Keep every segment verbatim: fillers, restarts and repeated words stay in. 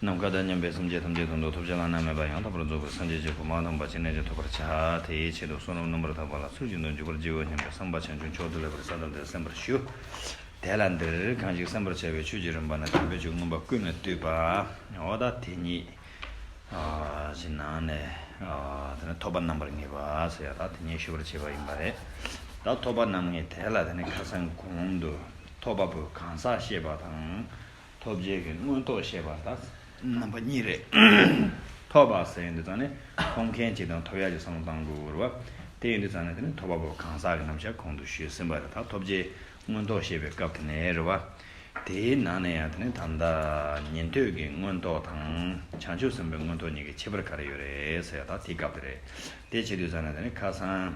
ནམ་མཁའ་དང་མཉམ་པའི་སེམས་ཅན་ཐམས་ཅད་དོན་དུ་ཐོབ་བྱ་བླ་ན་མེད་པ་ཡང་དག་པར་རྫོགས་པའི་སངས་རྒྱས་ཀྱི་གོ་འཕང་དམ་པ་ཅི་ནས་ཀྱང་ཐོབ་པར་བྱ། དེའི་ཆེད་དུ་བསོད་ནམས་རྣམ་པར་དག་པ་ལ་ཚུལ་བཞིན་དུ་འཇུག་པར་བགྱིའོ་སྙམ་པའི་བསམ་པ་བྱང་ཆུབ་མཆོག་ཏུ་ལེགས་པར་བྱ་སྟེ་གསན་པར་ཞུ། དེ་ལ་འདིར་གང་ཞིག་གསན་པར་བྱ་བའི་ཆོས་ཀྱི་རིམ་པ་ནི་དམ་པའི་ཆོས་མངོན་པ་ཀུན་ལས་བཏུས་པ། འོ་ད་དེ་ཉིད་ཀྱི་ནང་ནས་དེ་ནི་ཐོབ་པ་རྣམ་པར་ངེས་པ་ཟེར་ཡ་ད་དེ་ཉིད་ཞུ་བར་བྱེད་པ་ཡིན་པ་རེད། ད་ཐོབ་པ་རྣམ་ངེས་དེ་ལ་དེ་ནི་ཁ་སང་གོང་དུ་ཐོབ་པ་པོའི་གང་ཟག་བཤད་པ་དང་། ཐོབ་བྱའི་གི་མངོན་རྟོགས་བཤད་པ་དང་རྣམ་པ་གཉིས་རེད། ཐོབ་པ་ཟེར་ཡོང་དུས་ཙང་ནས་ཐོབ་མཁན་གཅིག་དང་ཐོབ་ཡག་གི་བསམ་བློ་བཏང་དགོས་རེད་བ། དེ་ཡིན་དུས་ཙང་ནས་དེ་ནི་ཐོབ་པ་པོ་གང་ཟག་གི་རྣམ་གཞག་གོང་དུ་ཞུས་ཟིན་པ་རེད། ད་ཐོབ་བྱའི་མངོན་རྟོགས་བཤད་པའི་སྐབས་དེ་ནས་རེད་བ། དེའི་ནང་ནས་ཡང་དེ་ནི་ད་ལྟ་ཉན་ཐོས་ཀྱི་མངོན་རྟོགས་དང་བྱང་ཆུབ་སེམས་དཔའི་མངོན་རྟོགས་གཉིས་ཀྱི་ཁྱད་པར་ག་རེ་ཡོད་རེད་ཟེར་ཡ་ད་དེའི་སྐབས་དེ་རེད། དེ་བྱེད་དུས་ཙང་ནས་དེ་ནི་ཁ་སང་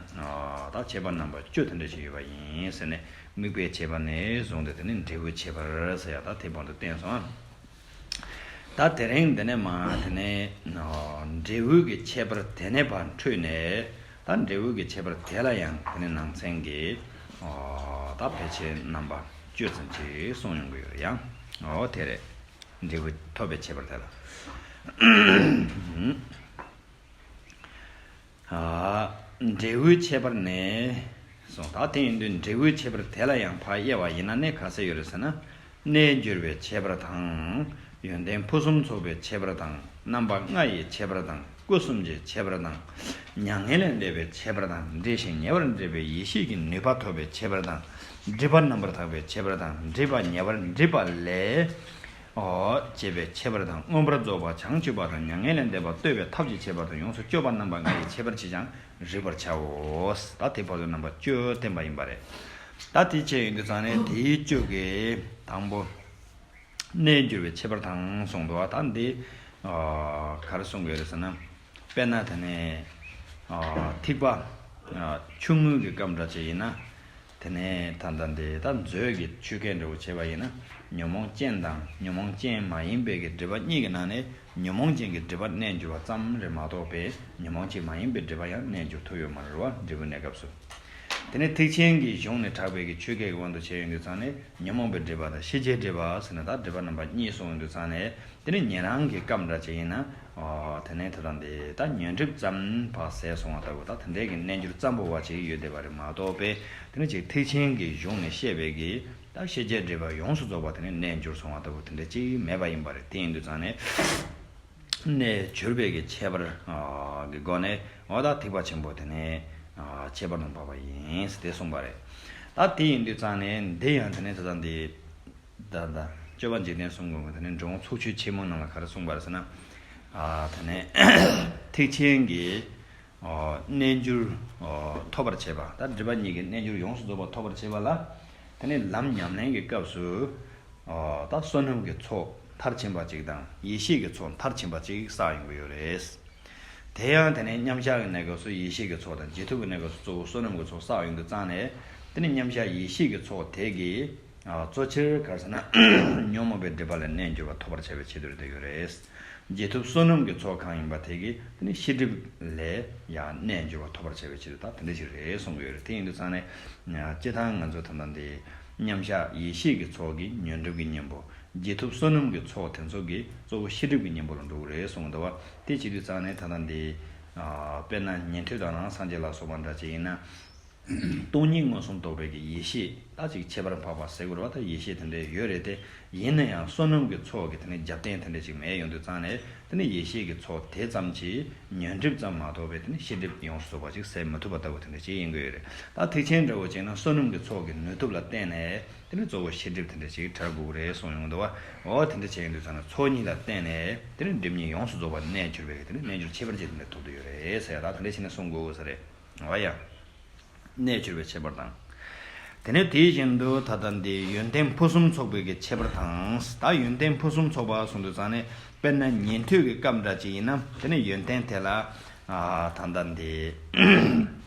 ད་ཁྱད་པར་རྣམ་པ་བཅུ་དེ་འདྲ་ཞིག་ཡོད་པ་ཡིན་ཟེར་ནས། དམིགས་པའི་ཁྱད་པར་ནས་བཟུང་སྟེ་དེ་ནི་འབྲས་བུའི་ཁྱད་པར་ཟེར་ཡ་ད་དེ་བར་དུ་བསྟན་སོང་ཨ། ད་དེ་རིང་འདི་ནས་མ་དེ་ནས་འབྲས་བུ་གི་ཁྱད་པར་དེ་ནས་ཕར་འཕྲོས་ནས་ད་འབྲས་བུ་གི་ཁྱད་པར་དེ་ལ་ཡང་དེ་ནས་ནང་ཚན་གྱི་ད་ཕལ་ཆེར་རྣམ་པ་བཅུ་ཙམ་ཅིག་གསུངས་ཡོང་གི་ཡོད་ཡང་འོ་དེ་རེད། འབྲས་བུ་ཐོབ་པའི་ཁྱད་པར་དེ་ལ། འབྲས་བུའི་ཁྱད་པར་ནས་གསུངས། ད་དེ་ཡིན་དུས་འབྲས་བུའི་ཁྱད་པར་དེ་ལ་ཡང་ཕར་དབྱེ་བ་ཡིན་ན་ནི་ག་ཚད་ཡོད་རེད་ཟེར་ན། གནས་འགྱུར་བའི་ཁྱད་པར་དང་། ཡོན་ཏན་ཕུན་སུམ་ཚོགས་པའི་ཁྱད་པར་དང་། རྣམ་པ་ལྔ་ཡི་ཁྱད་པར་དང་། སྐུ་གསུམ་གྱི་ཁྱད་པར་དང་། མྱ་ངན་ལས་འདས་པའི་ཁྱད་པར་དང་། འདྲེས་ཤིང་ཉེ་བར་འདྲེས་པའི་ཡེ་ཤེས་ཀྱི་ནུས་པ་ཐོབ་པའི་ཁྱད་པར་དང་། སྒྲིབ་པ་རྣམ་པར་དག་པའི་ཁྱད་པར་དང་། སྒྲིབ་པ་ཉེ་བར་འདྲེས་པ་ལས། ཨོ། བཅས་པའི་ཁྱད་པར་དང་། མངོན་པར་རྫོགས་པ་བྱང་ཆུབ་པ་དང་། མྱ་ངན་ལས་འདས་པ་ལྟོས་པའི་ཐབས་ཀྱི་ཁྱད་པར་དང་། ཡོངས་སུ་གཅོད་པ་རྣམ་པ་ལྔ་ཡི་ཁྱད་པར་གྱིས་ཀྱང་རིག་པར་བྱའོ། ད་དེ་བར་དུ་རྣམ་པ་བཅུ་བསྟན་པ་ཡིན་པ་རེད། ད་དེ་བྱས་ཡོང་དུས་ཙང་ནས་དེའི་བཅུ་གི་དང་པོ། གནས་འགྱུར་བའི་ཁྱད་པར་དང་གསུངས་འདུག་ད་འདི་ག་རེ་གསུང་གི་ཡོད་རེད་ཟེར་ན། དཔེར་ན་དེ་ནས་ཐིགས་པ་ཆུང་ངུའི་གི་སྐབས་འདྲ་ཅིག་ཡིན་ན། དེ་ནས་ད་ལྟ་འདི་ད་མཛོད་ཀྱི་ཆོས་སྐད་འདྲ་བོ་བྱས་པ་ཡིན་ན། ཉོན་མོངས་ཅན་དང་ཉོན་མོངས་ཅན་མ་ཡིན་པའི་གི་སྒྲིབ་པ་གཉིས་ཀྱི་ནང་ནས་ཉོན་མོངས་ཅན་གྱི་སྒྲིབ་པ་གནས་འགྱུར་བ་ཙམ་རེད་མ་གཏོགས་པའི་ཉོན་མོངས་ཅན་མ་ཡིན་པའི་སྒྲིབ་པ་ཡང་གནས་འགྱུར་ཐུབ་ཡོད་མ་རེད་བ། འབྲས་བུ་གནས་སྐབས་སུ། དེ་ནས་ཐེག་ཆེན་གྱི་གཞུང་ནས་གྲགས་པའི་གི་ཆོས་སྐད་ཀྱི་དབང་དུ་བྱས་ཡོང་དུས་ཙང་ནས་ཉོན་མོངས་པའི་སྒྲིབ་པ་དང་ཤེས་བྱའི་སྒྲིབ་པ་ཟེར་ནས་ད་སྒྲིབ་པ་རྣམ་པ་གཉིས་གསུངས་ཡོང་དུས་ཙང་ནས། དེ་ནི་ཉན་རང་གི་སྐབས་འདྲ་ཅིག་ཡིན་ན། ཨོ། དེ་ནས་ད་ལྟ་འདི་ད་ཉོན་སྒྲིབ་ཙམ་ཕར་ཟད་སོང་བ་ལྟ་བུ་ད་དེ་འདྲའི་གི་རྣལ་འབྱོར་ཙམ་པོ་བ་ཅིག་ཡོད་བསྡད་པ་རེད་མ་གཏོགས་པས། དེ་ནི་ཅིག་ཐེག་ཆེན་གྱི་གཞུང་ནས་བཤད་པའི་གི་ད་ཤེས་བྱའི་སྒྲིབ་པ་ཡོངས་སུ་རྫོགས་པ་དེ་ནི་རྣལ་འབྱོར་སོང་བ་ལྟ་བུ་དེ་འདྲ་ཅིག་མེད་པ་ཡིན་པ་རེད། དེ་ཡིན་དུས་ཙང་ནས་གནས་གྱུར་པའི་གི་ཁྱད་པར་གི་སྒོ་ནས་འོ་ད་ཐེག་པ་ཆེན་པོ་དེ་ནི་ཁྱད་པར་དུ་འཕགས་པ་ཡིན་ཟེར་དེ་གསུངས་པ་རེད། ད་དེ་ཡིན་དུས་ཙང་ནས་འདི་ཡང་དེ་ནི་ད་ལྟ་འདི། ད་ལྟ་སྤྱོད་པ་འཇིག་རྟེན་གསུམ་མགོན་གྱི་དེ་ནས་འགྲོ་འོང་ཚོགས་ཆོས་ཆེན་མོ་ནང་ལ་ག་རེ་གསུངས་པ་རེད་ཟེར་ན། ཨ། དེ་ནས་ཐེག་ཆེན་གྱི་ཨོ། རྣལ་འབྱོར་ཨོ། ཐོབ་པར་བྱེད་པ། ད་སྒྲིབ་པ་གཉིས་ཀྱི་རྣལ་འབྱོར་ཡོངས་སུ་རྫོགས་པ་ཐོབ་པར་བྱེད་པ་ལ། དེ་ནས་ལམ་ཉམས་ལེན་གྱི་སྐབས་སུ་ཨོ། ད་བསོད་ནམས་ཀྱི་ཚོགས་མཐར་ཕྱིན་པ་ཅིག་དང་ཡེ་ཤེས་ཀྱི་ཚོགས་མཐར་ཕྱིན་པ་ཅིག་བསགས་ཡོང་གི་ཡོད་རེད། དེ་ཡང་དེ་ནས་མཉམ་བཞག་གི་གནས་སྐབས་སུ་ཡེ་ཤེས་ཀྱི་ཚོགས་དང་། རྗེས་ཐོབ་ཀྱི་གནས་སྐབས་སུ་གཙོ་བོ་བསོད་ནམས་ཀྱི་ཚོགས་བསགས་ཡོང་དུས་ཙང་ནས། དེ་ནི་མཉམ་བཞག་ཡེ་ཤེས་ཀྱི་ཚོགས་དེ་གིས་ཨ། གཙོ་ཆེར་ག་རེ་ཟེར་ན། ཉོན་མོངས་པའི་སྒྲིབ་པ་ལས་རྣལ་འབྱོར་པ་ཐོབ་པར་བྱ་བའི་ཆེད་དུ་རེད་དེ་ཡོད་རེད། རྗེས་ཐོབ་བསོད་ནམས་ཀྱི་ཚོགས་གང་ཡིན་པ་དེ་གིས་དེ་ནི་ཤེས་སྒྲིབ་ལས་ཡང་རྣལ་འབྱོར་པ་ཐོབ་པར་བྱ་བའི་ཆེད་དུ་ད་དེ་འདྲ་ཞིག་རེད་གསུང་གི་ཡོད་རེད། དེ་ཡིན་དུས་ཙང་ནས་སྤྱིར་བཏང་ང་ཚོ་ད་ལྟ་འདི་མཉམ་བཞག་ཡེ་ཤེས་ཀྱི་ཚོགས་ཀྱིས་ཉོན་སྒྲིབ་ཀྱི་གཉེན་པོ། རྗེས་ཐོབ་བསོད་ནམས་ཀྱི་ཚོགས་དེ་ཚོ་གིས་གཙོ་བོ་ཤེས་སྒྲིབ་ཀྱི་གཉེན་པོ་ལ་འགྲོ་གི་རེད་གསུངས་འདུག་བ། དེ་བྱེད་དུས་ཙང་ནས་ད་ལྟ་འདི། ཨ། དཔེར་ན་ཉན་ཐོས་དང་རང་སངས་རྒྱས་ལ་སོགས་པ་འདྲ་ཅིག་ཡིན་ན། སྟོང་ཉིད་མངོན་སུམ་རྟོགས་པའི་གི་ཡེ་ཤེས་ད་ཅིག་ཁྱད་པར་འཕགས་པ་ཟེར་དགོས་རེད་བ། ད་ཡེ་ཤེས་དེ་འདྲ་ཡོད་རེད་དེ། ཡིན་ན་ཡང་བསོད་ནམས་ཀྱི་ཚོགས་ཀྱི་དེ་ནས་རྒྱབ་རྟེན་དེ་འདྲ་ཅིག་མེད་ཡོང་དུས་ཙང་ནས། དེ་ནི་ཡེ་ཤེས་ཀྱི་ཚོགས་དེ་ཙམ་གྱིས་ཉོན་སྒྲིབ་ཙམ་མ་གཏོགས་པའི་དེ་ནི་ཤེས་སྒྲིབ་ཡོངས་སུ་རྫོགས་པ་ཅིག་ཟད་མི་ཐུབ་པ་ལྟ་བུ་དེ་འདྲ་ཅིག་ཡིན་དགོས་ཡོད་རེད། ད་ཐེག་ཆེན་འདྲ་བོ་བྱས་ན་བསོད་ནམས་ཀྱི་ཚོགས་ཀྱི་ནུས་སྟོབས་ལ་བརྟེན་ནས་དེ་ནི་གཙོ་བོ་ཤེས་སྒྲིབ་དེ་འདྲ་ཅིག་བྲལ་དགོས་ཀྱི་རེད་གསུངས་ཡོང་འདུག་བ། འོ་དེ་འདྲ་བྱས་ཡོང་དུས་ཙང་ནས་ཚོགས་གཉིས་ལ་བརྟེན་ནས་དེ་ནི་སྒྲིབ་གཉིས་ཡོངས་སུ་རྫོགས་པ་རྣལ་འབྱོར་པའི་དེ་ནི་རྣལ་འབྱོར་ཁྱད་པར་ཅན་དེ་འདྲ་ཐོབ་ཏུ་ཡོད་རེད་ཟེར་ཡ། ད་དེ་འདྲ་བྱས་ནས་གསུང་དགོས་ས་རེད། འོ་ཡ། རྣལ་འབྱོར་པའི་ཁྱད་པར་དང་། དེ་ནས་དེ་བཞིན་དུ་ད་ལྟ་འདི་ཡོན་ཏན་ཕུན་སུམ་ཚོགས་པའི་གི་ཁྱད་པར་དང་། ད་ཡོན་ཏན་ཕུན་སུམ་ཚོགས་པ་གསུངས་དུས་ཙང་ནས་དཔེར་ན་ཉན་ཐོས་ཀྱི་སྐབས་འདྲ་ཅིག་ཡིན་ན་དེ་ནས་ཡོན་ཏན་དེ་ལ། ཨ། ད་ལྟ་འདི་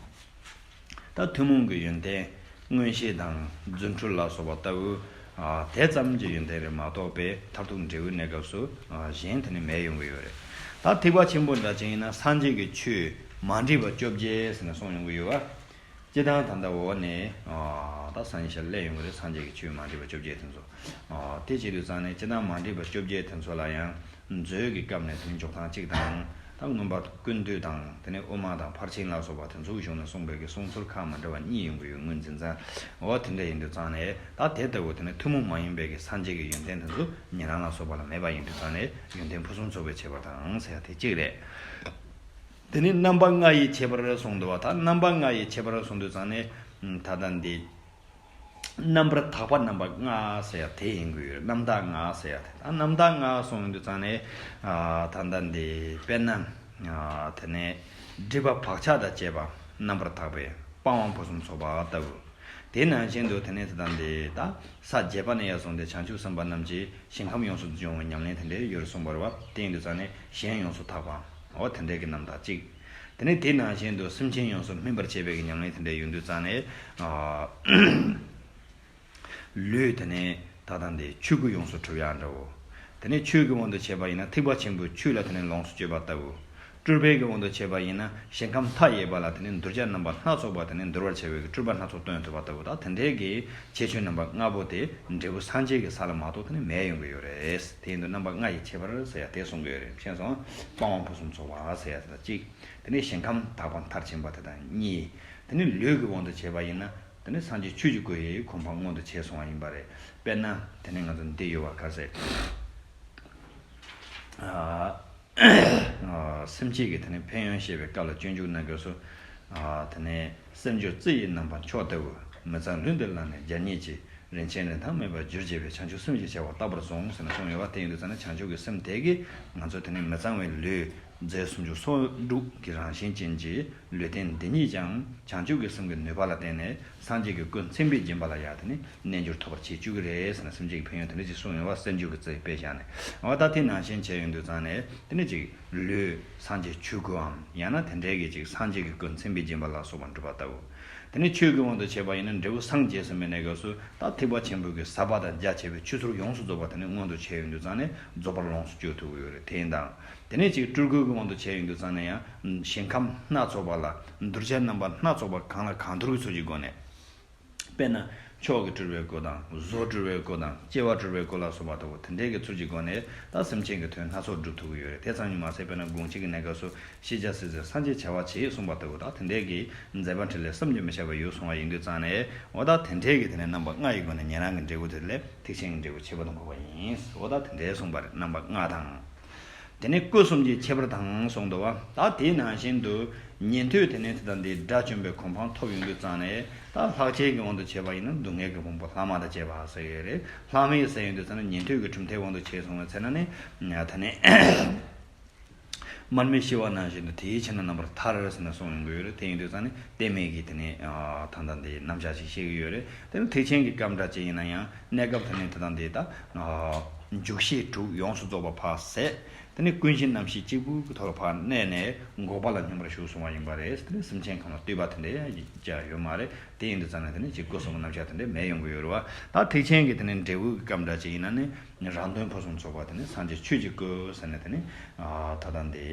ད་ཐུན་མོང་གི་ཡོན་ཏན་མངོན་ཤེས་དང་རྫུ་འཕྲུལ་ལ་སོགས་པ་ལྟ་བུ། ཨ། དེ་ཙམ་གྱི་ཡོན་ཏན་རེད་མ་གཏོགས་པའི་མཐར་ཐུག་འབྲས་བུའི་གནས་སྐབས་སུ། ཨ། གཞན་དེ་ནི་མེད་ཡོང་གི་ཡོད་རེད། ད་ཐེག་པ་ཆེན་པོ་འདྲ་ཅིག་ཡིན་ན་སངས་རྒྱས་ཀྱི་ཆོས་མ་འདྲེས་པ་བཅོ་བརྒྱད་ཟེར་ནས་གསུངས་ཡོང་གི་ཡོད་བ། སྤྱིར་བཏང་ད་ལྟ་འོག་ནས། ཨ། ད་སངས་རྒྱས་ཞལ་སླེབས་ཡོང་གི་རེད། སངས་རྒྱས་ཀྱི་ཆོས་མ་འདྲེས་པ་བཅོ་བརྒྱད་དེ་ཚོ། ཨ། དེ་བྱེད་དུས་ཙང་ནས་སྤྱིར་བཏང་མ་འདྲེས་པ་བཅོ་བརྒྱད་དེ་ཚོ་ལ་ཡང་ མཛོད་ཀྱི་སྐབས་ནས་དོན་འཇོག་སྟངས་གཅིག་དང་། ད་མངོན་པ་ཀུན་བཏུས་དང་། དེ་ནས་དབུ་མ་དང་ཕར་ཕྱིན་ལ་སོགས་པ་དེ་ཚོའི་གཞུང་ནས་གསུངས་པའི་གི་གསུང་ཚུལ་ཁག་མ་འདྲ་བ་གཉིས་ཡོང་གི་ཡོད། ངོས་འཛིན་ཙང་འོ་དེ་འདྲ་ཡིན་དུས་ཙང་ནས། ད་དེ་ལྟ་བུ་དེ་ནས་ཐུན་མོང་མ་ཡིན་པའི་གི་སངས་རྒྱས་ཀྱི་ཡོན་ཏན་དེ་ཚོ་ཉན་རང་ལ་སོགས་པ་ལ་མེད་པ་ཡིན་དུས་ཙང་ནས། ཡོན་ཏན་ཕུན་སུམ་ཚོགས་པའི་ཁྱད་པར་དང་ཟེར་ཡ་དེ་གཅིག་རེད། དེ་ནས་རྣམ་པ་ལྔ་ཡི་ཁྱད་པར་གསུངས་འདུག་བ། ད་རྣམ་པ་ལྔ་ཡི་ཁྱད་པར་གསུངས་དུས་ཙང་ནས། ད་ལྟ་འདི། རྣམ་པར་དག་པ་རྣམ་པ་ལྔ་ཟེར་ཡ་དེ་ཡིན་དགོས་ཡོད། རྣམ་དག་ལྔ་ཟེར་ཡ་དེ། ད་རྣམ་དག་ལྔ་གསུངས་ཡོང་དུས་ཙང་ནས། ཨ། ད་ལྟ་འདི་དཔེར་ན། ཨ། དེ་ནས་སྒྲིབ་པ་བག་ཆགས་དང་བཅས་པ་རྣམ་པར་དག་པས་སྤང་བ་ཕུན་སུམ་ཚོགས་པ་ལྟ་བུ། དེ་ནང་བཞིན་དུ་དེ་ནས་ད་ལྟ་འདི་ད་ས་བརྒྱད་པ་ནས་ཡར་སོང་སྟེ་བྱང་ཆུབ་སེམས་དཔའ་རྣམས་ཀྱིས་ཞིང་ཁམས་ཡོངས་སུ་སྦྱོང་བའི་ཉམས་ལེན་དེ་འདྲའི་ཡོད་རེད་གསུངས་པ་རེད་བ། དེ་ཡིན་དུས་ཙང་ནས་གཞན་ཡོངས་སུ་དག་པ། འོ་དེ་འདྲའི་གི་རྣམ་དག་གཅིག་དེ་ནས་དེ་ནང་བཞིན་དུ་སེམས་ཅན་ཡོངས་སུ་སྨིན་པར་བྱེད་པའི་གི་ཉམས་ལེན་དེ་འདྲ་ཡོང་དུས་ཙང་ནས། ཨ། ལུས་དེ་ནས་ད་ལྟ་འདི་ཆོས་སྐུ་ཡོངས་སུ་གྲུབ་ཡག་འདྲ་བོ། དེ་ནས་ཆོས་ཀྱི་དབང་དུ་བྱས་པ་ཡིན་ན་ཐེག་པ་ཆེན་པོའི་ཆོས་ལ་དེ་ནས་ལོངས་སུ་སྤྱོད་པ་ལྟ་བུ། སྤྲུལ་པའི་གི་དབང་དུ་བྱས་པ་ཡིན་ན་ཞིང་ཁམས་མཐའ་ཡས་པ་ལ་དེ་ནས་གདུལ་བྱ་རྣམ་པ་སྣ་ཚོགས་པ་དེ་ནས་འདུལ་བར་བྱ་བའི་གི་སྤྲུལ་པ་སྣ་ཚོགས་སྟོན་ཐུབ་པ་ལྟ་བུ། ད་དེ་འདྲའི་གི་ཁྱད་ཆོས་རྣམ་པ་ལྔ་པོ་དེ་འབྲས་བུ་སངས་རྒྱས་ཀྱི་ས་ལ་མ་གཏོགས་དེ་ནས་མེད་ཡོང་གི་ཡོད་རེད། དེ་ཡིན་དུས་རྣམ་པ་ལྔ་ཡི་ཁྱད་པར་ཟེར་ཡ་དེ་གསུང་གི་ཡོད་རེད། མཁྱེན་སོང་། སྤང་བ་ཕུན་སུམ་ཚོགས་པ་ཟེར་ཡ་དེ་ལ་གཅིག་དེ་ནས་ཞིང་ཁམས་དག་པ་མཐར་ཕྱིན་པ་དེ་དང་གཉིས། དེ་ནས་ལུས་ཀྱི་དབང་དུ་བྱས་པ་ཡིན་ན། དེ་ནས་སངས་རྒྱས་ཆོས་ཀྱི་སྐུ་ཡི་གོ་འཕང་མངོན་དུ་བྱས་སོང་བ་ཡིན་པ་རེད། དཔེར་ན་དེ་ནས་ང་ཚོ་འདི་ཡོད་པ་ག་ཟེར། ཨ། ཨ། སེམས་བསྐྱེད་ཀྱི་དེ་ནས་ཕན་ཡོན་བཤད་པའི་སྐབས་ལ་སྤྱོད་འཇུག་ནང་གི་སུ། ཨ། དེ་ནས་སེམས་སྦྱོར་རྩི་ཡི་རྣམ་པ་མཆོག་ལྟ་བུ། མི་གཙང་ལུས་འདི་བརླག་ནས་བརྒྱ་སྙེད་ཀྱི། རིན་ཆེན་རིན་ཐང་མེད་པར་བསྒྱུར་བྱེད་པའི་བྱང་ཆུབ་སེམས་ཀྱི་བྱ་བ་རྟག་པར་བཟུང་ཟེར་ནས་གསུངས་ཡོད་པ། དེ་ཡིན་དུས་ཙང་ནས་བྱང་ཆུབ་ཀྱི་སེམས་དེ་གིས་ང་ཚོ་དེ་ནས་མི་གཙང་བའི་ལུས། རྫས་སུམ་ཅུ་སོ་དྲུག་གི་རང་བཞིན་ཅན་གྱི་ལུས་རྟེན་འདི་ཉིད་ཀྱང་བྱང་ཆུབ་ཀྱི་སེམས་ཀྱི་ནུས་པ་ལ་བརྟེན་ནས་སངས་རྒྱས་ཀྱི་སྐུ་མཚན་དཔེའི་སྦྱིན་པ་ལ་ཡང་དེ་ནི་རྣལ་འབྱོར་ཐོབ་པར་བྱེད་བཅུག་གི་རེད་ཟེར་ནས་སེམས་བསྐྱེད་ཀྱི་ཕན་ཡོན་དེ་འདྲ་ཅིག་གསུངས་ཡོད་པ། སེམས་བསྐྱེད་ཀྱི་རྩིས་དཔེ་བཞག་ནས། འོ་ད་དེ་ནང་བཞིན་བྱས་ཡོང་དུས་ཙང་ནས་དེ་ནི་ཅིག་ལུས་སངས་རྒྱས་ཆོས་སྐུའམ་ཡང་ན་དེ་འདྲའི་གི་ཅིག་སངས་རྒྱས་ཀྱི་སྐུ་མཚན་དཔེའི་སྦྱིན་པ་ལ་སོགས་པ་འགྲུབ་པ་ལྟ་བུ། དེ་ནས་ཆོས་ཀྱི་དབང་དུ་བྱས་པ་ཡིན་ན་འབྲས་བུ་སངས་རྒྱས་ཟིན་པའི་གནས་སྐབས་སུ་ད་ཐེག་པ་ཆེན་པོའི་གི་ཟབ་པ་དང་རྒྱ་ཆེ་བའི་ཆོས་ཚུལ་ཡོངས་སུ་རྫོགས་པ་དེ་ནི་མངོན་དུ་བྱས་ཡོང་དུས་ཙང་ནས་རྫོགས་པར་ལོངས་སུ་སྤྱོད་ཐུབ་ཀྱི་ཡོད་རེད། དེ་ཡིན་དང་། དེ་ནས་ཅིག་སྤྲུལ་སྐུའི་གི་དབང་དུ་བྱས་ཡོང་དུས་ཙང་ནས་ཡང་ཞིང་ཁམས་སྣ་ཚོགས་པ་ལ་གདུལ་བྱ་རྣམ་པ་སྣ་ཚོགས་པ་གང་ལ་གང་འདུལ་གྱི་ཚུལ་གྱི་སྒོ་ནས། དཔེར་ན་མཆོག་གི་སྤྲུལ་པའི་སྐུ་དང་། བཟོ་སྤྲུལ་པའི་སྐུ་དང་། སྐྱེ་བ་སྤྲུལ་པའི་སྐུ་ལ་སོགས་པ་ལྟ་བུ་དེ་འདྲའི་གི་ཚུལ་གྱི་སྒོ་ནས་ད་སེམས་ཅན་གྱི་དོན་སྣ་ཚོགས་སྒྲུབ་ཐུབ་ཀྱི་ཡོད་རེད། དེ་ཙམ་གྱིས་མ་ཟད་དཔེར་ན་དགོངས་གཅིག་གི་གནས་སྐབས་སུ། ཤེས་བྱ་སྲིད་རྩེར་སངས་རྒྱས་བྱ་བ་བྱེད་གསུངས་པ་ལྟ་བུ་དང་། དེ་འདྲའི་གི་མཛད་པ་འཕྲིན་ལས་བསམ་གྱིས་མི་ཁྱབ་པ་ཡོད་གསུངས་པ་ཡིན་དུས་ཙང་ནས། འོ་ད་དེ་འདྲའི་གི་དེ་ནས་རྣམ་པ་ལྔ་ཡི་སྒོ་ནས་ཉན་རང་གི་འབྲས་བུ་དེ་ལས་ཐེག་ཆེན་གྱི་འབྲས་བུ་ཁྱད་པར་དུ་འཕགས་པ་ཡིན། འོ་ད་དེ་འདྲའི་གསུངས་པ་རེད། རྣམ་པ་ལྔ་དང་། དེ་ནས་སྐུ་གསུམ་གྱི་ཁྱད་པར་དང་གསུངས་འདུག་བ། ད་དེའི་ནང་བཞིན་དུ་ཉན་ཐོས་དེ་ནས་དེ་དང་དེའི་དགྲ་བཅོམ་པའི་གོ་འཕང་ཐོབ་ཡོང་དུས་ཙང་ནས། ད་ལྷག་བཅས་ཀྱི་དབང་དུ་བྱས་པ་ཡིན་ན་སྡུག་བསྔལ་གྱི་ཕུང་པོ་ལྷག་མ་དང་བཅས་པ་ཟེར་ཡོད་རེད། ལྷག་མེད་ཟེར་ཡོང་དུས་ཙང་ནས་ཉན་ཐོས་ཀྱི་གྲུབ་མཐའི་དབང་དུ་བྱས་སོང་བའི་ཚེ་ན་ནི། ད་ནི། མར་མེ་ཤི་བ་ནང་བཞིན་དུ་དེའི་ཕྱིར་ན་རྣམ་པར་ཐར་ཟེར་ནས་གསུངས་ཡོང་གི་ཡོད་རེད། དེ་ཡིན་དུས་ཙང་ནས་གཏད་མེད་ཀྱི་དེ་ནས་ད་ལྟ་འདི་རྣམ་གཞག་ཅིག་བཤད་ཀྱི་ཡོད་རེད། དེ་ནི་ཐེག་ཆེན་གྱི་སྐབས་འདྲ་ཅིག་ཡིན་ན་ཡང་གནས་སྐབས་དེ་ནས་ད་ལྟ་འདི་ད་འཇུག་ཤེས་དྲུག་ཡོངས་སུ་རྫོགས་པ་ཕར་ཟད། དེ་ནས་ཀུན་གཞི་རྣམ་ཤེས་གཅིག་པུའི་ཐོག་ལ་ཕར་གནས་ནས་འགོག་པ་ལ་སྙོམས་པར་ཞུགས་གསུངས་པ་ཡིན་པ་རེད། དེ་ནས་སེམས་ཅན་གང་ལ་ལྟོས་པ་དེ་འདྲ་ཡང་ཅི་ཡང་ཡོད་མ་རེད། དེ་ཡིན་དུས་ཙང་ནས་དེ་ནས་ཅིག་སྐུ་གསུམ་གྱི་རྣམ་གཞག་དེ་འདྲ་མེད་ཡོང་གི་ཡོད་རེད་བ། ད་ཐེག་ཆེན་གྱི་དེ་ནས་འབྲས་བུའི་སྐབས་འདྲ་ཅིག་ཡིན་ན་ནི། རང་དོན་ཕུན་སུམ་ཚོགས་པ་དེ་ནི་སངས་རྒྱས་ཆོས་ཀྱི་སྐུ་ཟེར་ནས་དེ་ནི། ཨ། ད་ལྟ་འདི།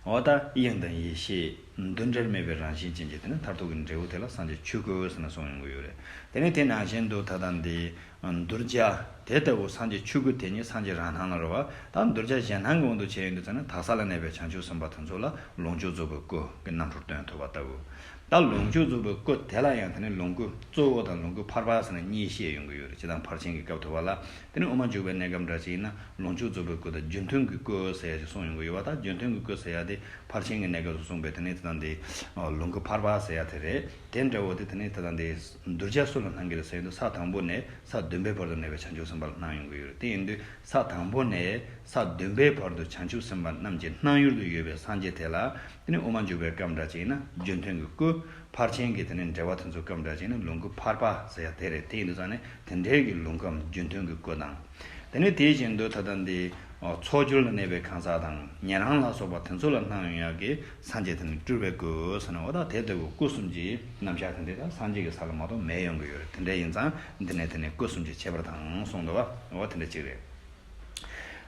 འོ་ད་དབྱིངས་དང་ཡེ་ཤེས་འདུ་འབྲལ་མེད་པའི་རང་བཞིན་ཅན་གྱི་དེ་ནི་མཐར་ཐུག་གི་འབྲས་བུ་དེ་ལ་སངས་རྒྱས་ཆོས་སྐུ་ཟེར་ནས་གསུངས་ཡོང་གི་ཡོད་རེད། དེ་ནི་དེ་ནང་བཞིན་དུ་ད་ལྟ་འདི། གདུལ་བྱ་དེ་ལྟ་བུ་སངས་རྒྱས་ཆོས་སྐུ་དེ་ཉིད་སངས་རྒྱས་རང་སྣང་ལ་རེད་བ། ད་གདུལ་བྱ་གཞན་སྣང་གི་དབང་དུ་བྱས་ཡོང་དུས་ཙང་ནི་དག་ས་ལ་གནས་པའི་བྱང་ཆུབ་སེམས་དཔའ་དེ་ཚོ་ལ་ལོངས་སྤྱོད་རྫོགས་པའི་སྐུ་གི་རྣམ་འཕྲུལ་སྟོན་ཐུབ་པ་ལྟ་བུ། ད་ལོངས་སྤྱོད་རྫོགས་པའི་སྐུ་དེ་ལ་ཡང་དེ་ནི་ལོངས་སྐུ་གཙོ་བོ་དང་ལོངས་སྐུ་ཕར་པ་ཟེར་ནས་གཉིས་བཤད་ཡོང་གི་ཡོད་རེད། སྤྱིར་བཏང་ཕར་ཕྱིན་གྱི་སྐབས་ཐོབ་པ་ལ། དེ་ནི་དབུ་མ་འཇུག་པའི་གནས་སྐབས་འདྲ་ཅིག་ཡིན་ན་ལོངས་སྤྱོད་རྫོགས་པའི་སྐུ་དང་རྒྱུ་མཐུན་གྱི་སྐུ་ཟེར་ཡ་ཅིག་གསུངས་ཡོང་གི་ཡོད་པ། ད་རྒྱུ་མཐུན་གྱི་སྐུ་ཟེར་ཡ་དེ་ཕར་ཕྱིན་གྱི་གནས་སྐབས་སུ་གསུངས་པའི་དེ་ནི་དེ་དང་དེ་ལོངས་སྐུ་ཕར་པ་ཟེར་ཡ་དེ་རེད། དེ་འདྲ་བོ་དེ་དེ་ནི་དེ་དང་དེ་གདུལ་བྱ་སུ་ལ་སྣང་གི་རེད་ཟེར་དུས་ས་དང་པོ་ནས་ས་བདུན་པའི་བར་དུ་གནས་པའི་བྱང་ཆུབ་སེམས་དཔའ་ལ་སྣང་ཡོང་གི་ཡོད་རེད། དེ་ཡིན་དུས་ས་དང་པོ་ནས་ས་བདུན་པའི་བར་དུ་བྱང་ཆུབ་སེམས་དཔའ་རྣམས་ཀྱི་སྣང་ཡུལ་དུ་ཡོད་པའི་སངས་རྒྱས་དེ་ལ། དེ་ནི་དབུ་མ་འཇུག་པའི་སྐབས་འདྲ་ཅིག་ཡིན་ན་རྒྱུ་མཐུན་གྱི་སྐུ། ཕར་ཕྱིན་གྱི་དེ་ནི་འགྲེལ་པ་དེ་ཚོའི་སྐབས་འདྲ་ཅིག་ཡིན་ན་ལོངས་སྐུ་ཕར་པ་ཟེར་ཡ་དེ་རེད། དེ་ཡིན་དུས་ཙང་ནས་དེ་འདྲའི་གི་ལོངས་སྐུའམ་རྒྱུ་མཐུན་གྱི་སྐུ་དང་། དེ་ནི་དེ་བཞིན་དུ་ད་ལྟ་འདི་ཚོགས་སྦྱོར་ལ་གནས་པའི་གང་ཟག་དང་ཉན་རང་ལ་སོགས་པ་དེ་ཚོ་ལ་སྣང་ཡོང་ཡ་གི་སངས་རྒྱས་དེ་ནི་སྤྲུལ་པའི་སྐུ་ཟེར་ན། འོ་ད་དེ་ལྟ་བུ་སྐུ་གསུམ་གྱི་རྣམ་གཞག་དེ་འདི་ད་སངས་རྒྱས་ཀྱི་ས་ལ་མ་གཏོགས་མེད་ཡོང་གི་ཡོད་རེད། དེ་འདྲ་ཡིན་ཙང་འདི་ནས་དེ་ནི་སྐུ་གསུམ་གྱི་ཁྱད་པར་དང་གསུངས་འདུག་བ། འོ་དེ་འདྲ་གཅིག་རེད།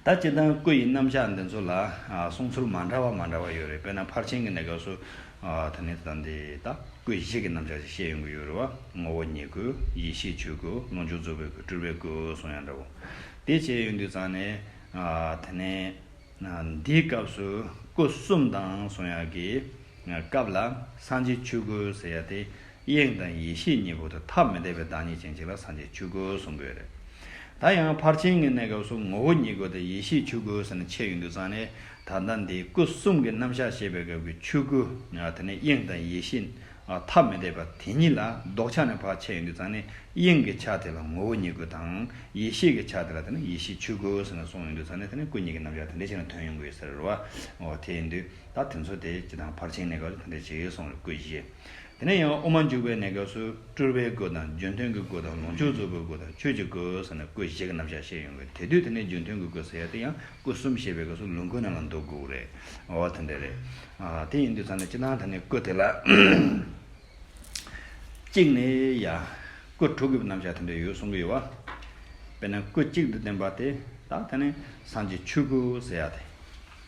ད་སྤྱིར་བཏང་སྐུ་ཡི་རྣམ་གཞག་འདི་ཚོ་ལ་གསུང་ཚུལ་མ་འདྲ་བ་མ་འདྲ་བ་ཡོད་རེད། དཔེར་ན་ཕར་ཕྱིན་གྱི་གནས་སྐབས་སུ་དེ་ནི་ད་འདི་ད་སྐུ་བཞི་གི་རྣམ་གཞག་ཅིག་བཤད་ཡོང་གི་ཡོད་རེད་བ། ངོ་བོ་ཉིད་སྐུ། ཡེ་ཤེས་ཆོས་སྐུ། ལོངས་སྤྱོད་རྫོགས་པའི་སྐུ། སྤྲུལ་པའི་སྐུ་གསུང་ཡང་འདྲ་བོ། དེ་བྱས་ཡོང་དུས་ཙང་ནས་ཨ་དེ་ནས་ཨ་འདིའི་སྐབས་སུ་སྐུ་གསུམ་དང་གསུང་ཡག་གི་སྐབས་ལ་སངས་རྒྱས་ཆོས་སྐུ་ཟེར་ཡ་དེ་དབྱིངས་དང་ཡེ་ཤེས་གཉིས་པོ་དེ་ཐ་མི་དད་པའི་བདག་ཉིད་ཅན་ཅིག་ལ་སངས་རྒྱས་ཆོས་སྐུ་གསུང་གི་ཡོད་རེད། ད་ཡང་ཕར་ཕྱིན་གྱི་གནས་སྐབས་སུ་ངོ་བོ་ཉིད་སྐུ་དང་ཡེ་ཤེས་ཆོས་སྐུ་ཟེར་ནས་ཕྱེ་ཡོང་དུས་ཙང་ནས། ད་ལྟ་འདི་སྐུ་གསུམ་གྱི་རྣམ་གཞག་བཤད་པའི་སྐབས་ཀྱི་ཆོས་སྐུ་དེ་ནས་དབྱིངས་དང་ཡེ་ཤེས་ཐ་མི་དད་པ་དེ་གཉིས་ལ་ལྡོག་ཆ་ནས་ཕར་ཕྱེ་ཡོང་དུས་ཙང་ནས། དབྱིངས་ཀྱི་ཆ་དེ་ལ་ངོ་བོ་ཉིད་སྐུ་དང་། ཡེ་ཤེས་ཀྱི་ཆ་དེ་ལ་དེ་ནས་ཡེ་ཤེས་ཆོས་སྐུ་ཟེར་ནས་གསུངས་ཡོང་དུས་ཙང་ནས། དེ་ནས་སྐུ་གཉིས་ཀྱི་རྣམ་གཞག་དེ་འདྲ་བྱས་ནས་ཐོན་ཡོང་གི་ཡོད་ཟེར་བ། འོ་དེ་ཡིན་དུས་ད་དེ་ཚོ་དེ་སྤྱིར་བཏང་ཕར་ཕྱིན་གནས་སྐབས་དེ་འདྲ་བྱས་གསུངས་རེད། སྐུ་བཞི། དེ་ནས་ཡང་དབུ་མ་འཇུག་པའི་གནས་སྐབས་སུ་སྤྲུལ་པའི་སྐུ་དང་། རྒྱུ་མཐུན་གྱི་སྐུ་དང་། ལོངས་སྤྱོད་རྫོགས་པའི་སྐུ་དང་། ཆོས་ཀྱི་སྐུ་ཟེར་ནས་སྐུ་བཞི་གི་རྣམ་གཞག་བཤད་ཡོང་གི། དེ་དུས་དེ་ནས་རྒྱུ་མཐུན་གྱི་སྐུ་ཟེར་ཡ་དེ་ཡང་སྐུ་གསུམ་བཤད་པའི་སྐབས་སུ་ལོངས་སྐུ་རྣམས་ལ་འདོགས་དགོས་རེད། འོ་དེ་འདྲ་རེད། ཨ་དེ་ཡིན་དུས་ཙང་ནས་སྤྱིར་བཏང་དེ་ནས་སྐུ་དེ་ལ་གཅིག་ནས་ཡ་སྐུ་དྲུག་གི་རྣམ་གཞག་དེ་འདྲ་ཡོད་གསུང་གི་ཡོད་བ། དཔེར་ན་སྐུ་གཅིག་ཏུ་བསྟན་པ་དེ་ད་དེ་ནས་སངས་རྒྱས་ཆོས་སྐུ་ཟེར་ཡ་དེ།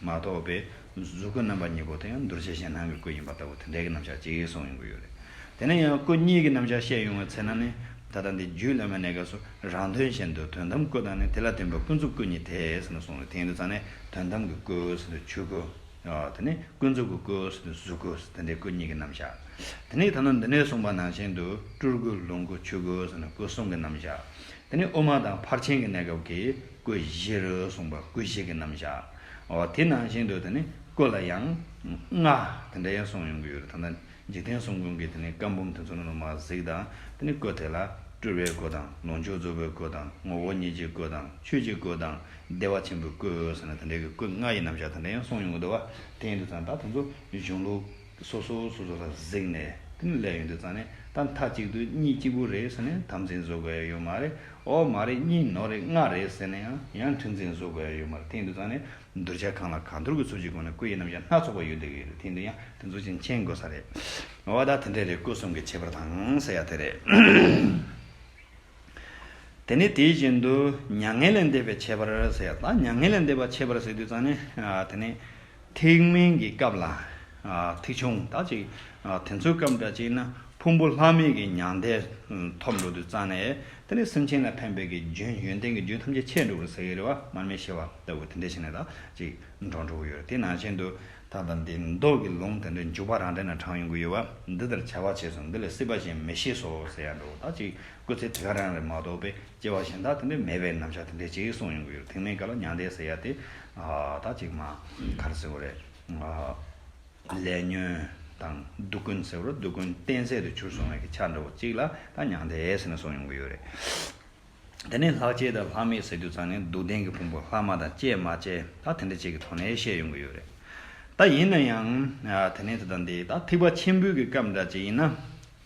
མ་གཏོགས་པའི་གཟུགས་སྐུ་རྣམ་པ་གཉིས་པོ་དེ་ཡང་གདུལ་བྱ་གཞན་སྣང་གི་སྐུ་ཡིན་པ་ལྟ་བུ་དེ་འདྲའི་གི་རྣམ་གཞག་ཅིག་གསུངས་ཡོང་གི་ཡོད་རེད། དེ་ནས་ཡང་སྐུ་གཉིས་ཀྱི་རྣམ་གཞག་བཤད་ཡོང་བའི་ཚེ་ན་ནི། ད་ལྟ་འདི་རྒྱུད་བླ་མའི་གནས་སྐབས་སུ་རང་དོན་གཞན་དུ་དོན་དམ་སྐུ་དང་ནི། དེ་ལ་བརྟེན་པའི་ཀུན་རྫོབ་སྐུ་གཉིས་ཏེ་ཟེར་ནས་གསུངས་རེད། དེ་ཡིན་དུས་ཙང་ནས་དོན་དམ་གྱི་སྐུ་ཟེར་དུས་ཆོས་སྐུ། ཨ་དེ་ནས་ཀུན་རྫོབ་ཀྱི་སྐུ་ཟེར་དུས་གཟུགས་སྐུ་ཟེར་དེ་འདྲའི་སྐུ་གཉིས་ཀྱི་རྣམ་གཞག་དེ་ནས་ད་ནི་འདི་ནས་གསུངས་པ་ནང་བཞིན་དུ་སྤྲུལ་སྐུ་ལོངས་སྐུ་ཆོས་སྐུ་ཟེར་ནས་སྐུ་གསུམ་གྱི་རྣམ་གཞག་དེ་ནས་དབུ་མ་དང་ཕར་ཕྱིན་གྱི་གནས་སྐབས་ཀྱི་སྐུ་བཞི་རུ་གསུངས་པ་སྐུ་བཞི་གི་རྣམ་གཞག་འོ་དེ་ནང་བཞིན་དུ་དེ་ནས་སྐུ་ལ་ཡང་ལྔ་དེ་འདྲ་ཡང་གསུངས་ཡོང་གི་ཡོད་རེད། ད་ལྟ་འཇིག་རྟེན་གསུམ་མགོན་གྱི་དེ་ནས་བཀའ་འབུམ་དེ་ཚོ་ནང་ལ་མར་གཟིགས་དང་། དེ་ནས་སྐུ་དེ་ལ་སྤྲུལ་པའི་སྐུ་དང་། ལོངས་སྤྱོད་རྫོགས་པའི་སྐུ་དང་། ངོ་བོ་ཉིད་ཀྱི་སྐུ་དང་། ཆོས་ཀྱི་སྐུ་དང་། བདེ་བ་ཆེན་པོའི་སྐུ་ཟེར་ནས་དེ་འདྲའི་གི་སྐུ་ལྔ་ཡི་རྣམ་གཞག་དེ་འདྲ་ཡང་གསུངས་ཡོང་གི་འདུག་བ། དེ་ཡིན་དུས་ཙང་ད་དེ་ཚོ་གཞུང་ལུགས་སོ་སོ་སོ་སོ་ལ་གཟིགས་ནས་དེ་ནས་སླེབས་ཡོང་དུས་ཙང་ནས། ད་མཐའ་གཅིག་ཏུ་གཉིས་གཅིག་པུ་རེད་ཟེར་ནས་དམ་འཛིན་བཟོ་དགོས་ཡ་ཡོད་མ་རེད། ཨོ་མ་རེད། གཉིས་ནོར་རེད། ལྔ་རེད་ཟེར་ནས་ཡང་ཡང་མཐུན་འཛིན་བཟོ་དགོས་ཡ་ཡོད་མ་རེད། དེ་ཡིན་དུས་ཙང་ནས་གདུལ་བྱ་གང་ལ་གང་འདུལ་གྱི་ཚུལ་གྱི་སྒོ་ནས་སྐུ་ཡི་རྣམ་གཞག་སྣ་ཚོགས་པ་ཡོད་བསྡད་ཀྱི་ཡོད་རེད། དེ་ཡིན་དུས་ཡང་དེ་ཚོ་ཅིག་མཁྱེན་དགོས་ས་རེད། འོ་ད་དེ་འདྲ་རེད། སྐུ་གསུམ་གྱི་ཁྱད་པར་དང་ཟེར་ཡ་དེ་རེད། དེ་ནས་དེ་བཞིན་དུ་མྱ་ངན་ལས་འདས་པའི་ཁྱད་པར་ཟེར་ཡ། ད་མྱ་ངན་ལས་འདས་པའི་ཁྱད་པར་ཟེར་དུས་ཙང་ནས། ཨ་དེ་ནས་ཐེག་དམན་གྱི་སྐབས་ལ། ཨ་ཐེག་ཆུང་ད་ཅིག་ཨ་དེ་ཚོའི་སྐབས་འདྲ་ཅིག་ན་ཕུང་པོ་ལྷག་མེད་ཀྱི་མྱང་འདས་ཐོབ་འགྲོ་དུས་ཙང་ནས། དེ་ནས་སེམས་ཅན་ལ་ཕན་པའི་གི་རྒྱུན། ཡོན་ཏན་གྱི་རྒྱུན་ཐམས་ཅད་ཆད་འགྲོ་བར་ཟེར་གྱི་རེད་བ། མར་མེ་ཤི་བ་ལྟ་བུ་དེ་འདྲ་བྱས་ནས་ད་ཅིག་འགྲོ་འགྲོ་གི་ཡོད་རེད། དེ་ནང་བཞིན་དུ་ད་ལྟ་འདི་མདོ་གི་ལུང་དེ་འདྲ་འཇུག་པ་རང་འགྲེལ་ན་དྲངས་ཡོང་གི་ཡོད་བ། འདི་ལྟར་བྱ་བ་བྱས་སོ། འདི་ལས་སྲིད་པ་གཞན་མི་ཤེས་སོ་ཟེར་ཡ་འདྲ་བོ། ད་ཅིག་སྐུ་ཚེ་དེ་ག་རང་རེད་མ་གཏོགས་པའི་སྐྱེ་བ་གཞན་དག་དེ་འདྲ་མེད་པའི་རྣམ་གཞག་དེ་འདྲ་ཅིག་གསུངས་ཡོང་གི་ཡོད་རེད། ཐེག་དམན་སྐབས་ལ་མྱང་འདས་ཟེར་ཡ་དེ། ཨ་ད་ཅིག་མ་ག་རེ་ཟེར་དགོས་རེད། ཨ་ལས་ཉོན་དང་སྡུག་ཀུན་ཟེར་བ། སྡུག་ཀུན་གཏན་ཟད་དུ་གྱུར་སོང་བའི་གི་ཆ་འདྲ་བོ་ཅིག་ལ་ད་མྱང་འདས་ཟེར་ནས་གསུངས་ཡོང་གི་ཡོད་རེད། དེ་ནས་ལྷག་བཅས་དང་ལྷག་མེད་ཟེར་དུས་ཙང་ནས་སྡུག་བདེན་གྱི་ཕུང་པོ་ལྷག་མ་དང་བཅས་མ་བཅས་ད་དེ་འདྲ་ཅིག་གི་ཐོག་ནས་བཤད་ཡོང་གི་ཡོད་རེད། ད་ཡིན་ན་ཡང་ཨ་དེ་ནས་དེ་དང་དེ་ད་ཐེག་པ་ཆེན་པོའི་གི་སྐབས་འདྲ་ཅིག་ཡིན་ན།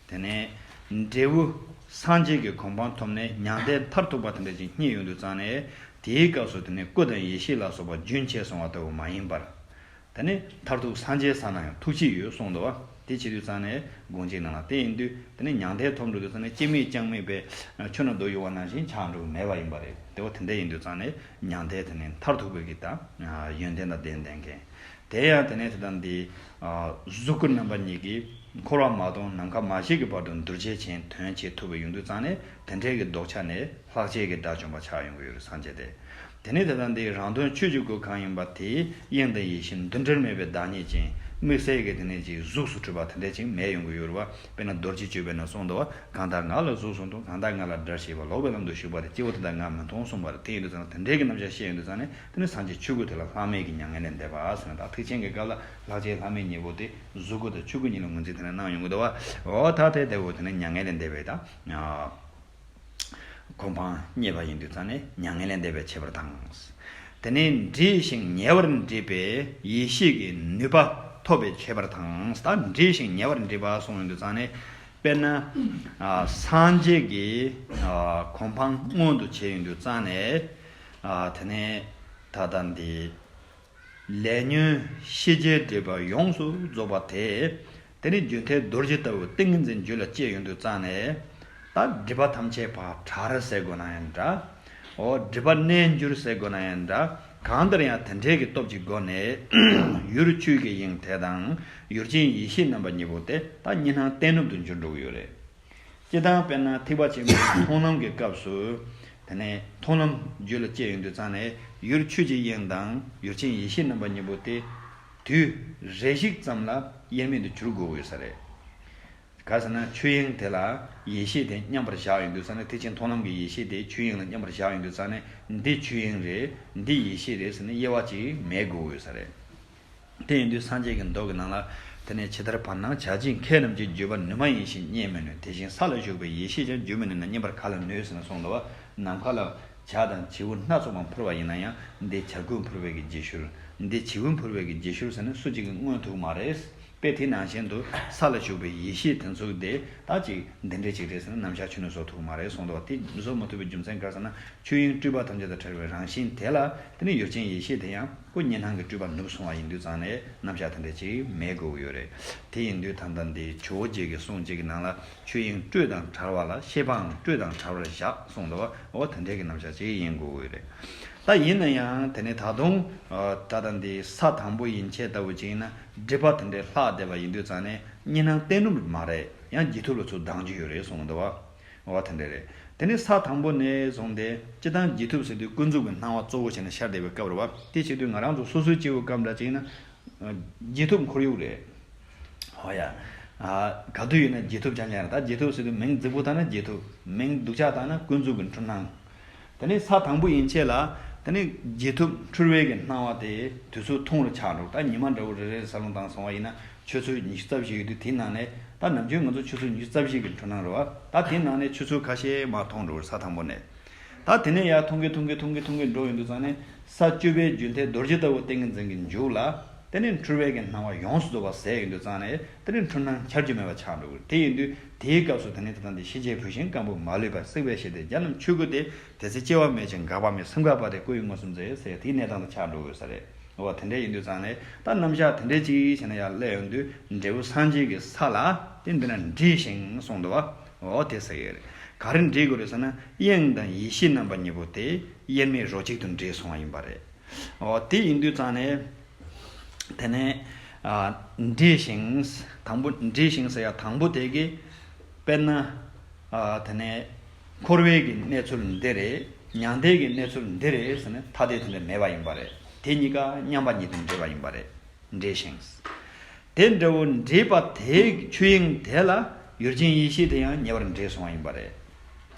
དེ་ནས་འབྲས་བུ་སངས་རྒྱས་ཀྱི་གོ་འཕང་ཐོབ་ནས་མྱང་འདས་མཐར་ཐུག་པ་དེ་འདྲ་ཅིག་རྙེད་ཡོང་དུས་ཙང་ནས། དེའི་སྐབས་སུ་དེ་ནས་སྐུ་དང་ཡེ་ཤེས་ལ་སོགས་པ་རྒྱུན་ཆད་སོང་བ་ལྟ་བུ་མ་ཡིན་པར། དེ་ནས་མཐར་ཐུག་སངས་རྒྱས་ས་ན་ཡང་ཐུག་བྱེད་ཡོད་གསུངས་འདུག་བ། དེ་བྱེད་དུས་ཙང་ནས་དགོངས་གཅིག་ནང་ལ། དེ་ཡིན་དུས་དེ་ནས་མྱང་འདས་ཐོབ་འགྲོ་དུས་ཙང་ནས་སྐྱེ་མེད་ཀྱང་མེད་པའི་ཆོས་རྣམས་སྡུག་ཡོད་པ་ནང་བཞིན་ཆགས་འགྲོ་གི་མེད་པ་ཡིན་པ་རེད། དེ་བ་དེ་འདྲ་ཡིན་དུས་ཙང་ནས་མྱང་འདས་དེ་ནས་མཐར་ཐུག་པའི་གི་ད་ཡོན་ཏན་དང་ལྡན་ལྡན་མཁན། དེ་ཡང་དེ་ནས་དེ་དང་འདི་གཟུགས་སྐུ་རྣམ་པ་གཉིས་ཀྱིས་འཁོར་བ་མ་སྟོངས་ནམ་མཁའ་མ་ཞིག་གི་བར་དུ་འདུལ་བྱེད་ཅན་དོན་བྱེད་ཐུབ་པ་ཡོང་དུས་ཙང་ནས། དེ་འདྲའི་གི་ལྡོག་ཆ་ནས་ལྷག་བཅས་ཀྱི་དགྲ་བཅོམ་པ་ཆགས་ཡོང་གི་ཡོད་རེད། སངས་རྒྱས་དེ། དེ་ནས་དེ་དང་འདི་རང་དོན་ཆོས་ཀྱི་སྐུ་གང་ཡིན་པ་དེ་དབྱིངས་དང་ཡེ་ཤེས་འདུ་འབྲལ་མེད་པའི་བདག་ཉིད་ཅན། དམིགས་བསལ་གྱི་དེ་ནས་ཅིག་གཟུགས་སུ་གྲུབ་པ་དེ་འདྲ་ཅིག་མེད་ཡོང་གི་ཡོད་རེད་བ། དཔེར་ན་རྡོ་རྗེ་གཅོད་པའི་ནང་གསུངས་འདུག་བ། གང་དག་ང་ལ་གཟུགས་སུ་མཐོང་། གང་དག་ང་ལ་དགྲར་བྱེད་པ། ལོག་པའི་ལམ་དུ་ཞུགས་པ་དེ། སྐྱེ་བོ་དེ་དག་ང་མི་མཐོང་གསུངས་པ་རེད། དེ་ཡིན་དུས་ཙང་ན་དེ་འདྲའི་གི་རྣམ་གཞག་བཤད་ཡོང་དུས་ཙང་ནས། དེ་ནི་སངས་རྒྱས་ཆོས་སྐུ་དེ་ལ་ལྷག་མེད་ཀྱི་མྱ་ངན་ལས་འདས་པ་ཟེར་ན། ད་ཐེག་ཆེན་གྱི་སྐབས་ལ་ལྷག་བཅས་ལྷག་མེད་གཉིས་པོ་དེ་གཟུགས་སྐུ་དང་ཆོས་སྐུ་གཉིས་ལ་ངོས་འཛིན་དེ་ནས་གནང་ཡོང་གི་འདུག་བ། འོ་ད་དེ་དེ་བོ་དེ་ནི་མྱ་ངན་ལས་འདས་པའི་ད་གོ་འཕང་བརྙེས་པ་ཡིན་དུས་ཙང་ནས་མྱ་ངན་ལས་འདས་པའི་ཁྱད་པར་དང་། དེ་ནས་འདྲིས་ཤིང་ཉེ་བར་འདྲིས་པའི་ཡེ་ཤེས་ཀྱི་ནུས་པ་ཐོབ་པའི་ཁྱད་པར་དང་། ད་འདྲིས་ཤིང་ཉེ་བར་འདྲིས་པ་གསུངས་ཡོང་དུས་ཙང་ནས། དཔེར་ན་ཨ་སངས་རྒྱས་ཀྱི་ཨ་གོ་འཕང་མངོན་དུ་བྱས་ཡོང་དུས་ཙང་ནས། ཨ་དེ་ནས་ད་ལྟ་འདི་ལས་ཉོན་ཤེས་བྱའི་སྒྲིབ་པ་ཡོངས་སུ་རྫོགས་པ་དེ། དེ་ནི་རྒྱུན་མཐའི་རྡོ་རྗེ་ལྟ་བུ་ཏིང་ངེ་འཛིན་རྒྱུད་ལ་སྐྱེས་ཡོང་དུས་ཙང་ནས། ད་སྒྲིབ་པ་ཐམས་ཅད་ཕར་བྲལ་ཟེར་དགོས་ན་ཡང་འདྲ། འོ་སྒྲིབ་པ་གནས་འགྱུར་ཟེར་དགོས་ན་ཡང་འདྲ། གང་ལྟར་ཡང་དེ་འདྲའི་གི་སྟོབས་ཀྱི་སྒོ་ནས་ཡུལ་ཆོས་ཀྱི་དབྱིངས་དེ་དང་ཡུལ་ཅན་ཡེ་ཤེས་རྣམ་པ་གཉིས་པོ་དེ་ད་གཉིས་སྣང་བསྟན་གྲུབ་ཏུ་འགྱུར་འགྲོ་གི་ཡོད་རེད། སྤྱིར་བཏང་དཔེར་ན་ཐེག་པ་ཆེན་པོའི་མཐོང་ལམ་གྱི་སྐབས་སུ། དེ་ནས་མཐོང་ལམ་རྒྱུད་ལ་སྐྱེས་ཡོང་དུས་ཙང་ནས་ཡུལ་ཆོས་ཀྱི་དབྱིངས་དང་ཡུལ་ཅན་ཡེ་ཤེས་རྣམ་པ་གཉིས་པོ་དེ་དུས་རེ་ཞིག་ཙམ་ལ་དབྱེར་མེད་དུ་གྱུར་དགོས་ཡོད་ས་རེད། ག་ཟེར་ན་ཆོས་དབྱིངས་དེ་ལ་ཡེ་ཤེས་དེ་མཉམ་པར་བཞག་ཡོང་དུས་ཙང་ནས་ཐེག་ཆེན་མཐོང་ལམ་གྱི་ཡེ་ཤེས་དེ་ཆོས་དབྱིངས་ལ་མཉམ་པར་བཞག་ཡོང་དུས་ཙང་ནས་འདི་ཆོས་དབྱིངས་རེད་འདི་ཡེ་ཤེས་རེད་ཟེར་ནས་དབྱེ་བ་ཅིག་མེད་དགོས་ཡོད་ས་རེད། དེ་ཡིན་དུས་སངས་རྒྱས་ཀྱི་མདོ་གི་ནང་ལ། དེ་ནས་ཇི་ལྟར་བར་སྣང་བྱ་བྱེད་མཁས་རྣམས་ཀྱིས། བརྗོད་པར་ནུས་མ་ཡིན་ཞིང་རྙེད་མི་ནུས། དེ་བཞིན་ས་ལ་བཞུགས་པའི་ཡེ་ཤེས་ཀྱང་། བརྗོད་མི་ནུས་ན་རྙེད་པར་ག་ལ་ནུས་ཟེར་ནས་གསུངས་འདུག་བ། ནམ་མཁའ་ལ་བྱ་དང་བྱིའུ་སྣ་ཚོགས་པ་འཕུར་བ་ཡིན་ན་ཡང་འདི་བྱ་རྒོད་འཕུར་བའི་གི་རྗེས་ཤུལ། འདི་བྱིའུ་འཕུར་བའི་གི་རྗེས་ཤུལ་ཟེར་ནས་སུ་གཅིག་གིས་མངོན་ཐུབ་མ་རེད། དཔེ་དེ་ནང་བཞིན་དུ་ས་ལ་བཞུགས་པའི་ཡེ་ཤེས་དེ་ཚོ་དེ་ད་ཅིག་འདི་འདྲས་ཅིག་རེད་ཟེར་ནས་རྣམ་གཞག་ཁྱོན་ནས་བཟོ་ཐུབ་མ་རེད་གསུངས་འདུག་བ། དེ་བཟོ་མ་ཐུབ་པའི་རྒྱུ་མཚན་ག་རེ་ཟེར་ན། ཆོས་དབྱིངས་སྤྲོས་པ་ཐམས་ཅད་དང་བྲལ་བའི་རང་བཞིན་དེ་ལ་དེ་ནི་ཡུལ་ཅན་ཡེ་ཤེས་དེ་ཡང་ཁོ་གཉིས་སྣང་གི་སྤྲོས་པ་ནུབ་སོང་བ་ཡིན་དུས་ཙང་ནས་རྣམ་གཞག་དེ་འདྲ་ཅིག་མེད་དགོས་ཀྱི་ཡོད་རེད། དེ་ཡིན་དུས་ད་ལྟ་འདི་ཇོ་བོ་རྗེ་གི་གསུང་གཅིག་གི་ནང་ལ་ཆོས་དབྱིངས་སྤྲོས་དང་བྲལ་བ་ལ་ཤེས་པའང་སྤྲོས་དང་བྲལ་བར་བཞག་གསུངས་འདུག་བ། འོ་དེ་འདྲའི་གི་རྣམ་གཞག་ཅིག་ཡིན་དགོས་ཀྱི་ཡོད་རེད། ད་ཡིན་ན་ཡང་དེ་ནི་ད་དུང་ད་ལྟ་འདི་ས་དང་པོ་ཡན་ཆད་ལྟ་བུ་ཅིག་ཡིན་ན་སྒྲིབ་པ་དེ་འདྲའི་ལྷག་བསྡད་པ་ཡིན་དུས་ཙང་ནས་གཉིས་སྣང་གཏན་ནུབ་མ་རེད། ཡང་རྗེས་ཐོབ་ལ་ཚུར་ལྡང་རྒྱུ་ཡོད་རེད་གསུངས་འདུག་བ། འོ་དེ་འདྲ་རེད། དེ་ནས་ས་དང་པོ་ནས་བཟུང་སྟེ་སྤྱིར་བཏང་རྗེས་ཐོབ་ཟེར་དུས་ཀུན་རྫོབ་ཀྱི་སྣང་བ་གཙོ་བོ་བྱས་ནས་ཤར་བསྡད་པའི་སྐབས་རེད་བ། དེ་བྱེད་དུས་ང་རང་ཚོ་སོ་སོའི་སྐྱེ་བོའི་སྐབས་འདྲ་ཅིག་ན། རྗེས་ཐོབ་ཁོར་ཡུག་རེད། འོ་ཡ། ག་དུས་ཡིན་ན་རྗེས་ཐོབ་རྐྱང་རྐྱང་རེད། ད་རྗེས་ཐོབ་ཟེར་དུས་མིང་རྫིག་པོ་བཏང་ན་རྗེས་ཐོབ། མིང་སྡུག་ཅག་བཏང་ན་ཀུན་རྫོབ་ཀྱི་འཁྲུལ་སྣང་། དེ་ནས་ས་དང་པོ་ཡན་ཆད་ལ། དེ་ནས་རྗེས་ཐོབ་འཁྲུལ་བའི་གི་སྣང་བ་དེ་དུས་ཚོད་ཐུང་རུ་ཆགས་འགྲོ། ད་ཉི་མ་འདྲ་བོ་རེ་རེ་ས་ལོང་བཏང་སོང་བ་ཡིན་ན་ཆུ་ཚོད་ཉི་ཤུ་རྩ་བཞི་ཡོད་དུས་དེའི་ནང་ནས་ད་ནམ་རྒྱུན་ང་ཚོ་ཆུ་ཚོད་ཉི་ཤུ་རྩ་བཞི་གི་འཁྲུལ་སྣང་རེད་བ། ད་དེའི་ནང་ནས་ཆུ་ཚོད་ཁ་ཤས་མར་ཐོན་འགྲོ་ས་དང་པོ་ནས། ད་དེ་ནས་ཡར་ཐུང་གི་ཐུང་གི་ཐུང་གི་ཐུང་གི་འགྲོ་ཡོང་དུས་ཙང་ནས་ས་བཅུ་པའི་རྒྱུན་མཐའི་རྡོ་རྗེ་ལྟ་བུ་ཏིང་ངེ་འཛིན་གྱི་མཇུག་ལ། དེ་ནས་འཁྲུལ་བའི་གི་སྣང་བ་ཡོངས་སུ་རྫོགས་པ་ཟད་ཡོང་དུས་ཙང་ནས་དེ་ནས་འཁྲུལ་སྣང་འཆར་རྒྱུ་མེད་པ་ཆགས་འགྲོ་གི། དེ་ཡིན་དུས་དེའི་སྐབས་སུ་དེ་ནས་ད་ལྟ་འདི་ཤེས་བྱའི་བུད་ཤིང་སྐམ་པོ་མ་ལུས་པ་བསྲེགས་པའི་ཞལ་ཏེ་རྒྱ་རྣམས་ཆོས་སྐུ་སྟེ། དེ་ཚེ་སྐྱེ་བ་མེད་ཅིང་འགག་པ་མེད། སེམས་འགག་པ་སྟེ་སྐུ་ཡི་མངོན་སུམ་མཛད་ཟེར་དེའི་གནས་སྟངས་དུ་ཆགས་འགྲོ་གི་ས་རེད། འོ་དེ་འདྲ་ཡིན་དུས་ཙང་ནས་ད་རྣམ་གཞག་དེ་འདྲ་ཅིག་བྱས་ན་ཡར་སླེབས་ཡོང་དུས་འབྲས་བུ་སངས་རྒྱས་ཀྱི་ས་ལ་དེ་འདི་ན་འདྲེས་ཤིང་གསུངས་འདུག་བ། འོ་དེ་ཟེར་གི་རེད། ག་རེ་འདྲེས་དགོས་རེད་ཟེར་ན་དབྱིངས་དང་ཡེ་ཤེས་རྣམ་པ་གཉིས་པོ་དེ་དབྱེར་མེད་རོ་གཅིག་ཏུ་འདྲེས་སོང་བ་ཡིན་པ་རེད། འོ་དེ་ཡིན་དུས་ཙང་ནས་དེ་ནས་ཨ་འདྲེས་ཤིང་དང་པོ་འདྲེས་ཤིང་ཟེར་ཡ་དང་པོ་དེ་གི་དཔེར་ན་ཨ་དེ་ནས་འཁོར་བའི་གི་གནས་ཚུལ་འདི་རེད། མྱང་འདས་ཀྱི་གནས་ཚུལ་འདི་རེད་ཟེར་ནས་ཐ་དད་དེ་འདྲ་མེད་པ་ཡིན་པ་རེད། དེ་གཉིས་ཀ་མཉམ་པ་ཉིད་དུ་འདྲེས་པ་ཡིན་པ་རེད། འདྲེས་ཤིང་། དེ་འདྲ་བོ་འདྲེས་པ་དེའི་ཆོས་དབྱིངས་དེ་ལ་ཡུལ་ཅན་ཡེ་ཤེས་དེ་ཡང་ཉེ་བར་འདྲེས་སོང་བ་ཡིན་པ་རེད།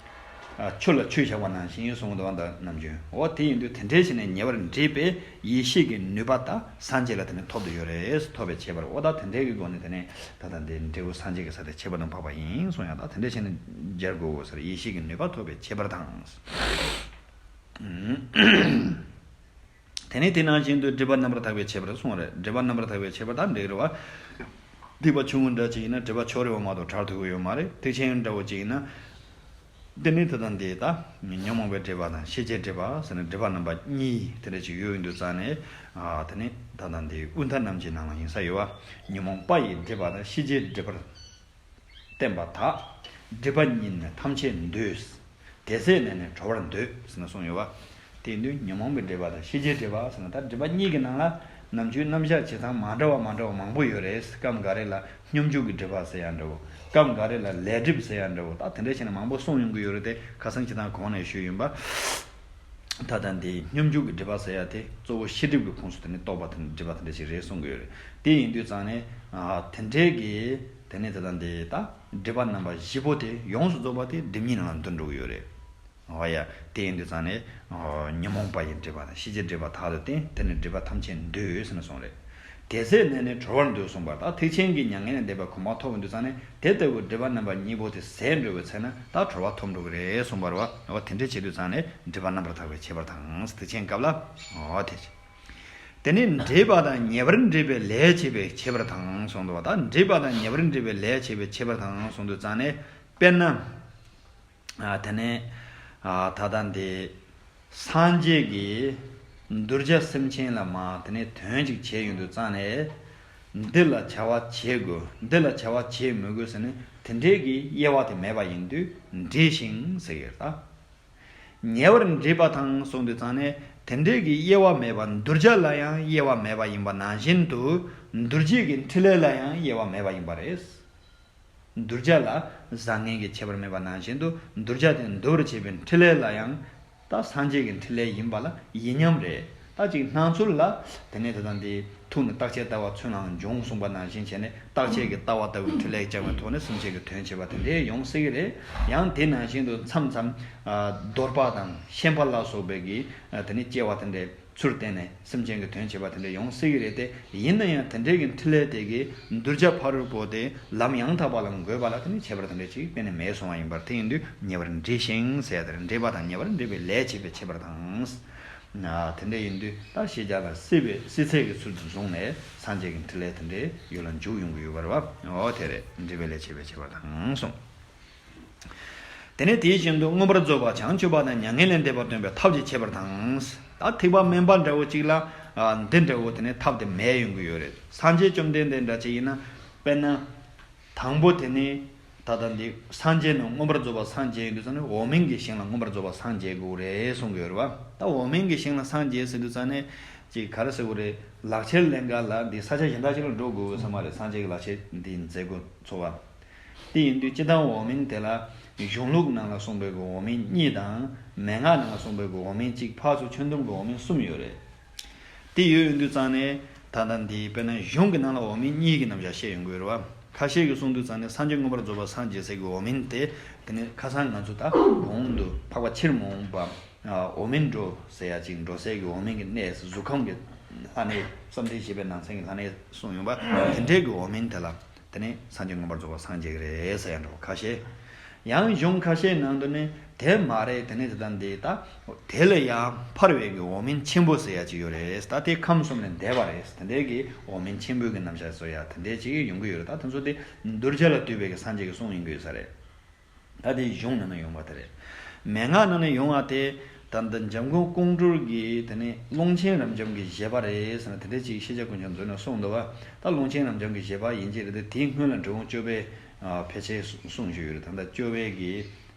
ཨ་ཆུ་ལ་ཆུ་བཞག་པ་ནང་བཞིན་གསུངས་འདུག་བ། ད་ནམ་རྒྱུན་འོ་དེ་ཡིན་དུས་དེ་འདྲའི་ཕྱིར་ནས་ཉེ་བར་འདྲེས་པའི་ཡེ་ཤེས་ཀྱི་ནུས་པ་དག་སངས་རྒྱས་ལ་དེ་ནས་ཐོབ་ཏུ་ཡོད་རེད། ཐོབ་པའི་ཁྱད་པར་འོ་ད་དེ་འདྲའི་གི་སྒོ་ནས་དེ་ནས་ད་ལྟ་འདི་འབྲས་བུ་སངས་རྒྱས་ཀྱི་ས་དེ་ཁྱད་པར་དུ་འཕགས་པ་ཡིན་གསུངས་ཡང་ད་དེ་འདྲའི་ཕྱིར་ནས་སྦྱར་དགོས་ཟེར། ཡེ་ཤེས་ཀྱི་ནུས་པ་ཐོབ་པའི་ཁྱད་པར་དང་། དེ་ནས་དེ་ནང་བཞིན་དུ་སྒྲིབ་པ་རྣམ་པར་དག་པའི་ཁྱད་པར་གསུངས་རེད། སྒྲིབ་པ་རྣམ་པར་དག་པའི་ཁྱད་པར་དང་འགྲིག་རེད་བ། སྡིག་པ་ཆུང་ངུ་འདྲ་ཅིག་ཡིན་ན་སྒྲིབ་པ་ཕྱོགས་རིས་པ་མ་གཏོགས་བྲལ་ཐུབ་ཀྱི་ཡོད་མ་རེད། ཐེག་ཆེན་འདྲ་བོ་ཅིག་ཡིན་ན། དེ་ནི་དེ་དང་དེ་ད། ཉོན་མོངས་པའི་སྒྲིབ་པ་དང་ཤེས་བྱའི་སྒྲིབ་པ་ཟེར་ནས་སྒྲིབ་པ་རྣམ་པ་གཉིས་དེ་འདྲ་ཅིག་ཡོད་ཡོད་དུས་ཙང་ནས། ཨ་དེ་ནི་ད་ལྟ་འདི་དབུས་མཐའ་རྣམ་འབྱེད་ནང་ལ་ཡིན་ས་ཡོད་བ། ཉོན་མོངས་པ་ཡི་སྒྲིབ་པ་དང་ཤེས་བྱའི་སྒྲིབ་པར་བསྟན་པ་དག། སྒྲིབ་པ་གཉིས་ནི་ཐམས་ཅད་འདོད། དེ་ཚེ་གནས་ནས་གྲོལ་བར་འདོད་ཟེར་ནས་གསུངས་ཡོད་བ། དེ་ཡིན་དུས་ཉོན་མོངས་པའི་སྒྲིབ་པ་དང་ཤེས་བྱའི་སྒྲིབ་པ་ཟེར་ན་ད་སྒྲིབ་པ་གཉིས་ཀྱི་ནང་ལ་ནམ་རྒྱུན་རྣམ་གཞག་བྱེད་སྟངས་མ་འདྲ་བ་མ་འདྲ་བ་མང་པོ་ཡོད་རེད། སྐབས་འགའ་རེ་ལ་སྙོམས་འཇུག་གི་སྒྲིབ་པ་ཟེར་ཡ་འདྲ་བོ། སྐབས་འགའ་རེ་ལ་ལས་སྒྲིབ་ཟེར་ཡ་འདྲ་བོ། ད་དེ་འདྲ་བྱས་ནས་མང་པོ་གསུངས་ཡོང་གི་ཡོད་རེད་དེ། ཁ་སང་སྤྱིར་བཏང་གོང་ནས་ཞུས་ཡིན་པ། ད་ལྟ་འདི་སྙོམས་འཇུག་གི་སྒྲིབ་པ་ཟེར་ཡ་དེ་གཙོ་བོ་ཤེས་སྒྲིབ་ཀྱི་ཁོངས་སུ་དེ་ནི་གཏོགས་པ་དེ་ནི་སྒྲིབ་པ་དེ་འདྲ་ཞིག་རེད་གསུང་གི་ཡོད་རེད། དེ་ཡིན་དུས་ཙང་ནས་ཨ་དེ་འདྲའི་གི་དེ་ནི་ད་ལྟ་འདི་ད་སྒྲིབ་པ་རྣམ་པ་བཞི་པོ་དེ་ཡོངས་སུ་རྫོགས་པ་དེ་སྒྲིབ་གཉིས་ནང་ལ་འདུ་འགྲོ་གི་ཡོད་རེད། འོ་ཡ། དེ་ཡིན་དུས་ཙང་ནས་ཨོ་ཉོན་མོངས་པ་ཡི་སྒྲིབ་པ་དང་ཤེས་བྱའི་སྒྲིབ་པ་དག་ཏུ་བརྟེན་དེ་ནི་སྒྲིབ་པ་ཐམས་ཅད་འདོད་ཟེར་ནས་གསུངས་རེད། དེ་ཚེ་གནས་ནས་གྲོལ་བར་འདོད་གསུངས་པར་ད་ཐེག་ཆེན་གྱི་མྱ་ངན་ལས་འདས་པའི་གོ་འཕང་ཐོབ་ཡོང་དུས་ཙང་ནས་དེ་ལྟ་བུའི་སྒྲིབ་པ་རྣམ་པ་གཉིས་པོ་དེ་ཟད་འགྲོ་བའི་ཚེ་ན་ད་གྲོལ་བ་ཐོབ་འགྲོ་གི་རེད་གསུངས་པ་རེད་བ། འོ་དེ་འདྲ་བྱེད་དུས་ཙང་ནས་སྒྲིབ་པ་རྣམ་པར་དག་པའི་ཁྱད་པར་དང་ཐེག་ཆེན་སྐབས་ལ་འོ་དེ་བྱེད། དེ་ནས་འདྲེས་པ་དང་ཉེ་བར་འདྲེས་པའི་ལས་བྱེད་པའི་ཁྱད་པར་དང་གསུངས་འདུག་བ། ད་འདྲེས་པ་དང་ཉེ་བར་འདྲེས་པའི་ལས་བྱེད་པའི་ཁྱད་པར་དང་གསུངས་དུས་ཙང་ནས་དཔེར་ན། ཨ་དེ་ནས་ཨ་ད་ལྟ་འདི་སངས་རྒྱས་ཀྱིས་གདུལ་བྱ་སེམས་ཅན་ལ་མ་དེ་ནས་དོན་ཅིག་བྱས་ཡོང་དུས་ཙང་ནས་འདི་ལ་བྱ་བ་བྱེད་དགོས། འདི་ལ་བྱ་བ་བྱེད་མི་དགོས་ཟེར་ནས་དེ་འདྲའི་གི་དབྱེ་བ་དེ་མེད་པ་ཡིན་དུས་འདྲེས་ཤིང་ཟེར་གྱི་རེད་ད། ཉེ་བར་འདྲེས་པ་དང་གསུངས་དུས་ཙང་ནས་དེ་འདྲའི་གི་དབྱེ་བ་མེད་པ་གདུལ་བྱ་ལ་ཡང་དབྱེ་བ་མེད་པ་ཡིན་པ་ནང་བཞིན་དུ་གདུལ་བྱའི་གི་འཕྲིན་ལས་ལ་ཡང་དབྱེ་བ་མེད་པ་ཡིན་པ་རེད། གདུལ་བྱ་ལ་བཟང་ངན་གྱི་ཁྱད་པར་མེད་པ་ནང་བཞིན་དུ་གདུལ་བྱ་དེ་འདུལ་བར་བྱེད་པའི་འཕྲིན་ལས་ལ་ཡང་ ད་སངས་རྒྱས་ཀྱི་འཕྲིན་ལས་ཡིན་པ་ལ་ཡིན་མཉམ་རེད། ད་ཅིག་སྣང་ཚུལ་ལ་དེ་ནས་དེ་དང་དེ་ཐུག་ནས་རྟག་ཆད་ལྟ་བ་ཚུར་ལའང་འབྱུང་གསུངས་པ་ནང་བཞིན་བྱས་ནས་རྟག་ཆད་ཀྱི་ལྟ་བ་ལྟ་བུའི་འཕྲིན་ལས་བསྐྱངས་པའི་ཐོག་ནས་སེམས་ཅན་གྱི་དོན་བྱེད་པ་དེ་འདྲའི་ཡོང་སྲིད་ཀྱི་རེད། ཡང་དེ་ནང་བཞིན་དུ་མཚམས་མཚམས་ཨ་གདོལ་པ་དང་ཤན་པ་ལ་སོགས་པའི་གི་ཨ་དེ་ནས་སྐྱེ་བ་དེ་འདྲའི་ཚུར་བསྟན་ནས་སེམས་ཅན་གྱི་དོན་བྱེད་པ་དེ་འདྲ་ཡོང་སྲིད་ཀྱི་རེད་དེ། ཡིན་ན་ཡང་དེ་འདྲའི་གི་འཕྲིན་ལས་དེ་གི་གདུལ་བྱ་ཕ་རོལ་པོ་དེ་ལམ་ཡང་དག་པ་ལ་འགོད་པ་ལ་དེ་ནི་ཁྱད་པར་དེ་འདྲ་ཅིག་གཏན་ནས་མེད་གསུང་བ་ཡིན་པར། དེ་ཡིན་དུས་ཉེ་བར་འདྲིས་ཤིང་ཟེར་ཡ་དེ་རེད། འདྲིས་པ་དང་ཉེ་བར་འདྲིས་པའི་ལས་བྱེད་པའི་ཁྱད་པར་དང་། ཨ་དེ་འདྲ་ཡིན་དུས་ད་ཤེས་བྱ་ལ་སྲིད་པའི་སྲིད་ཚད་ཀྱི་ཚུལ་དུ་བཟུང་ནས་སངས་རྒྱས་ཀྱི་འཕྲིན་ལས་དེ་འདྲའི་ཡུལ་ལ་འཇུག་ཡོང་གི་ཡོད་པ་རེད་བ། འོ་དེ་རེད། འདྲིས་པའི་ལས་བྱེད་པའི་ཁྱད་པར་དང་གསུངས། དེ་ནས་དེའི་བཞིན་དུ་མངོན་པར་རྫོགས་པ་བྱང་ཆུབ་པ་དང་མྱ་ངན་ལས་འདས་པ་སྟོན་པའི་ཐབས་ཀྱི་ཁྱད་པར་དང་། ད་ཐེག་པ་དམན་པ་འདྲ་བོ་གཅིག་ལ་ཨ་འདི་འདྲ་བོ་དེ་ནས་ཐབས་དེ་མེད་ཡོང་གི་ཡོད་རེད། སངས་རྒྱས་བཅོམ་ལྡན་འདས་འདྲ་ཅིག་ཡིན་ན། དཔེར་ན། དང་པོ་དེ་ནི་ད་ལྟ་འདི་སངས་རྒྱས་ནི་མངོན་པར་རྫོགས་པ་སངས་རྒྱས་ཡིན་དུས་ཙང་ནི་འོག་མིན་གྱི་ཞིང་ལ་མངོན་པར་རྫོགས་པ་སངས་རྒྱས་དགོས་རེད་གསུང་གི་ཡོད་རེད་བ། ད་འོག་མིན་གྱི་ཞིང་ལ་སངས་རྒྱས་ཟེར་དུས་ཙང་ནི་ཅིག་ག་རེ་ཟེར་དགོས་རེད། ལག་ཁྱེར་ལེན་ག་ལ་འདི་ས་ཆ་གཞན་དག་ཅིག་ལ་འགྲོ་དགོས་ས་མ་རེད། སངས་རྒྱས་ཀྱི་ལག་ཁྱེར་འདི་མཛད་དགོས་ཚོ་བ། དེ་ཡིན་དུས་སྤྱི་བཏང་འོག་མིན་དེ་ལ་གཞུང་ལུགས་ནང་ལ་གསུངས་པའི་གི་འོག་མིན་གཉིས་དང་། མན་ངག་ནང་ལ་གསུངས་པའི་གི་འོག་མིན་གཅིག་ཕར་ཚུར་ཁྱོན་བསྡོམས་ཀྱི་འོག་མིན་གསུམ་ཡོད་རེད། དེ་ཡོད་ཡོད་དུས་ཙང་ནས་ད་ལྟ་འདི་དཔེར་ན་གཞུང་གི་ནང་ལ་འོག་མིན་གཉིས་ཀྱི་རྣམ་གཞག་བཤད་ཡོང་གི་ཡོད་རེད་བ། ཁ་ཤས་ཀྱིས་གསུངས་དུས་ཙང་ནས་སངས་རྒྱས་མངོན་པར་རྫོགས་པ་སངས་རྒྱས་ཟེར་གི་འོག་མིན་དེ་དེ་ནི་ཁ་སང་ང་ཚོ་ད་གོང་དུ་འཕགས་པ་ཕྱིར་མ་འོངས་པ་འོག་མིན་འགྲོ་ཟེར་ཡ་ཅིག་འགྲོ་སའི་གི་འོག་མིན་གྱི་གནས། གཟུགས་ཁམས་ཀྱི་ལྷ་གནས། བསམ་གཏན་བཞི་པའི་ནང་ཚན་གྱི་ལྷ་གནས་གསུངས་ཡོང་བ། དེ་འདྲའི་གི་འོག་མིན་དེ་ལ་དེ་ནི་སངས་རྒྱས་མངོན་པར་རྫོགས་པ་སངས་རྒྱས་ཀྱི་རེད་ཟེར་ཡ་འདྲ་བོ་ཁ་ཤས། ཡང་གཞུང་ཁ་ཤས་ནང་དུ་ནི་དེ་མ་རེད། དེ་ནི་དེ་དང་འདི་ད་དེ་ལས་ཡང་འཕར་བའི་གི་འོག་མིན་ཆེན་པོ་ཟེར་ཡ་ཅིག་ཡོད་རེད། ད་དེ་ཁམས་གསུམ་ལས་འདས་པ་རེད། དེ་འདྲའི་གི་འོག་མིན་ཆེན་པོའི་གི་རྣམ་གཞག་བཟོ་ཡ་དེ་འདྲའི་ཅིག་ཡོང་གི་ཡོད་རེད། ད་དེ་ཚོ་དེ་གདུལ་བྱ་ལ་ལྟོས་པའི་གི་སངས་རྒྱས་ཀྱི་གསུང་ཡིན་གི་ཡོད་ས་རེད། ད་དེ་གཞུང་ནང་ན་ཡོང་བ་དེ་རེད། མན་ངག་ནང་ན་ཡོང་བ་དེ་ད་ལྟ་འཇམ་མགོན་ཀོང་སྤྲུལ་གྱིས་དེ་ནི་ཀློང་ཆེན་རབ་འབྱམས་ཀྱི་བཞེད་པ་རེད་ཟེར་ན་དེ་འདྲ་ཅིག་ཤེས་བྱ་ཀུན་ཁྱབ་མཛོད་ནང་གསུངས་འདུག་བ། ད་ཀློང་ཆེན་རབ་འབྱམས་ཀྱི་བཞེད་པ་ཡིན་གྱི་རེད་དེ། དེའི་སྔོན་ལ་འབྲི་གུང་སྐྱོབ་པའི་ཨ་ཕལ་ཆེར་གསུང་ཞུས་ཡོད་རེད། ད་ལྟ་སྐྱོབ་པའི་གི་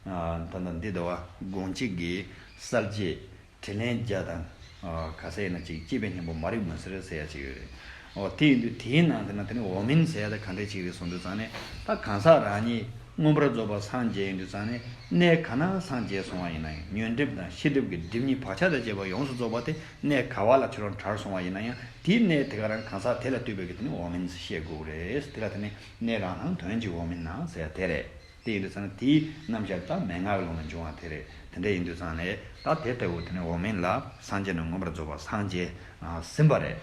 ཨ་ད་ལྟ་འདི་འདུག་བ། དགོངས་གཅིག་གི་གསལ་བྱེད། དྲིས་ལན་བརྒྱ་དང་། ཨ་ག་ས་ཡིན་ན་ཅིག་སྐྱེས་པའི་སྙིང་པོ་མ་རིག་མུན་སེལ་ཟེར་ཡ་ཅིག་ཡོད་རེད། འོ་དེ་ཡིན་དུས་དེའི་ནང་དེ་ན་དེ་ནི་འོག་མིན་ཟེར་ཡ་དེ་ག་འདྲས་ཅིག་རེད་གསུངས་དུས་ཙང་ནས། ད་གང་ཟག་རང་ཉིད་མངོན་པར་རྫོགས་པར་སངས་རྒྱས་ཡིན་དུས་ཙང་ནས་གནས་ག་ན་སངས་རྒྱས་སོང་བ་ཡིན་ན་ཡང་། ཉོན་སྒྲིབ་དང་ཤེས་སྒྲིབ་ཀྱི་སྒྲིབ་གཉིས་བག་ཆགས་དང་བཅས་པ་ཡོངས་སུ་རྫོགས་པ་དེ་གནས་ག་བ་ལ་ཁྱོད་རང་གྲར་སོང་བ་ཡིན་ན་ཡང་། དེའི་གནས་དེ་ག་རང་གང་ཟག་དེ་ལ་ལྟོས་པའི་གི་དེ་ནི་འོག་མིན་ཟེར་བཤད་དགོས་རེད། དེ་ལ་དེ་ནི་གནས་རང་སྣང་དོན་གྱི་འོག་མིན་ན་ཟེར་ཡ་དེ་རེད། དེ་ཡིན་དུས་ཙང་ནས་དེའི་རྣམ་གཞག་ད་མན་ངག་གི་ལུང་ནས་འབྱུང་བ་དེ་རེད། དེ་འདྲ་ཡིན་དུས་ཙང་ནས་ད་དེ་ལྟ་བུ་དེ་ནི་འོག་མིན་ལ་སངས་རྒྱས་ནི་མངོན་པར་རྫོགས་པ་སངས་རྒྱས་ཨ་ཟིན་པ་རེད།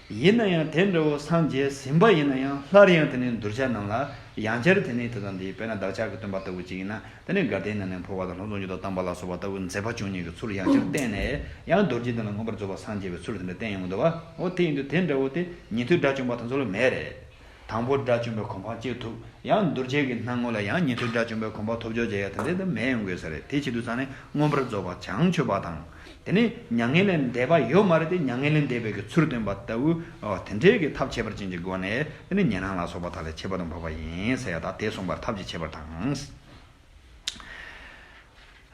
ཡིན་ན་ཡང་དེ་འདྲ་བོ་སངས་རྒྱས་ཟིན་པ་ཡིན་ན་ཡང་སླར་ཡང་དེ་ནི་གདུལ་བྱ་རྣམས་ལ་ཡང་བསྐྱར་དེ་ནི་དེ་དང་དེའི་དཔེར་ན་བདག་ཅག་གི་སྟོན་པ་ལྟ་བུ་ཅིག་ཡིན་ན་དེ་ནི་དགའ་ལྡན་ནང་ནས་འཕོ་བ་དང་ལྷག་མཐོང་སྤྱོད་དང་དམ་པ་ལ་སོགས་པ་ལྟ་བུ་མཛད་པ་བཅུ་གཉིས་ཀྱི་ཚུལ་ཡང་བསྐྱར་བསྟན་ནས་ཡང་རྡོ་རྗེ་གདན་ལ་མངོན་པར་རྫོགས་པ་སངས་རྒྱས་པའི་ཚུལ་དེ་འདྲ་བསྟན་ཡོང་གི་འདུག་བ། འོ་དེ་ཡིན་དུས་དེ་འདྲ་བོ་དེ་ཉན་ཐོས་དགྲ་བཅོམ་པ་དེ་ཚོ་ལ་མེད་རེད། དང་པོ་དགྲ་བཅོམ་པའི་གོ་འཕང་སྐྱེ་ཐུབ། ཡང་གདུལ་བྱའི་གི་སྣང་ངོ་ལ་ཡང་ཉན་ཐོས་དགྲ་བཅོམ་པའི་གོ་འཕང་ཐོབ་ཆོག་བྱེད་ཡ་དེ་འདྲ་དེ་མེད་ཡོང་དགོས་ས་རེད། དེ་བྱེད་དུས་ཙང་ནས་མངོན་པར་རྫོགས་པ་བྱང་ཆུབ་པ་དང་། དེ་ནས་མྱ་ངན་ལས་འདས་པ་ཡོད་མ་རེད་དེ། མྱ་ངན་ལས་འདས་པའི་གི་ཚུལ་སྟོན་པ་ལྟ་བུ་ཨོ་དེ་འདྲའི་གི་ཐབས་ཁྱད་པར་ཅན་གྱི་སྒོ་ནས་དེ་ནས་ཉན་རང་ལ་སོགས་པ་དག་ལས་ཁྱད་པར་དུ་འཕགས་པ་ཡིན་ཟེར་ཡ། ད་དེ་གསུངས་པར་ཐབས་ཀྱི་ཁྱད་པར་དང་།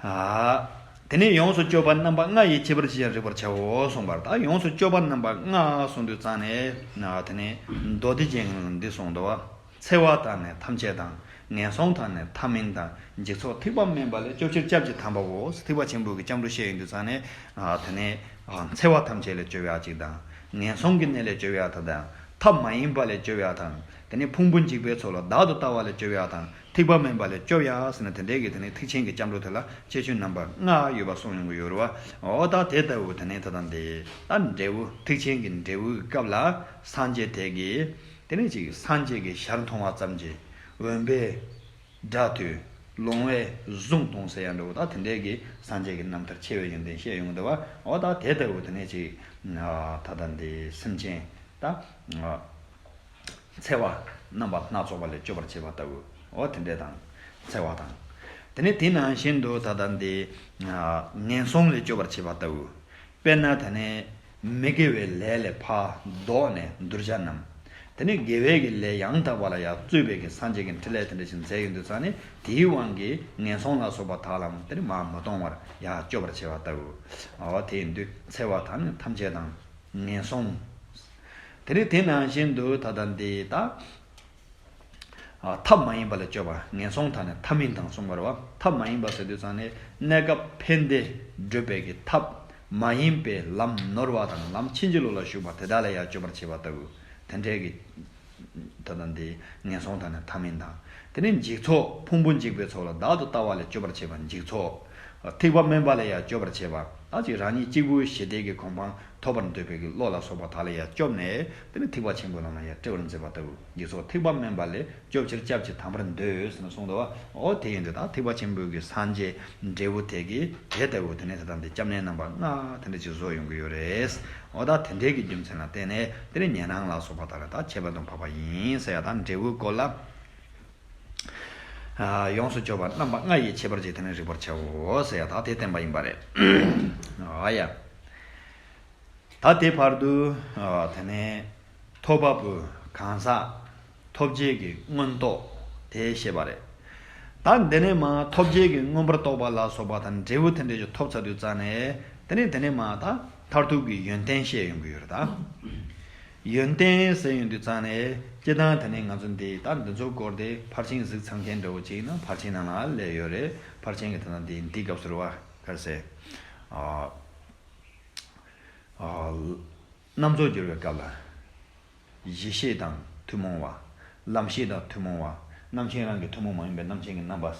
ཨ། དེ་ནས་ཡོངས་སུ་གཅོད་པ་རྣམ་པ་ལྔ་ཡིས་ཁྱད་པར་ཅན་རིག་པར་བྱའོ་གསུངས་པར། ད་ཡོངས་སུ་གཅོད་པ་རྣམ་པ་ལྔ་གསུངས་དུས་ཙང་ནས་ན། དེ་ནས་མདོ་སྡེ་རྒྱན་འདི་གསུངས་འདུག་བ། འཚེ་བ་དག་ནི་ཐམས་ཅད་དང་། ངན་སོང་དག་ནི་ཐ་མིན་དང་། འཇིག་ཚོགས་ཐེག་པ་དམན་པ་ལས། སྐྱོབ་ཕྱིར་སྐྱབས་ཀྱི་དམ་པའོ། ཐེག་པ་ཆེན་པོའི་གི་སྐྱབས་འགྲོ་བཤད་ཡོང་དུས་ཙང་ནས་ཨ་དེ་ནས་ཨ་འཚེ་བ་ཐམས་ཅད་ལས་སྐྱོབ་ཡ་གཅིག་དང་། ངན་སོང་གི་གནས་ལས་སྐྱོབ་ཡ་དང་། ཐབས་མ་ཡིན་པ་ལས་སྐྱོབ་ཡ་དང་། དེ་ནས་ཕུང་པོ་འཇིག་པའི་ཚོགས་ལ་བདག་ཏུ་ལྟ་བ་ལས་སྐྱོབ་ཡ་དང་། ཐེག་པ་དམན་པ་ལས་སྐྱོབ་ཡ་ཟེར་ན། དེ་འདྲའི་གི་དེ་ནི་ཐེག་ཆེན་གྱི་སྐྱབས་འགྲོ་དེ་ལ་ཁྱད་ཆོས་རྣམ་པ་ལྔ་ཡོད་པ་གསུངས་ཡོང་གི་ཡོད་རེད་བ། འོ་ད་དེ་ལྟ་བུ་དེ་ནི་ད་ལྟ་འདི་ད་འབྲས་བུ་ཐེག་ཆེན་གྱི་འབྲས་བུའི་སྐབས་ལ་སངས་རྒྱས་དེ་གིས་དེ་ནི་ཅིག་སངས་རྒྱས་ཀྱི་ཞལ་མཐོང་བ་ཙམ་གྱིས་འོན་པའི་སྒྲ་ཐོས། ལོང་བས་གཟུངས་མཐོང་ཟེར་ཡ་འདྲ་བོ། ད་དེ་འདྲའི་གི་སངས་རྒྱས་ཀྱི་རྣམ་ཐར་ཆེ་བའི་ཡོན་ཏན་བཤད་ཡོང་གི་འདུག་བ། འོ་ད་དེ་ལྟ་བུ་དེ་ནི་ཅིག་ད་ལྟ་འདི་སེམས་ཅན་ད། འཚེ་བ་རྣམ་པ་སྣ་ཚོགས་པ་ལས་སྐྱོབ་པར་བྱེད་པ་ལྟ་བུ། འོ་དེ་འདྲ་དང་། འཚེ་བ་དང་། དེ་ནས་དེ་ནང་བཞིན་དུ་ད་ལྟ་འདི་ངན་སོང་ལས་སྐྱོབ་པར་བྱེད་པ་ལྟ་བུ། དཔེར་ན་དེ་ནས་མི་དགེ་བའི་ལས་ལས་ཕར་ལྡོག་ནས་གདུལ་བྱ་རྣམས། དེ་ནས་དགེ་བའི་གི་ལས་ཡང་དག་པ་ལ་ཡང་བརྩོན་པའི་གི་སངས་རྒྱས་ཀྱི་འཕྲིན་ལས་དེ་འདྲ་ཞིག་མཛད་ཡོང་དུས་ཙང་ནས་དེའི་དབང་གིས་ངན་སོང་ལ་སོགས་པ་དག་ལ་དེ་ནས་མར་མི་ལྟུང་བར་ཡང་སྐྱོབ་པར་བྱེད་པ་ལྟ་བུ། འོ་དེ་ཡིན་དུས་འཚེ་བ་དག་ནི་ཐམས་ཅད་དང་། ངན་སོང་། དེ་ནས་དེ་ནང་བཞིན་དུ་ད་ལྟ་འདི་ད། ཐབས་མ་ཡིན་པ་ལ་སྤྱོད་པ་ངན་སོང་དག་ནི་ཐབས་མིན་དང་གསུངས་པ་རེད་བ། ཐབས་མ་ཡིན་པ་ཟེར་དུས་ཙང་ནས་གནས་སྐབས་ཕན་བདེ་སྒྲུབ་པའི་གི་ཐབས་མ་ཡིན་པའི་ལམ་ནོར་བ་དང་ལམ་ཕྱིན་ཅི་ལོག་ལ་ཞུགས་པ་དེ་དག་ལ་ཡང་སྤྱོད་པར་བྱེད་པ་ལྟ་བུ་དེ་འདྲའི་གི། ད་ལྟ་འདི་ངན་སོང་དག་ནི་ཐབས་མིན་དང་། དེ་ནས་འཇིག་ཚོགས་ཕུང་པོ་འཇིག་པའི་ཚོགས་ལ་བདག་ཏུ་ལྟ་བ་ལས་སྐྱོབ་པར་བྱེད་པ་འཇིག་ཚོགས། ཐེག་པ་དམན་པ་ལ་ཡང་སྐྱོབ་པར་བྱེད་པ། ད་ཅིག་རང་ཉིད་གཅིག་པུའི་ཞི་བདེ་གི་གོ་འཕང་ཐོབ་པར་འདོད་པའི་གི་བློ་ལ་སོགས་པ་དག་ལ་ཡང་སྐྱོབ་ནས་དེ་ནི་ཐེག་པ་ཆེན་པོའི་ལམ་ལ་ཡང་སྤྲད་པར་མཛད་པ་ལྟ་བུ་འཇིག་ཚོགས། ཐེག་པ་དམན་པ་ལས་སྐྱོབ་ཕྱིར་སྐྱབས་ཀྱི་དམ་པར་འདོད་ཟེར་ནས་གསུངས་འདུག་བ། འོ་དེ་ཡིན་དུས་ད་ཐེག་པ་ཆེན་པོའི་གི་སངས་རྒྱས་འབྲས་བུ་དེ་གི་དེ་ལྟ་བུ་དེ་ནས་ད་ལྟ་འདི་སྐྱབས་གནས་རྣམ་པ་ལྔ་དེ་འདྲ་ཅིག་བཟོ་ཡོང་གི་ཡོད་རེད། འོ་ད་དེ་འདྲའི་གི་རྒྱུ་མཚན་ལ་བརྟེན་ནས་དེ་ནི་ཉན་རང་ལ་སོགས་པ་དག་ལ་ད་ཁྱད་པར་དུ་འཕགས་པ་ཡིན་ཟེར་ཡ་ད་འབྲས་བུའི་སྐོར་ལ། ཡོངས་སུ་གཅོད་པ་རྣམ་པ་ལྔ་ཡི་ཁྱད་པར་གྱིས་དེ་ནི་རིག་པར་བྱའོ་ཟེར་ཡ་ད་དེ་བསྟན་པ་ཡིན་པ་རེད། ཨ་ཡ། ད་དེ་བར་དུ་དེ་ནས་ཐོབ་པ་པོའི་གང་ཟག་ཐོབ་བྱེད་ཀྱི་མངོན་རྟོགས་དེ་བཤད་པ་རེད། ད་འདི་ནས་མ་ཐོབ་བྱེད་ཀྱི་མངོན་པར་རྟོགས་པ་ལ་སོགས་པ་དང་འབྲས་བུ་དེ་འདྲ་ཞིག་ཐོབ་ཚར་དུས་ཙ་ནས་དེ་ནས་དེ་ནས་མ་ད་མཐར་ཐུག་གི་ཡོན་ཏན་བཤད་ཡོང་གི་ཡོད་རེད་ད། ཡོན་ཏན་ཟེར་ཡོང་དུས་ཙང་ནས་སྤྱིར་བཏང་དེ་ནས་ང་ཚོ་འདི་ད་འདི་ཚོའི་སྐོར་དེ་ཕར་ཕྱིན་གཟིགས་ཚར་མཁན་འདྲ་བོ་ཅིག་ཡིན་ན་ཕར་ཕྱིན་ནང་ལ་སླེབས་ཡོད་རེད། ཕར་ཕྱིན་གྱི་དེ་ན་འདི་འདི་སྐབས་སུ་རེད་བ། ག་རེ་ཟེར། ཨ། ཨ། རྣམ་རྫོགས་སྦྱོར་བའི་སྐབས་ལ། གཞི་ཤེས་དང་ཐུན་མོང་བ། ལམ་ཤེས་དང་ཐུན་མོང་བ། རྣམ་མཁྱེན་རང་གི་ཐུན་མོང་མ་ཡིན་པའི་རྣམ་མཁྱེན་གྱི་རྣམ་པ།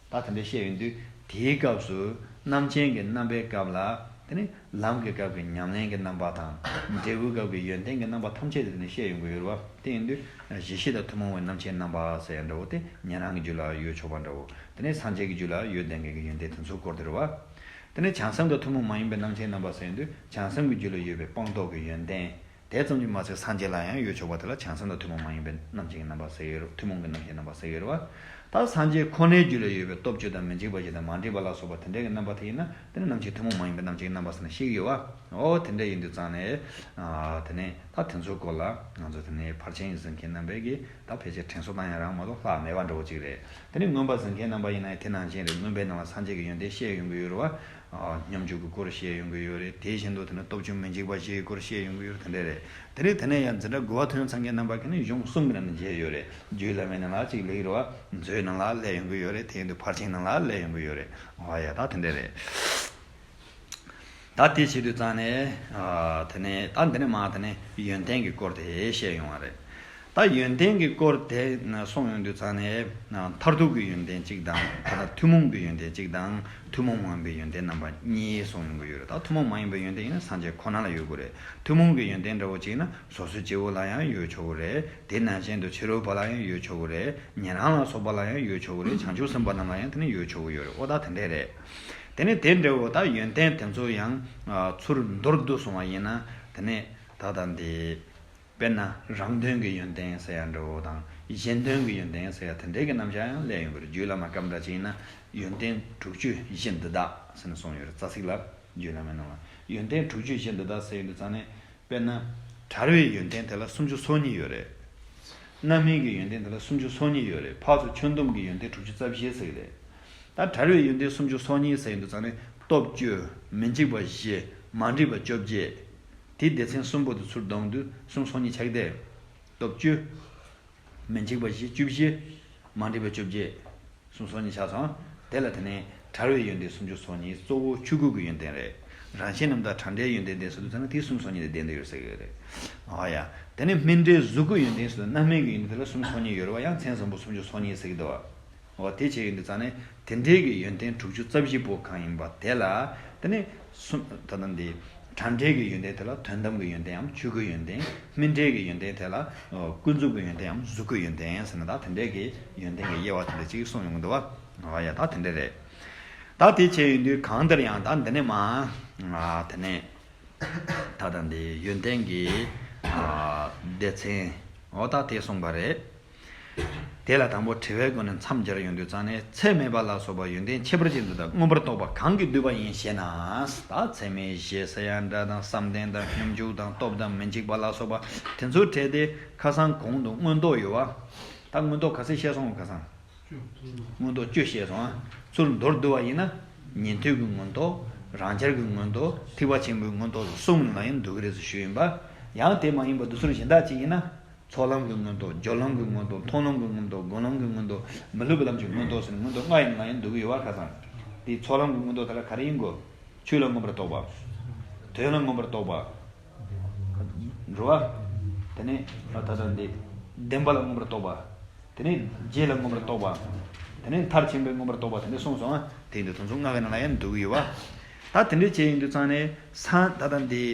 ད་དེ་འདྲ་བཤད་ཡོང་དུས་དེའི་སྐབས་སུ་རྣམ་མཁྱེན་གྱི་རྣམ་པའི་སྐབས་ལ་དེ་ནི་ལམ་གྱི་སྐབས་ཀྱི་ཉམས་ལེན་གྱི་རྣམ་པ་དང་འབྲས་བུའི་སྐབས་ཀྱི་ཡོན་ཏན་གྱི་རྣམ་པ་ཐམས་ཅད་དེ་ནི་བཤད་ཡོང་གི་ཡོད་རེད་བ། དེ་ཡིན་དུས་གཞི་ཤེས་དང་ཐུན་མོང་བའི་རྣམ་མཁྱེན་རྣམ་པ་ཟེར་ཡ་འདྲ་བོ་དེ་ཉན་རང་གི་རྒྱུད་ལ་ཡོད་ཆོག་པ་འདྲ་བོ། དེ་ནས་སངས་རྒྱས་ཀྱི་རྒྱུད་ལ་ཡོད་བསྡད་མཁན་གྱི་ཡོན་ཏན་དེ་ཚོའི་སྐོར་དེ་རེད་བ། དེ་ནས་བྱང་སེམས་དང་ཐུན་མོང་མ་ཡིན་པའི་རྣམ་མཁྱེན་རྣམ་པ་ཟེར་ཡོང་དུས་བྱང་སེམས་ཀྱི་རྒྱུད་ལ་ཡོད་པའི་སྤངས་རྟོགས་ཀྱི་ཡོན་ཏན། དེ་ཙམ་གྱིས་མ་ཚད་སངས་རྒྱས་ལ་ཡང་ཡོད་ཆོག་པ་དེ་ལ་བྱང་སེམས་དང་ཐུན་མོང་མ་ཡིན་པའི་རྣམ་མཁྱེན་གྱི་རྣམ་པ་ཟེར་ཡོད་རེད། ཐུན་མོང་གི་རྣམ་མཁྱེན་རྣམ་པ་ཟེར་ཡོད་རེད་བ། ད་སངས་རྒྱས་ཁོ་ནའི་རྒྱུད་ལ་ཡོད་པའི་སྟོབས་བཅུ་དང་མི་འཇིགས་པ་བཞི་དང་མ་འདྲེས་པ་ལ་སོགས་པ་དེ་འདྲའི་གི་རྣམ་པ་དེ་ཡིན་ན་དེ་ནི་རྣམ་མཁྱེན་ཐུན་མོང་མ་ཡིན་པའི་རྣམ་མཁྱེན་གྱི་རྣམ་པ་ཟེར་ནས་བཤད་ཀྱི་ཡོད་བ། འོ་དེ་འདྲ་ཡིན་དུས་ཙང་ནས་དེ་ནས་ད་དེ་ཚོའི་སྐོར་ལ་ང་ཚོ་དེ་ནས་ཕར་ཕྱིན་གཟིགས་མཁན་རྣམ་པས་ཀྱིས་ད་ཕལ་ཆེར་དྲན་གསོ་བཏང་ཡ་རང་མ་གཏོགས་ལྷག་མེད་པ་འདྲ་བོ་ཅིག་རེད། དེ་ནས་མངོན་པ་གཟིགས་མཁན་རྣམ་པ་ཡིན་ན་ཡང་དེ་ནང་བཞིན་རེད། མངོན་པའི་ནང་ལ་སངས་རྒྱས་ཀྱི་ཡོན་ཏན་བཤད་ཡོང་གི་ཡོད་རེད་བ། སྙོམས་འཇུག་གི་སྐོར་བཤད་ཡོང་གི་ཡོད་རེད། དེ་བཞིན་དུ་དེ་ནས་སྟོབས་བཅུ་མི་འཇིགས་པ་བཞིའི་སྐོར་བཤད་ཡོང་གི་ཡོད་རེད། དེ་འདྲ་རེད། དེ་ནས་དེ་ནས་ཡང་འཛིན་གྲྭ་དགུ་པ་ཐོན་ཚར་མཁན་རྣམ་པ་གིས་ནི་གཞུང་གསུམ་གྱི་ནང་ནས་མཇལ་ཡོད་རེད། རྒྱུད་བླ་མའི་ནང་ལ་གཅིག་སླེབས་ཀྱི་རེད་བ། མཛོད་ནང་ལ་སླེབས་ཡོང་གི་ཡོད་རེད། དེ་ཡིན་དུས་ཕར་ཕྱིན་ནང་ལ་སླེབས་ཡོང་གི་ཡོད་རེད། ཨོ་ཡ་ད་དེ་འདྲ་རེད། ད་དེ་བྱེད་དུས་ཙང་ནས་དེ་ནས་ད་འདི་ནས་མ་དེ་ནས་ཡོན་ཏན་གྱི་སྐོར་དེ་བཤད་ཡོང་བ་རེད། ད་ཡོན་ཏན་གྱི་སྐོར་དེ་གསུངས་ཡོང་དུས་ཙང་ནས་མཐར་ཐུག་གི་ཡོན་ཏན་གཅིག་དང་ད་ལྟ་ཐུན་མོང་གི་ཡོན་ཏན་གཅིག་དང་ཐུན་མོང་མ་ཡིན་པའི་ཡོན་ཏན་རྣམ་པ་གཉིས་གསུངས་ཡོང་གི་ཡོད་རེད། ད་ཐུན་མོང་མ་ཡིན་པའི་ཡོན་ཏན་ཡིན་ན་སངས་རྒྱས་ཁོ་ན་ལ་ཡོད་དགོས་རེད། ཐུན་མོང་གི་ཡོན་ཏན་འདྲ་བོ་གཅིག་ཡིན་ན་སོ་སོའི་སྐྱེ་བོ་ལ་ཡང་ཡོད་ཆོག་གི་རེད། དེ་ནང་བཞིན་དུ་ཕྱི་རོལ་པ་ལ་ཡང་ཡོད་ཆོག་གི་རེད། ཉན་རང་ལ་སོགས་པ་ལ་ཡང་ཡོད་ཆོག་གི་རེད། བྱང་ཆུབ་སེམས་དཔའ་རྣམས་ལ་ཡང་དེ་ནི་ཡོད་ཆོག་གི་ཡོད་རེད། ཨོ་ད་དེ་འདྲས་རེད། དེ་ནས་དེ་འདྲ་བོ་ད་ཡོན་ཏན་དེ་ཚོ་ཡང་ཚུར་མདོར་བསྡུས་སོང་བ་ཡིན་ན་དེ་ནས་ད་ལྟ་འདི་དཔེར་ན་རང་དོན་གྱི་ཡོན་ཏན་ཟེར་ཡ་འདྲ་བོ་དང་གཞན་དོན་གྱི་ཡོན་ཏན་ཟེར་ཡ་དེ་འདྲའི་གི་རྣམ་གཞག་ཡང་སླེབས་ཡོང་གི་རེད། རྒྱུད་བླ་མ་སྐབས་འདྲ་ཅིག་ཡིན་ན་ཡོན་ཏན་དྲུག་ཅུ་བཞི་འདི་དག་ཟེར་ནས་གསུངས་ཡོད་རེད། རྩ་ཚིག་ལ་རྒྱུད་བླ་མའི་ནང་ལ་ཡོན་ཏན་དྲུག་ཅུ་བཞི་འདི་དག་ཟེར་ཡོང་དུས་ཙང་ནས། དཔེར་ན། བྲལ་བའི་ཡོན་ཏན་དེ་ལ་སུམ་ཅུ་སོ་གཉིས་ཡོད་རེད། རྣམ་སྨིན་གྱི་ཡོན་ཏན་དེ་ལ་སུམ་ཅུ་སོ་གཉིས་ཡོད་རེད། ཕར་ཚུར་ཁྱོན་བསྡོམས་ཀྱི་ཡོན་ཏན་དྲུག་ཅུ་རྩ་བཞི་ཟེར་གྱི་རེད། ད་བྲལ་བའི་ཡོན་ཏན་སུམ་ཅུ་སོ་གཉིས་ཟེར་ཡོང་དུས་ཙང་ནས་སྟོབས་བཅུ། མི་འཇིགས་པ་བཞི། མ་འདྲེས་པ་བཅོ་བརྒྱད། དེའི་སྡེ་ཚན་གསུམ་པོ་དེ་ཚུར་བསྡོམས་དུས་སུམ་ཅུ་སོ་གཉིས་ཆགས་ཏེ། སྟོབས་བཅུ། མི་འཇིགས་པ་བཞི་བཅུ་བཞི། མ་འདྲེས་པ་བཅོ་བརྒྱད། སུམ་ཅུ་སོ་གཉིས་ཆགས་སོང་། དེ་ལ་དེ་ནས་བྲལ་བའི་ཡོན་ཏན་སུམ་ཅུ་སོ་གཉིས་གཙོ་བོ་ཆོས་སྐུ་གི་ཡོན་ཏན་རེད། རང་ཆས་རྣམ་དག་བྲལ་འབྲས་ཡོན་ཏན་ལྡན་ཟེར་དུས་ཙམ་ན་དེ་སུམ་ཅུ་སོ་གཉིས་དེ་ལྡན་དུ་ཡོད་ཟེར་གི་རེད། ཨ་ཡ། དེ་ནས་སྨིན་འབྲས་གཟུགས་སྐུ་ཡོན་ཏན་ཟེར་དུས་རྣམ་སྨིན་གྱི་ཡོན་ཏན་དེ་ལ་སུམ་ཅུ་སོ་གཉིས་ཡོད་རེད་བ། ཡང་མཚན་བཟང་པོ་སུམ་ཅུ་སོ་གཉིས་ཟེར་གི་འདུག་བ། འོ་དེ་བྱས་ཡོང་དུས་ཙང་ནས་དེ་འདྲའི་གི་ཡོན་ཏན་དྲུག་ཅུ་རྩ་བཞི་པོ་གང་ཡིན་པ་དེ་ལ་དེ་ནས་སུམ་ད་ལྟ་འདི་བྲལ་འབྲས་ཀྱི་ཡོན་ཏན་དེ་ལ་དོན་དམ་གྱི་ཡོན་ཏན་འམ་ཆོས་སྐུའི་ཡོན་ཏན། སྨིན་འབྲས་ཀྱི་ཡོན་ཏན་དེ་ལ་ཀུན་རྫོབ་ཀྱི་ཡོན་ཏན་འམ་གཟུགས་སྐུའི་ཡོན་ཏན་ཟེར་ན་ད་དེ་འདྲའི་གི་ཡོན་ཏན་གྱི་དབྱེ་བ་དེ་འདྲ་ཅིག་གསུངས་ཡོང་གི་འདུག་བ། འོ་ཡ་ད་དེ་འདྲ་རེད། ད་དེ་བྱས་ཡོང་དུས་གང་ལྟར་ཡང་ད་འདི་ནས་མ་དེ་ནས། ད་ལྟ་འདི་ཡོན་ཏན་གྱི་སྡེ་ཚན་འོ་ད་དེ་གསུངས་པ་རེད། དེ་ལ་དང་པོ་དྲི་བའི་སྒོ་ནས་མཚམས་སྦྱར་ཡོང་དུས་ཙང་ནས་ཚད་མེད་པ་ལ་སོགས་པ་ཡོན་ཏན་ཁྱད་པར་ཅན་འདི་དག་མངོན་པར་རྟོགས་པ་གང་གིས་བསྡུས་པ་ཡིན་ཞེ་ན། ད་ཚད་མེད་བཞི་ཟེར་ཡ་འདྲ་དང་བསམ་གཏན་དང་སྙོམས་འཇུག་དང་སྟོབས་དང་མི་འཇིགས་པ་ལ་སོགས་པ་དེ་ཚོའི་གྲས་དེ་ཁ་སང་གོང་དུ་མངོན་རྟོགས་ཡོད་བ། ད་མངོན་རྟོགས་ག་ཚད་བཤད་སོང་ཁ་སང་། མངོན་རྟོགས་བཅུ་བཤད་སོང་ཨ། ཚུར་མདོར་བསྡུ་བ་ཡིན་ན། ཉན་ཐོས་ཀྱི་མངོན་རྟོགས། རང་རྒྱལ་གྱི་མངོན་རྟོགས། ཐེག་པ་ཆེན་པོའི་མངོན་རྟོགས་གསུམ་ལ་ཡང་འདུ་གི་རེད་ཟེར་ཞུས་ཡིན་པ། ཡང་དེ་མ་ཡིན་པ་བསྡུ་ཚུལ་གཞན་དག་ཅིག་ཡིན་ན། ཚོགས་ལམ་གྱི་མངོན་རྟོགས། སྦྱོར་ལམ་གྱི་མངོན་རྟོགས། མཐོང་ལམ་གྱི་མངོན་རྟོགས། སྒོམ་ལམ་གྱི་མངོན་རྟོགས། མི་སླུ་བའི་ལམ་གྱི་མངོན་རྟོགས་ཟེར་ནས་མངོན་རྟོགས་ལྔ་ཡིན་ན་ཡང་འདུ་གི་ཡོད་པ། ཁ་སང་དེའི་ཚོགས་ལམ་གྱི་མངོན་རྟོགས་དེ་ལ་ག་རེ་ཡིན་དགོས། ཆོས་ལ་མངོན་པར་རྟོགས་པ། དོན་ལ་མངོན་པར་རྟོགས་པ། འགྲོ་བ། དེ་ནས་ད་ལྟ་འདི་བདེན་པ་ལ་མངོན་པར་རྟོགས་པ། དེ་ནས་རྗེས་ལ་མངོན་པར་རྟོགས་པ། དེ་ནས་མཐར་ཕྱིན་པའི་མངོན་པར་རྟོགས་པ། དེ་འདྲ་གསུངས་སོང་ཨ། དེ་འདི་དེ་ཚོ་ལྔ་གི་ནང་ལ་ཡང་འདུ་གི་ཡོད་པ། ད་དེ་འདྲ་བྱས་ཡིན་དུས་ཙང་ནས་ས་ད་ལྟ་འདི་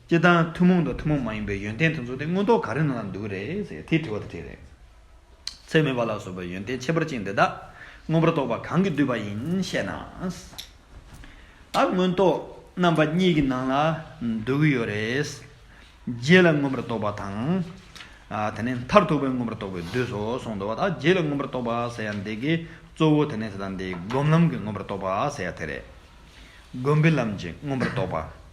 སྤྱིར་བཏང་ཐུན་མོང་དང་ཐུན་མོང་མ་ཡིན་པའི་ཡོན་ཏན་དེ་ཚོ་དེ་མངོན་རྟོགས་ག་རེ་ནང་ལ་འདུ་གི་རེད་ཟེར་དེ་དྲི་བ་དེ་དྲིས་རེད། ཚད་མེད་པ་ལ་སོགས་པའི་ཡོན་ཏན་ཁྱད་པར་ཅན་འདི་དག་མངོན་པར་རྟོགས་པ་གང་གིས་བསྡུས་པ་ཡིན་ཞེ་ན། ད་མངོན་རྟོགས་རྣམ་པ་གཉིས་ཀྱི་ནང་ལ་འདུ་གི་ཡོད་རེད། རྗེས་ལ་མངོན་པར་རྟོགས་པ་དང་། ཨ་དེ་ནས་མཐར་ཐུག་པའི་མངོན་པར་རྟོགས་པས་བསྡུས་སོ་གསུངས་འདུག་བ། ད་རྗེས་ལ་མངོན་པར་རྟོགས་པ་ཟེར་ཡ་འདི་གི་གཙོ་བོ་དེ་ནས་ད་ལྟ་འདི་སྒོམ་ལམ་གྱི་མངོན་པར་རྟོགས་པ་ཟེར་ཡ་དེ་རེད། སྒོམ་པའི་ལམ་གྱི་མངོན་པར་རྟོགས་པ།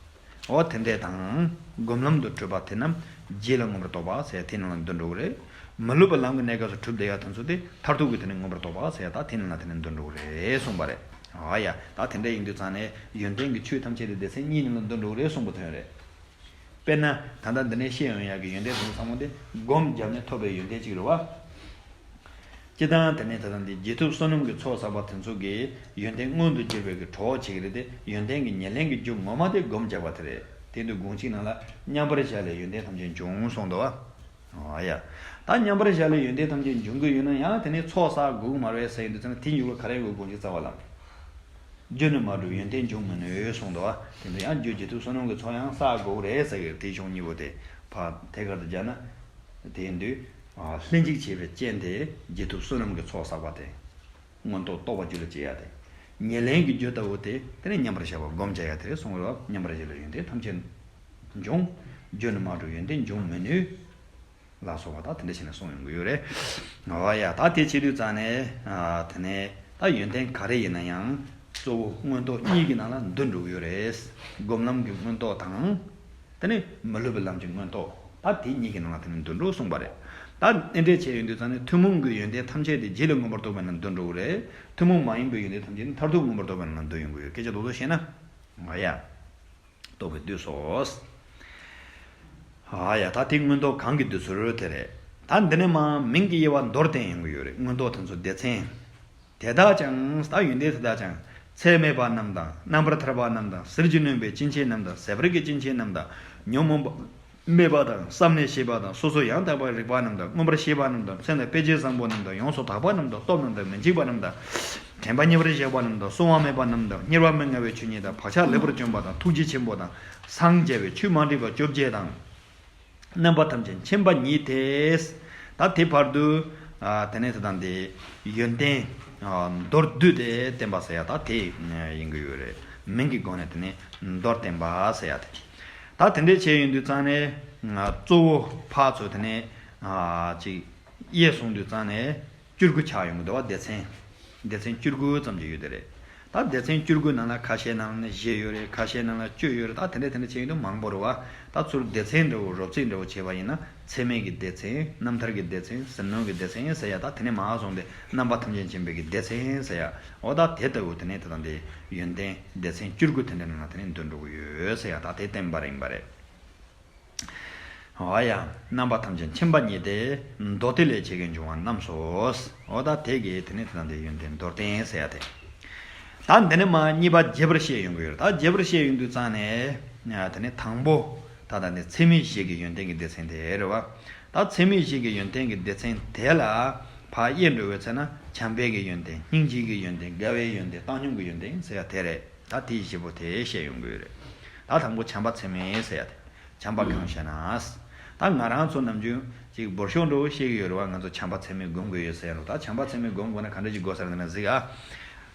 འོ་དེ་འདྲས་དང་། སྒོམ་ལམ་དུ་གྲུབ་པ་དེ་རྣམས་རྗེས་ལ་མངོན་པར་རྟོགས་པ་ཟེར་དེ་ནང་ལ་འདུ་འགྲོ་གི་རེད། མི་སླུ་བའི་ལམ་གྱི་གནས་སྐབས་སུ་གྲུབ་བསྡད་ཡ་དེ་ཚོ་དེ་མཐར་ཐུག་གི་དེ་ནས་མངོན་པར་རྟོགས་པ་ཟེར་ཡ་ད་དེ་ནང་ལ་དེ་ནས་འདུ་འགྲོ་གི་རེད་གསུངས་པ་རེད། ཨ་ཡ། ད་དེ་འདྲས་ཡིན་དུས་ཙང་ནས་ཡོན་ཏན་གྱི་ཆོས་ཐམས་ཅད་དེ་སྡེ་ཚན་གཉིས་ནང་ལ་འདུ་འགྲོ་གི་རེད་གསུངས་པ་དོན་རེད། དཔེར་ན་ད་ལྟ་འདི་ནས་བཤད་ཡོང་ཡག་གི་ཡོན་ཏན་དེ་ཚོ་ཚང་མ་དེ་སྒོམ་བརྒྱབ་ནས་ཐོབ་པའི་ཡོན་ཏན་གཅིག་རེད་བ། སྤྱིར་བཏང་དེ་ནས་ད་ལྟ་འདི་རྗེས་ཐོབ་བསོད་ནམས་ཀྱི་ཚོགས་བསགས་པ་དེ་ཚོ་གིས་ཡོན་ཏན་མངོན་དུ་གྱུར་པའི་གི་གྲོགས་བྱེད་ཀྱི་རེད་དེ། ཡོན་ཏན་གྱི་ཉེར་ལེན་གྱི་རྒྱུ་ངོ་མ་དེ་སྒོམ་བརྒྱབ་པ་དེ་རེད། དེ་འདུག་དགོངས་གཅིག་ནང་ལ་མཉམ་པར་བཞག་ལས་ཡོན་ཏན་ཐམས་ཅད་འབྱུང་གསུངས་འདུག་བ། ཨ་ཡ། ད་མཉམ་པར་བཞག་ལས་ཡོན་ཏན་ཐམས་ཅད་འབྱུང་གི་ཡོད་ན་ཡང་དེ་ནས་ཚོགས་བསགས་དགོས་ཀྱི་མ་རེད་ཟེར་ཡོང་དུས་ཙང་ན་དེ་འཇུག་ལ་ག་རེ་དགོས་དགོངས་གཅིག་རྩ་བ་ལ། རྒྱུ་ནི་མ་གྲུབ་ཡོན་ཏན་འབྱུང་མི་ནུས་གསུངས་འདུག་བ། དེ་འདྲ་ཡང་རྒྱུ་རྗེས་ཐོབ་བསོད་ནམས་ཀྱི་ཚོགས་ཡང་བསགས་དགོས་རེད་ཟེར་གི་རེད། དེ་གཞུང་གཉིས་པོ་དེ་ཕར་ཐད་ཀར་དུ་སྦྱར་ན། དེ་ཡིན་དུས། ལྷན་ཅིག་བྱེད་པའི་རྐྱེན་དེ་རྗེས་ཐོབ་བསོད་ནམས་ཀྱི་ཚོགས་བསགས་པ་དེ། མངོན་རྟོགས་རྟོགས་པ་རྒྱུད་ལ་སྐྱེ་ཡ་དེ། ཉེར་ལེན་གྱི་རྒྱུ་ལྟ་བུ་དེ་དེ་ནས་མཉམ་པར་བཞག་པ་སྒོམ་བྱ་ཡ་དེ་རེད་གསུངས་རེད་བ། མཉམ་པར་བཞག་ལས་ཡོན་ཏན་ཐམས་ཅད་འབྱུང་། རྒྱུ་ནི་མ་གྲུབ་ཡོན་ཏན་འབྱུང་མི་ནུས། ལ་སོགས་པ་དག་དེ་འདྲ་བྱས་ནས་གསུངས་ཡོང་གི་ཡོད་རེད། འོ་ཡ། ད་དེ་བྱེད་དུས་ཙང་ནས། ཨ་དེ་ནས་ད་ཡོན་ཏན་ག་རེ་ཡིན་ན་ཡང་གཙོ་བོ་མངོན་རྟོགས་གཉིས་ཀྱི་ནང་ལ་འདུ་འགྲོ་གི་ཡོད་རེད། སྒོམ་ལམ་གྱི་མངོན་རྟོགས་དང་། དེ་ནས་མི་སླུ་བའི་ལམ་གྱི་མངོན་རྟོགས། ད་དེ་གཉིས་ཀྱི་ནང་ལ་དེ་ནས་འདུ་འགྲོ་གསུངས་པ་རེད། ད་དེ་འདྲ་བྱས་ཡོང་དུས་ཙང་ནས་ཐུན་མོང་གི་ཡོན་ཏན་ཐམས་ཅད་དེ་རྗེས་ལ་མངོན་པར་རྟོགས་པའི་ནང་འདུ་འགྲོ་གི་རེད། ཐུན་མོང་མ་ཡིན་པའི་ཡོན་ཏན་ཐམས་ཅད་ནི་མཐར་ཐུག་མངོན་པར་རྟོགས་པའི་ནང་འདུ་ཡོང་གི་ཡོད། སྐད་ཆ་རྡོག་རྡོག་བཤད་ན། འོ་ཡ། རྟོགས་པས་བསྡུས་སོ། ཨ་ཡ། ད་དེ་མངོན་རྟོགས་གང་གིས་བསྡུས་ཚུལ་དེ་རེད། ད་འདི་ནས་མར་མིང་གི་དབྱེ་བ་མདོར་བསྟན་ཡོང་གི་ཡོད་རེད། མངོན་རྟོགས་དེ་ཚོ་སྡེ་ཚན། དེ་དག་ཀྱང་། ད་ཡོན་ཏན་དེ་དག་ཀྱང་། ཚད་མེད་པ་རྣམས་དང་། རྣམ་པར་ཐར་པ་རྣམས་དང་། ཟིལ་གྱིས་གནོན་པའི་སྐྱེ་མཆེད་རྣམས་དང་། ཟད་པར་གྱི་སྐྱེ་མཆེད་རྣམས་དང་། ཉོན་མོངས་པ་མེད་པ་དང་། བསམ་ལས་སྐྱེས་པ་དང་། སོ་སོ་ཡང་དག་པར་རིག་པ་རྣམས་དང་། མངོན་པར་ཤེས་པ་རྣམས་དང་། མཚན་དང་དཔེ་བྱད་བཟང་པོ་རྣམས་དང་། ཡོངས་སུ་དག་པ་རྣམས་དང་། སྟོབས་རྣམས་དང་། མི་འཇིགས་པ་རྣམས་དང་། དྲན་པ་ཉེ་བར་བཞག་པ་རྣམས་དང་། གསོ་བ་མེད་པ་རྣམས་དང་། གཉེར་བ་མི་མངའ་བའི་ཆོས་ཉིད་དང་། བག་ཆགས་ལེགས་པར་བཅོམ་པ་དང་། ཐུགས་རྗེ་ཆེན་པོ་དང་། སངས་རྒྱས་པའི་ཆོས་མ་འདྲེས་པ་བཅོ་བརྒྱད་དང་། རྣམ་པ་ཐམས་ཅད་མཁྱེན་པ་ཉིད་དེ། ད་དེ་བར་དུ། ཨ་དེ་ནས་དེ་དང་དེ་ཡོན་ཏན་ཨ་མདོར་བསྡུས་ཏེ་བསྟན་པ་ཟེར་ཡ་ད་དེ་ཡིན་གྱི་ཡོད་རེད། མིང་གི་སྒོ་ནས་དེ་ནས་མདོར་བསྟན་པ་ཟེར་ཡ་དེ། ད་དེ་འདྲས་བྱས་ཡོང་དུས་ཙང་ནས་ཨ་གཙོ་བོ་ཕར་ཚུར་དེ་ནས་ཨ་ཅིག་དབྱེ་གསུངས་དུས་ཙང་ནས། བཅུ་དགུ་ཆགས་ཡོང་གི་འདུག་བ། སྡེ་ཚན། སྡེ་ཚན་བཅུ་དགུ་ཙམ་ཅིག་ཡོད་དེ་རེད། ད་སྡེ་ཚན་བཅུ་དགུ་ནང་ལ་ཁ་ཤས་ནང་ལ་ནི་བཞི་ཡོད་རེད། ཁ་ཤས་ནང་ལ་བཅུ་ཡོད་རེད། ད་དེ་འདྲ་དེ་འདྲ་བྱས་ཡོང་དུས་མང་པོ་རེད་བ། ད་ཚུར་སྡེ་ཚན་འདྲ་བོ་རོབ་ཙམ་འདྲ་བོ་བྱས་པ་ཡིན་ན་ཚད་མེད་ཀྱི་སྡེ་ཚན། རྣམ་ཐར་གྱི་སྡེ་ཚན། ཟིལ་གནོན་གྱི་སྡེ་ཚན་ཟེར་ཡ། ད་དེ་ནས་མར་སོང་སྟེ་རྣམ་པ་ཐམས་ཅད་མཁྱེན་པའི་གི་སྡེ་ཚན་ཟེར་ཡ། འོ་ད་དེ་ལྟ་བུ་དེ་ནས་ད་ལྟ་འདི་ཡོན་ཏན་སྡེ་ཚན་བཅུ་དགུ་དེ་འདྲ་ནང་ལ་དེ་ནས་འདུ་འགྲོ་གི་ཡོད་ཟེར་ཡ། ད་དེ་བསྟན་པ་རེད་ཡིན་པ་རེད། འོ་ཡ། རྣམ་པ་ཐམས་ཅད་མཁྱེན་པ་ཉིད་དེ། མདོ་སྡེ་ལས་བྱེད་ཀྱི་འབྱུང་བ་རྣམས་སོ། འོ་ད་དེ་གིས་དེ་ནི་དེ་དང་དེའི་ཡོན་ཏན་མདོར་བསྟན་ཟེར་ཡ་དེ། ད་འདི་ནི་མ་གཉིས་པ་རྒྱས་པར་བཤད་ཡོང་གི་ཡོད་རེད། ད་རྒྱས་པར་བཤད་ཡོང་དུས་ཙང་ནས། དེ་ནི་དང་པོ། ད་ད་ནི་ཚད་མེད་བཞི་གི་ཡོན་ཏན་གྱི་སྡེ་ཚན་དེ་རེད་བ། ད་ཚད་མེད་བཞི་གི་ཡོན་ཏན་གྱི་སྡེ་ཚན་དེ་ལ་ཕར་དབྱེ་འགྲོ་བའི་ཚེ་ན་བྱམས་པའི་གི་ཡོན་ཏན། སྙིང་རྗེའི་གི་ཡོན་ཏན། དགའ་བའི་ཡོན་ཏན། བཏང་སྙོམས་ཀྱི་ཡོན་ཏན་ཟེར་ཡ་དེ་རེད། ད་དེའི་བཞི་པོ་དེ་བཤད་ཡོང་གི་ཡོད་རེད། ད་དང་པོ་བྱམས་པ་ཚད་མེད་ཟེར་ཡ་དེ། བྱམས་པ་གང་ཞེ་ན། ད་ང་རང་ཚོ་ནམ་རྒྱུན་ཅིག་འབོར་ཤོག་འདྲ་བོ་བཤད་ཀྱི་ཡོད་རེད་བ། ང་ཚོ་བྱམས་པ་ཚད་མེད་སྒོམ་དགོས་ཡོད་ཟེར་ཡ་རོ། ད་བྱམས་པ་ཚད་མེད་སྒོམ་དགོས་ན་ག་འདྲ་ཅིག་དགོས་ཟེར་ན་གཟིགས་ཨ།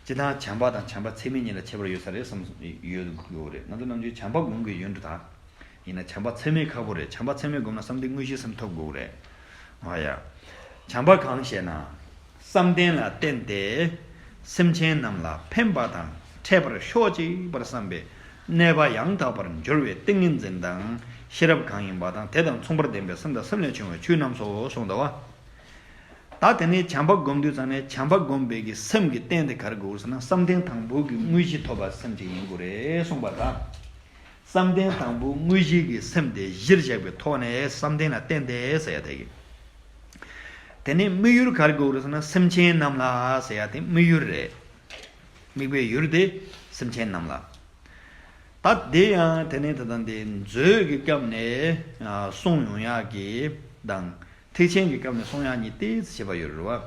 སྤྱིར་བཏང་བྱམས་པ་དང་བྱམས་པ་ཚད་མེད་གཉིས་ལ་ཁྱད་པར་ཡོད་ས་རེད་བསམ་ཡོད་དགོས་རེད། ང་ཚོ་ནམ་རྒྱུན་བྱམས་པ་སྒོམ་དགོས་ཡོད་འགྲོ་ད། ཡིན་ན་བྱམས་པ་ཚད་མེད་ཁག་པོ་རེད། བྱམས་པ་ཚད་མེད་སྒོམ་ན་བསམ་གཏན་དངོས་གཞི་གསུམ་ཐོབ་དགོས་རེད། ཨ་ཡ། བྱམས་པ་གང་ཞེ་ན། བསམ་གཏན་ལ་བརྟེན་ཏེ། སེམས་ཅན་རྣམས་ལ་ཕན་པ་དང་འཕྲད་པར་ཤོག་ཅིག་པར་བསམ་པའི་གནས་པ་ཡང་དག་པར་འབྱོར་བའི་ཏིང་ངེ་འཛིན་དང་ཤེས་རབ་གང་ཡིན་པ་དང་། དེ་དང་མཚུངས་པར་ལྡན་པའི་སེམས་དང་སེམས་ལས་བྱུང་བའི་ཆོས་རྣམས་སོ་གསུངས་འདུག་བ། ད་དེ་ནས་བྱམས་པ་སྒོམ་དུས་ཙང་ནས་བྱམས་པ་སྒོམ་པའི་གི་སེམས་ཀྱི་རྟེན་དེ་ག་རེ་དགོས་ཟེར་ན་བསམ་གཏན་དང་པོ་གི་དངོས་གཞི་ཐོབ་པ་སེམས་ཅིག་ཡིན་དགོས་རེད་གསུངས་པ་དང་། བསམ་གཏན་དང་པོའི་དངོས་གཞིའི་གི་སེམས་དེ་གཞིར་བཞག་པའི་ཐོག་ནས་བསམ་གཏན་ལ་བརྟེན་ཏེ་ཟེར་ཡ་དེ་གི། དེ་ནས་དམིགས་ཡུལ་ག་རེ་དགོས་རེད་ཟེར་ན། སེམས་ཅན་རྣམས་ལ་ཟེར་ཡ་དེ་དམིགས་ཡུལ་རེད། དམིགས་པའི་ཡུལ་དེ་སེམས་ཅན་རྣམས་ལ། ད་དེ་ཡང་དེ་ནས་ད་ལྟ་འདི་མཛོད་ཀྱི་སྐབས་ནས་ཨ་གསུང་ཡོང་ཡག་གི་དང་། ཐེག་ཆེན་གྱི་སྐབས་ནས་གསུང་ཡག་གཉིས་ཏོག་ཙམ་ཕྱེ་བ་ཡོད་རེད་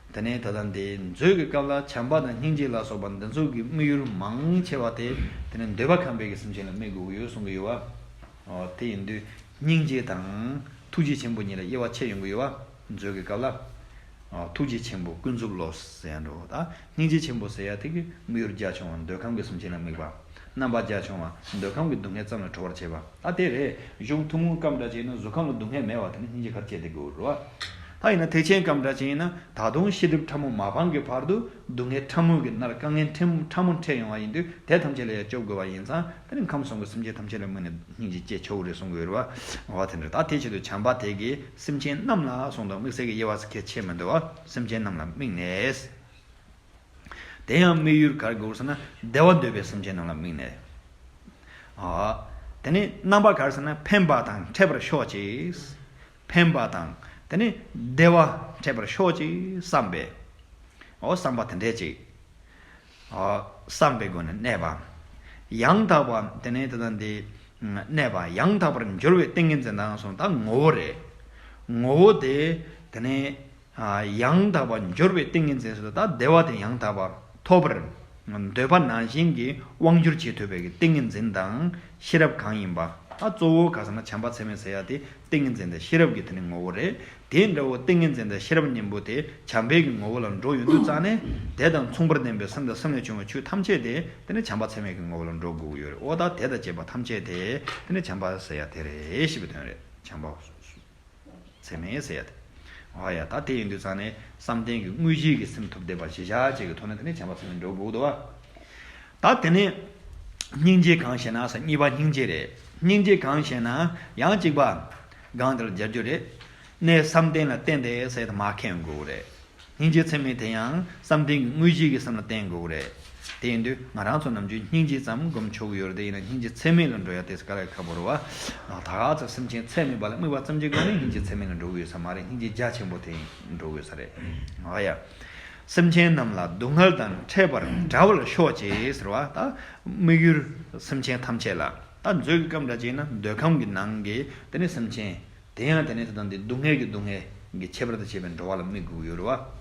བ། དེ་ནས་ད་ལྟ་འདི་མཛོད་ཀྱི་སྐབས་ལ་བྱམས་པ་དང་སྙིང་རྗེ་ལ་སོགས་པ་འདི་ཚོ་གི་དམིགས་ཡུལ་མང་ཆེ་བ་དེ་དེ་ནས་འདོད་པ་ཁམས་པའི་གི་སེམས་ཅན་ལ་དམིགས་དགོས་ཀྱི་ཡོད་གསུང་གི་ཡོད་བ། ཨོ་དེ་ཡིན་དུས་སྙིང་རྗེ་དང་ཐུགས་རྗེ་ཆེན་པོ་གཉིས་ལ་དབྱེ་བ་ཕྱེ་ཡོང་གི་ཡོད་བ། མཛོད་ཀྱི་སྐབས་ལ། ཨ་ཐུགས་རྗེ་ཆེན་པོ་ཀུན་རྫོབ་བློ་ཟེར་ཡ་འགྲོ་ད། སྙིང་རྗེ་ཆེན་པོ་ཟེར་ཡ་དེ་གི་དམིགས་ཡུལ་རྒྱ་ཆུང་བ་འདོད་ཁམས་ཀྱི་སེམས་ཅན་ལ་དམིགས་པ། རྣམ་པ་རྒྱ་ཆུང་བ་འདོད་ཁམས་ཀྱི་སྡུག་བསྔལ་ཙམ་ལ་གྲོལ་བར་བྱེད་པ། ད་དེ་རེད། གཞུང་ཐུན་མོང་སྐབས་འདྲ་ཅིག་ཡིན་ན་གཟུགས་ཁམས་ལ་སྡུག་བསྔལ་མེད་པ་དེ་ནི་སྙིང་རྗེ་གར་བྱས་ཏེ་དགོས་རེད་བ། ད་ཡིན་ན་ཐེག་ཆེན་སྐབས་འདྲ་ཅིག་ཡིན་ན་ད་དུང་ཤེས་སྒྲིབ་ཕྲ་མོ་མ་སྤངས་ཀྱི་བར་དུ་སྡུག་བསྔལ་ཕྲ་མོ་གི་མནར། དཀའ་ངལ་ཕྲན་ཕྲ་མོ་འཕྲད་ཡོང་བ་ཡིན་དུས་དེ་ཐམས་ཅད་ལ་ཡང་སྐྱོབ་དགོས་པ་ཡིན་ཙང་དེ་ནི་ཁམས་གསུམ་གྱི་སེམས་ཅན་ཐམས་ཅད་ལ་དམིགས་ནས་སྙིང་རྗེ་སྐྱེ་ཆོག་རེད་གསུང་གི་ཡོད་རེད་བ། འོ་དེ་འདྲ། ད་དེ་ཆེད་དུ་བྱམས་པ་དེ་གིས་སེམས་ཅན་རྣམས་ལ་གསུངས་དང་དམིགས་བསལ་གྱི་དབྱེ་བ་ཁྱད་ཆེ་མི་འདུག་བ། སེམས་ཅན་རྣམས་ལ་དམིགས་ནས། དེ་ཡང་དམིགས་ཡུལ་ག་རེ་དགོས་ཟེར་ན་བདེ་བ་འདོད་པའི་སེམས་ཅན་རྣམས་ལ་དམིགས་ནས། ཨ། དེ་ནས་རྣམ་པ་ག་རེ་ཟེར་ན་ཕན་པ་དང་འཕྲད་པར་ཤོག་ཅིག་ཕན་པ་དང་དེ་ནས་བདེ་བ་འཕྲད་པར་ཤོག་ཅིག་བསམ་པས། འོ་བསམ་པ་དེ་འདྲས་ཅིག་ཨ། བསམ་པའི་སྒོ་ནས་གནས་པ། ཡང་དག་པ་དེ་ནས་དེ་དང་དེ་གནས་པ་ཡང་དག་པར་འགྱུར་བའི་ཏིང་ངེ་འཛིན་དང་གསུངས། ད་ངོ་བོ་རེད། ངོ་བོ་དེ་དེ་ནས་ཨ། ཡང་དག་པར་འགྱུར་བའི་ཏིང་ངེ་འཛིན་ཟེར་དུས་ད་བདེ་བ་དེ་ཡང་དག་པར་ཐོབ་པར་འདོད་པ་ནང་བཞིན་གྱི་དབང་སྒྱུར་བྱེད་ཐུབ་པའི་གི་ཏིང་ངེ་འཛིན་དང་ཤེས་རབ་གང་ཡིན་པ། ད་གཙོ་བོ་ག་ཟེར་ན་བྱམས་པ་ཚད་མེད་ཟེར་ཡ་དེ་ཏིང་ངེ་འཛིན་དང་ཤེས་རབ་ཀྱི་དེ་ནི་ངོ་བོ་རེད། དེ་འདྲ་བོ་ཏིང་ངེ་འཛིན་དང་ཤེས་རབ་གཉིས་པོ་དེ་བྱམས་པའི་གི་ངོ་བོ་ལ་འགྲོ་ཡོང་དུས་ཙང་ནས་དེ་དང་མཚུངས་པར་ལྡན་པའི་སེམས་དང་སེམས་ལས་བྱུང་བའི་ཆོས་ཐམས་ཅད་དེ་དེ་ནི་བྱམས་པ་ཚད་མེད་ཀྱི་ངོ་བོ་ལ་འགྲོ་དགོས་ཀྱི་ཡོད་རེད། འོ་ད་དེ་དང་བཅས་པ་ཐམས་ཅད་དེ་དེ་ནི་བྱམས་པ་ཟེར་ཡ་དེ་རེད་ཞེས་པའི་དོན་རེད། བྱམས་པ་ཚད་མེད་ཟེར་ཡ་དེ། འོ་ཡ། ད་དེ་ཡིན་དུས་ཙང་ནས་བསམ་གཏན་གྱི་དངོས་གཞི་གི་སེམས་ཐོབ་བསྡད་པ་གཞི་བཞག་ཅིག་གི་ཐོག་ནས་དེ་ནི་བྱམས་པ་ཚད་མེད་འགྲོ་དགོས་འདུག་བ། ད་དེ་ནས་སྙིང་རྗེ་གང་ཞེ་ན་ཟེར། གཉིས་པ་སྙིང་རྗེ་རེད། སྙིང་རྗེ་གང་ཞེ་ན་ཡང་གཅིག་པ་གང་དེར་སྦྱར་རྒྱུ་རེད། གནས་བསམ་གཏན་ལ་བརྟེན་ཏེ་ཟེར་དེ་མ་མཁྱེན་དགོས་རེད། སྙིང་རྗེ་ཚད་མེད་དེ་ཡང་བསམ་གཏན་གྱི་དངོས་གཞི་གི་སེམས་ལ་བརྟེན་དགོས་རེད། དེ་ཡིན་དུས་ང་རང་ཚོ་ནམ་རྒྱུན་སྙིང་རྗེ་ཙམ་སྒོམ་ཆོག་གི་ཡོད་རེད། དེ་ཡིན་ན་སྙིང་རྗེ་ཚད་མེད་ལ་འགྲོ་ཡ་དེ་དཀའ་ལས་ཁག་པོ་རེད་བ། ད་ག་ཚོད་སེམས་ཅན་ཚད་མེད་པ་ལ་དམིགས་པ་ཙམ་གྱི་སྒོ་ནས་སྙིང་རྗེ་ཚད་མེད་ལ་འགྲོ་གི་ཡོད་ས་མ་རེད། སྙིང་རྗེ་རྒྱ་ཆེན་པོ་དེ་ཡིན་འགྲོ་གི་ཡོད་ས་རེད། འོ་ཡ། སེམས་ཅན་རྣམས་ལ་སྡུག་བསྔལ་དང་འཕྲད་པར་བྲལ་བར་ཤོག་ཅིག་ཟེར་བ། ད་དམིགས་ཡུལ་སེམས་ཅན་ཐམས་ཅད་ལ། ད་མཛོད་ཀྱི་སྐབས་འདྲ་ཅིག་ན་འདོད་ཁམས་ཀྱི་ནང་གི་དེ་ནི་སེམས་ཅན། དེ་ཡང་དེ་ནས་དེ་དང་དེ་སྡུག་བསྔལ་གྱི་སྡུག་བསྔལ་གྱི་ཁྱད་པར་དུ་བྱས་པའི་འགྲོ་བ་ལ་དམིགས་དགོས་ཀྱི་ཡོད་རེད་བ།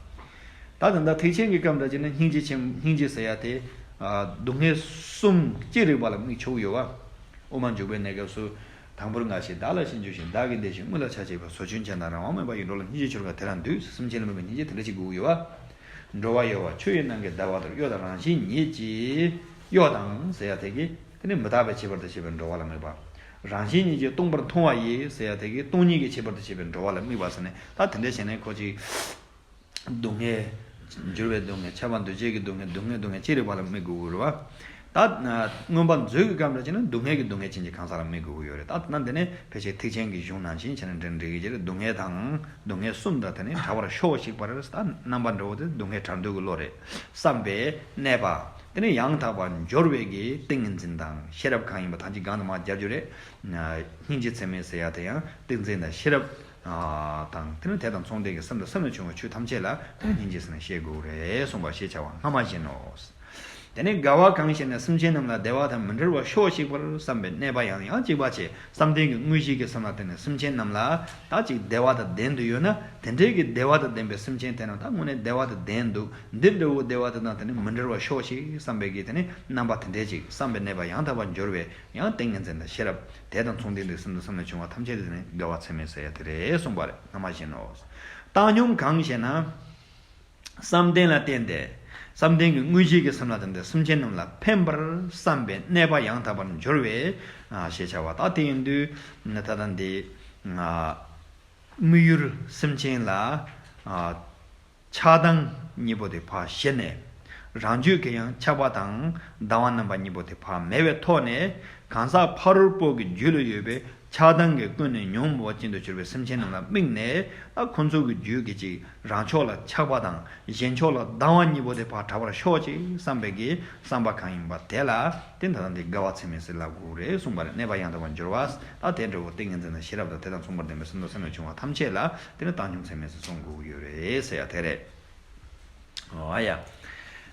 ད་ད་ལྟ་ཐེག་ཆེན་གྱི་སྐབས་འདྲ་བྱས་ན་སྙིང་རྗེ་ཆེན། སྙིང་རྗེ་ཟེར་ཡ་དེ་ཨ་སྡུག་བསྔལ་གསུམ་ཅི་རིགས་པ་ལ་དམིགས་ཆོག་གི་ཡོད་བ། དབུ་མ་འཇུག་པའི་གནས་སྐབས་སུ། དང་པོར་ང་ཞེས་བདག་ལ་ཞེན་བྱས་ཤིང་། བདག་གིས་འདས་ཤིང་སྔོན་ལ་ཆགས་བྱས་པའི། ཟོ་ཆུན་ཅན་དང་རང་དབང་མེད་པ་ཡི། འགྲོ་ལ་སྙིང་རྗེ་ཆེར་དགའ་དེ་རང་འདུད། སེམས་ཅན་ལ་དམིགས་པའི་སྙིང་རྗེ་དེ་འདྲ་ཅིག་དགོས་ཀྱི་ཡོད་བ། འགྲོ་བ་གཡོ་བ་ཆུ་ཡི་ནང་གི་ཟླ་བ་ལྟར། གཡོ་དང་རང་བཞིན་ཉིད་ཀྱིས་གཡོ་དང་ཟེར་ཡ་དེ་གིས་དེ་ནི་མི་རྟག་པའི་ཁྱད་པར་དུ་བྱས་པའི་འགྲོ་བ་ལ་དམིགས་པ། རང་བཞིན་ཉིད་ཀྱིས་སྟོང་པར་མཐོང་བ་ཡིས་ཟེར་ཡ་དེ་གིས་སྟོང་ཉིད་ཀྱི་ཁྱད་པར་དུ་བྱས་པའི་འགྲོ་བ་ལ་དམིགས་པ་ཟེར་ནས། ད་དེ་འདྲ་བྱས་ནས་ཁོ་ཅིག་སྡུག་བསྔལ། འགྱུར་བའི་སྡུག་བསྔལ། ཁྱབ་པ་འདུ་བྱེད་ཀྱི་སྡུག་བསྔལ། སྡུག་བསྔལ་སྡུག་བསྔལ་ཅི་རིགས་པ་ལ་དམིགས་དགོས་ཀྱི་རེད་བ། ད་མངོན་པ་མཛོད་ཀྱི་སྐབས་འདྲ་བྱས་ན་སྡུག་བསྔལ་གྱི་སྡུག་བསྔལ་ཅན་གྱི་གང་ཟག་ལ་དམིགས་དགོས་ཀྱི་ཡོད་རེད། ད་ན་འདི་ནས་ཕལ་ཆེར་ཐེག་ཆེན་གྱི་གཞུང་ནང་བཞིན་བྱས་ན་འདྲ་འགྲིག་གི་རེད། སྡུག་བསྔལ་དང་སྡུག་བསྔལ་གསུམ་དང་དེ་ནས་བྲལ་བར་ཤོག་ཅིག་པར། ད་རྣམ་པ་འདྲ་བོ་དེ་སྡུག་བསྔལ་བྲལ་འདོད་ཀྱི་བློ་རེད་བསམ་པས་གནས་པ། དེ་ནས་ཡང་དག་པར་འགྱུར་བའི་གི་ཏིང་ངེ་འཛིན་དང་ཤེས་རབ་གང་ཡིན་པ་ཐམས་ཅད་གང་དུ་མ་སྦྱར་རྒྱུ་རེད། སྙིང་རྗེ་ཚད་མེད་ཟེར་ཡ་དེ་ཡང་ཏིང་འཛིན་དང་ཤེས་རབ་དང་། དེ་ནས་དེ་དང་མཚུངས་ལྡན་གྱི་སེམས་དང་སེམས་ལས་བྱུང་བའི་ཆོས་ཐམས་ཅད་ལ་དེ་ནི་སྙིང་རྗེ་ཟེར་ནས་བཤད་དགོས་རེད་གསུངས་པ་ཞེས་བྱ་བ་སྔ་མ་བཞིན་ནོ། དེ་ནས་དགའ་བ་གང་ཞེ་ན། སེམས་ཅན་རྣམས་ལ་བདེ་བ་དང་མི་འབྲལ་བར་ཤོག་ཅིག་པར་བསམ་པས་གནས་པ་ཡང་ཡང་གཅིག་པ་བྱས། བསམ་གཏན་གྱི་དངོས་གཞི་གི་སེམས་ལ་བརྟེན་ནས་སེམས་ཅན་རྣམས་ལ་ད་ཅིག་བདེ་བ་དང་ལྡན་དུ་ཡོད་ན། དེ་འདྲའི་གི་བདེ་བ་དང་ལྡན་པའི་སེམས་ཅན་དེ་རྣམས་ད་དངོས་གནས་བདེ་བ་དང་ལྡན་འདུག་འདི་འདྲ་བོ་བདེ་བ་དེ་དང་དེ་ནི་མི་འབྲལ་བར་ཤོག་ཅིག་བསམ་པའི་གི་དེ་ནི་རྣམ་པ་དེ་འདྲའི་ཅིག་བསམ་པས་གནས་པ་ཡང་དག་པར་འགྱུར་བས། ཡང་ཏིང་ངེ་འཛིན་དང་ཤེས་རབ། དེ་དང་མཚུངས་ལྡན་དུ་སེམས་དང་སེམས་ལས་བྱུང་བ་ཐམས་ཅད་དེ་ནི་དགའ་བ་ཚད་མེད་ཟེར་ཡ་དེ་རེད་གསུངས་པ་རེད། སྔ་མ་བཞིན་ནོ། བཏང་སྙོམས་གང་ཞེ་ན། བསམ་གཏན་ལ་བརྟེན་ཏེ། བསམ་གཏན་གྱི་དངོས་གཞི་གི་སེམས་ལ་བརྟེན་ཏེ་སེམས་ཅན་རྣམས་ལ་ཕན་པར་བསམ་པས་གནས་པ་ཡང་དག་པར་འགྱུར་བས། ཞེས་བྱ་བ། ད་དེ་ཡིན་དུས་ད་ལྟ་འདི་དམིགས་ཡུལ་སེམས་ཅན་ལ། ཆགས་སྡང་གཉིས་པོ་དེ་ཕར་ཞི་ནས། རང་རྒྱུད་ཀྱི་ཡང་ཆགས་པ་དང་སྡང་བ་རྣམ་པ་གཉིས་པོ་དེ་ཕར་མེད་པའི་ཐོག་ནས། གང་ཟག་ཕ་རོལ་པོ་གི་རྒྱུད་ལ་ཡོད་པའི་ ཆགས་སྡང་གིས་ཀུན་ནས་ཉོན་མོངས་པ་ཅན་དུ་གྱུར་པའི་སེམས་ཅན་རྣམས་ལ་དམིགས་ནས། ད་ཁོ་ཚོ་གི་རྒྱུད་ཀྱི་ཅིག་རང་ཕྱོགས་ལ་ཆགས་པ་དང་གཞན་ཕྱོགས་ལ་སྡང་བ་གཉིས་པོ་དེ་ཕར་དག་པར་ཤོག་ཅིག་བསམ་པའི་གི་བསམ་པ་གང་ཡིན་པ་དེ་ལ་དེ་ད་ལྟ་འདི་དགའ་བ་ཚད་མེད་ཟེར་ལབ་དགོས་རེད་གསུངས་པ་རེད། གནས་པ་ཡང་དག་པར་འགྱུར་བ། ད་དེ་འདྲ་བོ་ཏིང་ངེ་འཛིན་དང་ཤེས་རབ་དང་དེ་དང་མཚུངས་པར་ལྡན་པའི་སེམས་དང་སེམས་ལས་བྱུང་བ་ཐམས་ཅད་ལ་དེ་ནི་བཏང་སྙོམས་ཚད་མེད་ཟེར་གསུང་དགོས་ཀྱི་ཡོད་རེད་ཟེར་ཡ་དེ་རེད། ཨོ་ཡ།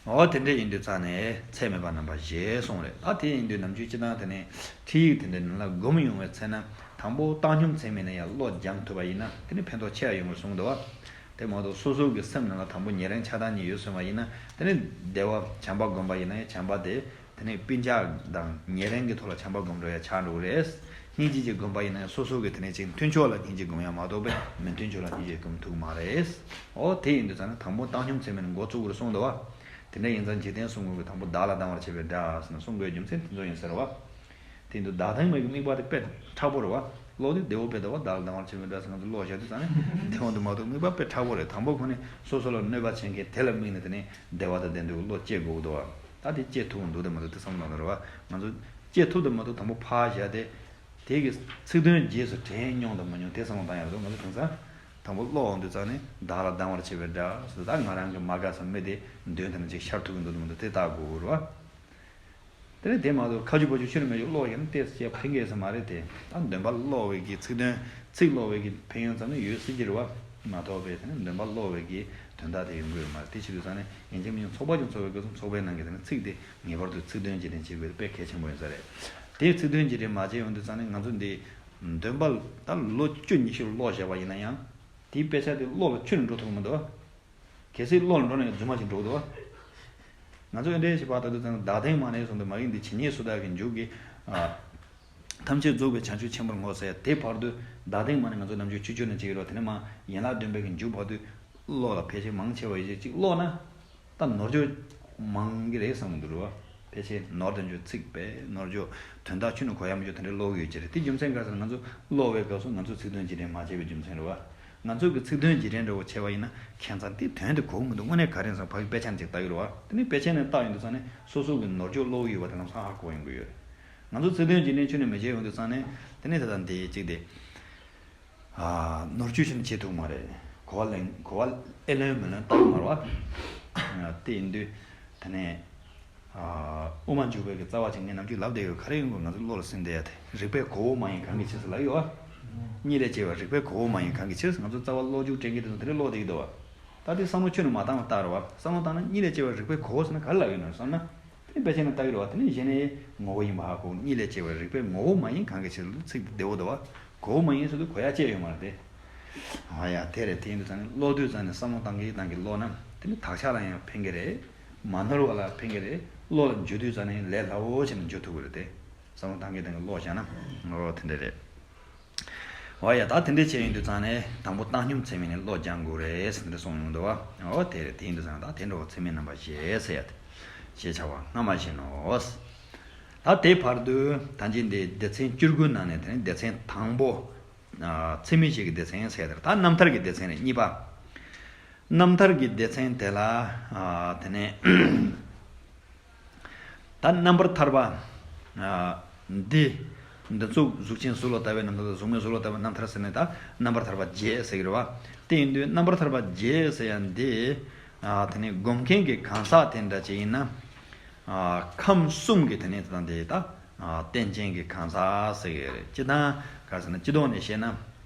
ཨོ་དེ་འདྲ་ཡིན་དུས་ཙང་ནས་ཚད་མེད་པ་རྣམ་པ་བཞི་གསུངས་རེད། ད་དེ་ཡིན་དུས་ནམ་རྒྱུན་སྤྱི་བཏང་དེ་ནས་ཁྲིད་ཡིག་དེ་འདྲ་ནང་ལ་སྒོམ་ཡོང་བའི་ཚེ་ན་དང་པོ་བཏང་སྙོམས་ཚད་མེད་ནས་ཡང་བློ་སྦྱང་ཐུབ་པ་ཡིན་ན་དེ་ནི་ཕན་ཐོགས་ཆེ་བ་ཡོང་གི་གསུངས་འདུག་བ། དེ་མ་གཏོགས་སོ་སོ་གི་སེམས་ནང་ལ་དང་པོ་ཉེ་རིང་ཆགས་སྡང་གཉིས་ཡོད་སོང་བ་ཡིན་ན་དེ་ནི་བདེ་བ་བྱམས་པ་སྒོམ་པ་ཡིན་ན་ཡང་བྱམས་པ་དེ། དེ་ནས་སྤུན་ཆ་དང་ཉེ་རིང་གི་ཐོག་ལ་བྱམས་པ་སྒོམ་འགྲོ་ཡ་ཆགས་འགྲོ་གི་རེད། སྙིང་རྗེ་ཅིག་སྒོམ་པ་ཡིན་ན་སོ་སོ་གི་དེ་ནས་ཅིག་མཐུན་ཕྱོགས་ལ་སྙིང་རྗེ་སྒོམ་ཡ་མ་གཏོགས་པའི་མི་མཐུན་ཕྱོགས་ལ་སྙིང་རྗེ་སྒོམ་ཐུབ་མ་རེད། ཨོ་དེ་ཡིན་དུས་ཙང་ནས་དང་པོ་བཏང་སྙོམས་ཚད་མེད་ནས་འགོ་བཙུགས་དགོས་རེད་གསུངས་འདུག་བ། དེ་འདྲ་ཡིན་ཙང་འཇིག་རྟེན་གསུམ་མགོན་གྱིས་དང་པོ་བདག་ལ་སྡང་བར་བྱེད་པའི་དགྲ་ཟེར་ནས་གསུང་དགོས་རྒྱུ་མཚན་དེ་ཚོ་ཡིན་ཟེར་བ། དེ་ཡིན་དུས་བདག་དང་མི་གི་དམིགས་པ་དེ་དཔེ་མཁྲེགས་པོ་རེད་བ། བློ་དེ་བདེ་བོ་དཔེ་འདུག་བ། བདག་ལ་སྡང་བར་བྱེད་པའི་དགྲ་ཟེར་ང་ཚོ་བློ་བཞག་དུས་ཙང་ནས་བདེ་བོ་འདུག་མ་གཏོགས་དམིགས་པ་དཔེ་མཁྲེགས་པོ་རེད། དང་པོ་ཁོ་ནས་སོ་སོ་ལ་གནོད་པ་བྱེད་མཁན་དེ་ལ་དམིགས་ནས་དེ་ནས་བདེ་བ་དང་ལྡན་པའི་བློ་སྐྱེ་དགོས་འདུག་བ། ད་དེ་སྐྱེ་ཐུབ་འདུག་དང་མ་འདུག་དེ་བསམ་བློ་བཏང་དགོས་རེད་བ། ང་ཚོ་སྐྱེ་ཐུབ་དང་མ་ཐུབ་དང་པོ་ཕར་བཞག་སྟེ། དེ་གི་ཚིག་དོན་རྗེས་སུ་དྲན་མྱོང་དང་མ་མྱོང་དེ་བསམ་བློ་བཏང་ཡག་རེད། ང་ཚོ་དེང་སང་དང་པོ་བློ་འོང་དུས་ཙང་ནས་བདག་ལ་སྡང་བར་བྱེད་པའི་དགྲ་ཟེར། ད་ང་རང་གི་མ་དགའ་ས་མི་དེ་མདུན་དེ་ན་ཅིག་ཤར་ཐུབ་ཀྱི་འདུག་དང་མ་འདུག་དེ་བལྟ་དགོས་རེད་བ། དེ་ནས་དེ་མ་གཏོགས་ཁ་ཆུ་ཕ་ཆུ་ཆུ་ནས་མེད་ཆུ་གློག་ཡང་ཏོག་ཙམ་ཕན་གྱི་ཡོད་ས་མ་རེད་དེ། ད་འདོན་པ་ཀློག་པའི་གི་ཚིག་དོན་ཚིག་ཀློག་པའི་གི་ཕན་ཡོན་ཙམ་ནི་ཡོད་སྲིད་ཀྱི་རེད་བ། མ་གཏོགས་པའི་དེ་ནས་འདོན་པ་ཀློག་པའི་གི་དོན་དག་དེ་ཡོང་གི་ཡོད་མ་རེད། དེ་བྱེད་དུས་ཙང་ནས་ཡིན་གཅིག་མིན་གཅིག་ཚོགས་པ་ཅིག་ཚོགས་པའི་སྐབས་སུ་ཚོགས་པའི་ནང་གི་དེ་ནས་ཚིག་དེ་ངེས་པར་དུ་ཚིག་དོན་རྗེས་དྲན་བྱེད་དགོས་དེ་དཔེ་གལ་ཆེན་པོ་ཡིན་ས་རེད། དེ་ཚིག་དོན་རྗེས་དྲན་མ་བྱས་ཡོང་དུས་ཙང་ནས་ང་ཚོ་འདི་འདོན་པ་ད་ལོ་བཅུ་ཉི་ཤུ་ཀློག་བྱས་པ་ཡིན་ན་ཡང་དེའི་དཔེ་ཆ་དེ་ཀློག་ལ་ཁྱོན་ནས་འགྲོ་ཐུབ་ཀྱི་མི་འདུག་བ། གལ་སྲིད་བློ་ལ་འགྲོ་ན་ཡང་རྫུན་མ་ཞིག་འགྲོ་འདུག་བ། ང་ཚོས་འདྲ་ཞིག་བར་ད་དུ་ཙང་བདག་ལྡན་མ་ནས་བཟུང་སྟེ་མ་ཡིན་འདི་ཇི་སྙེད་སུ་དག་གི་མཇུག་གི། ཨ། ཐམས་ཅད་རྫོགས་པའི་བྱང་ཆུབ་ཆེན་པོར་བསྔོ་ཟེར་དེ་བར་དུ་བདག་ལྡན་མ་ནས་ང་ཚོ་ནམ་རྒྱུན་ཆུ་ཆུ་ནས་བྱེད་ཀྱི་རོ། དེ་ནས་མ་ཡན་ལག་བདུན་པའི་གི་མཇུག་བར་དུ་བློ་ལ་ཕལ་ཆེར་མང་ཆེ་བ་ཡོད་ཅིག་ཀློག་ན། ད་ནོར་འཁྲུལ་མང་གི་རེད་བསམ་གི་འདུག་རེད་བ། ཕལ་ཆེར་ནོར་དང་འཇོག་ཚིག་པས་ནོར་འཇོག་དོན་དག་ཁྱོན་ནས་གོ་ཡ་མི་འཇོག་དེ་འདྲའི་ཀློག་གི་ཡོད་ཀྱི་རེད། དེ་རྒྱུ་མཚན་ག་ཟེར་ན་ང་ཚོ་ཀློག་པའི་སྐབས་སུ་ང་ཚོས་ཚིག་དོན་རྗེས་དྲན་མ་བྱས་པའི་རྒྱུ་མཚན་རེད་བ། ང་ཚོ་གི་ཚིག་དོན་རྗེས་དྲན་འདྲ་བོ་བྱས་པ་ཡིན་ན་ཁྱད་མཚར་དེ་དོན་དེ་གོ་གི་མི་འདུག་དངོས་གནས་ག་རེ་ཡིན་ཟེར་ན་ཕ་གི་དཔེ་ཆ་ནས་ཅིག་ལྟ་གི་རེད་བ། དེ་ནས་དཔེ་ཆ་ནས་བལྟ་ཡོང་དུས་ཙང་ནས་སོ་སོ་གི་ནོར་འཇོག་ཀློག་གི་ཡོད་པ་དེ་ལམ་སང་ཧ་གོ་ཡོང་གི་ཡོད་རེད། ང་ཚོ་ཚིག་དོན་རྗེས་དྲན་ཁྱོན་ནས་མི་བྱེད་ཡོང་དུས་ཙང་ནས་དེ་ནས་ད་ལྟ་འདི་གཅིག་དེ། ཨ། ནོར་བཅོས་ཤིག་བྱེད་ཐུབ་མ་རེད། གོ་བ་ལེན་གོ་བ་ཨེ་ལོན་མི་ལོན་ལྟ་གི་མ་རེད་བ། དེ་ཡིན་དུས་དེ་ནས། ཨ། དབུ་མ་འཇུག་པའི་གི་རྩ་བ་ཅིག་ངས་ནམ་རྒྱུན་ལབ་བསྡད་ཡོད། ག་རེ་ཡིན་དགོས་ང་ཚོ་བློ་ལ་ཟིན་བསྡད་ཡ་དེ་རིགས་པས་གོ་བོ་མ་ཡིན་གང་གི་ཕྱིར་ཟེར་ལབ་ཡོད་བ། གཉིད་ལས་སྐྱེ་བའི་རིགས་པས་གོ་བོ་མ་ཡིན་གང་གི་ཕྱིར་ང་ཚོ་རྩ་བ་བློ་འཇུག་དྲན་གི་དེ་ཚོ་དེ་རིང་ཀློག་བསྡད་ཀྱི་འདུག་བ། ད་དེ་བསམ་བློ་ཁྱོན་ནས་མ་བཏང་བ་ལྟར་བ། བསམ་བློ་བཏང་ན་གཉིད་ལས་སྐྱེ་བའི་རིགས་པས་གོ་བོ་ཟེར་ན་ག་རེ་ལབ་ཡོད་ན་བསམ་ན། དེ་ནི་དཔེ་ཆ་ནས་ལྟ་གི་རེད་བ། དེ་ནི་གཞི་ནས་ངོ་བོ་ཡིན་པ་ཧ་གོ། གཉིད་ལས་སྐྱེ་བའི་རིགས་པས་ངོ་བོ་མ་ཡིན་གང་གི་ཕྱིར་ཚིག་བདེ་བོ་འདུག་བ། གོ་བོ་མ་ཡིན་ཟེར་དུས་གོ་ཡ་ཅི་ཡོད་མ་རེད་དེ། ཨ་ཡ་དེ་རེད། དེ་ཡིན་དུས་ཙང་ནས་ཀློག་དུས་ཙང་ནས་བསམ་བློ་བཏང་གི་བཏང་གི་ཀློག་ན་དེ་ནི་དག་ཆ་ལ་ཡང་ཕན་གི་རེད། མ་ནོར་བ་ལ་ཕན་གི་རེད། བློ་ལ་འཇུ་དུས་ཙང་ནས་ལས་སླ་བོ་བྱས་ནས་འཇུ་ཐུབ་གི་རེད་དེ། བསམ་བློ་བཏང་གི་བཏང་གི་ཀློག་བྱས་ན་འོ་དེ་འདྲ་རེད། འོ་ཡ། ད་དེ་འདྲ་བྱས་ཡོང་དུས་ཙང་ནས་དང་པོ་བཏང་སྙོམས་ཚད་མེད་ནས་བློ་སྦྱང་དགོས་རེད་ཟེར་འདི་གསུངས་ཡོང་འདུག་བ། འོ་དེ་རེད། དེ་ཡིན་དུས་ཙང་ནས་ད་དེ་འདྲ་བོ་ཚད་མེད་རྣམ་པ་བཞི་ཟེར་ཡ་དེ་ཞེས་བྱ་བ་སྔ་མ་བཞིན་ནོ། ད་དེ་བར་དུ་ད་ཅི་འདི་སྡེ་ཚན་བཅུ་དགུ་ནང་ནས་དེ་ནི་སྡེ་ཚན་དང་པོ། ཨ། ཚད་མེད་བཞི་གི་སྡེ་ཚན་ཟེར་ཡ་དེ་རེད། ད་རྣམ་ཐར་གྱི་སྡེ་ཚན་རེད། གཉིས་པ། རྣམ་ཐར་གྱི་སྡེ་ཚན་དེ་ལ། ཨ། དེ་ནས། ད་རྣམ་པར་ཐར་པ། ཨ། འདི། འདི་ཚོ་གཟུགས་ཅན་གཟུགས་ལ་ལྟ་བའི་རྣམ་ཐར་དང་གཟུགས་མེད་གཟུགས་ལ་ལྟ་བའི་རྣམ་ཐར་ཟེར་ནས་ད་རྣམ་པར་ཐར་པ་བརྒྱད་ཟེར་གྱི་རེད་བ། དེ་ཡིན་དུས་རྣམ་པར་ཐར་པ་བརྒྱད་ཟེར་ཡ་འདི། ཨ། དེ་ནས་སྒོམ་མཁན་གྱི་གང་ཟག་དེ་འདྲ་ཅིག་ཡིན་ན། ཨ། ཁམས་གསུམ་གྱི་དེ་ནས་དེ་དང་དེ་ད། ཨ། རྟེན་ཅན་གྱི་གང་ཟག་ཟེར་གྱི་རེད། སྤྱིར་བཏང་ག་རེ་ཟེར་ན་སྤྱི་ལྡོག་ནས་བཤད་ན།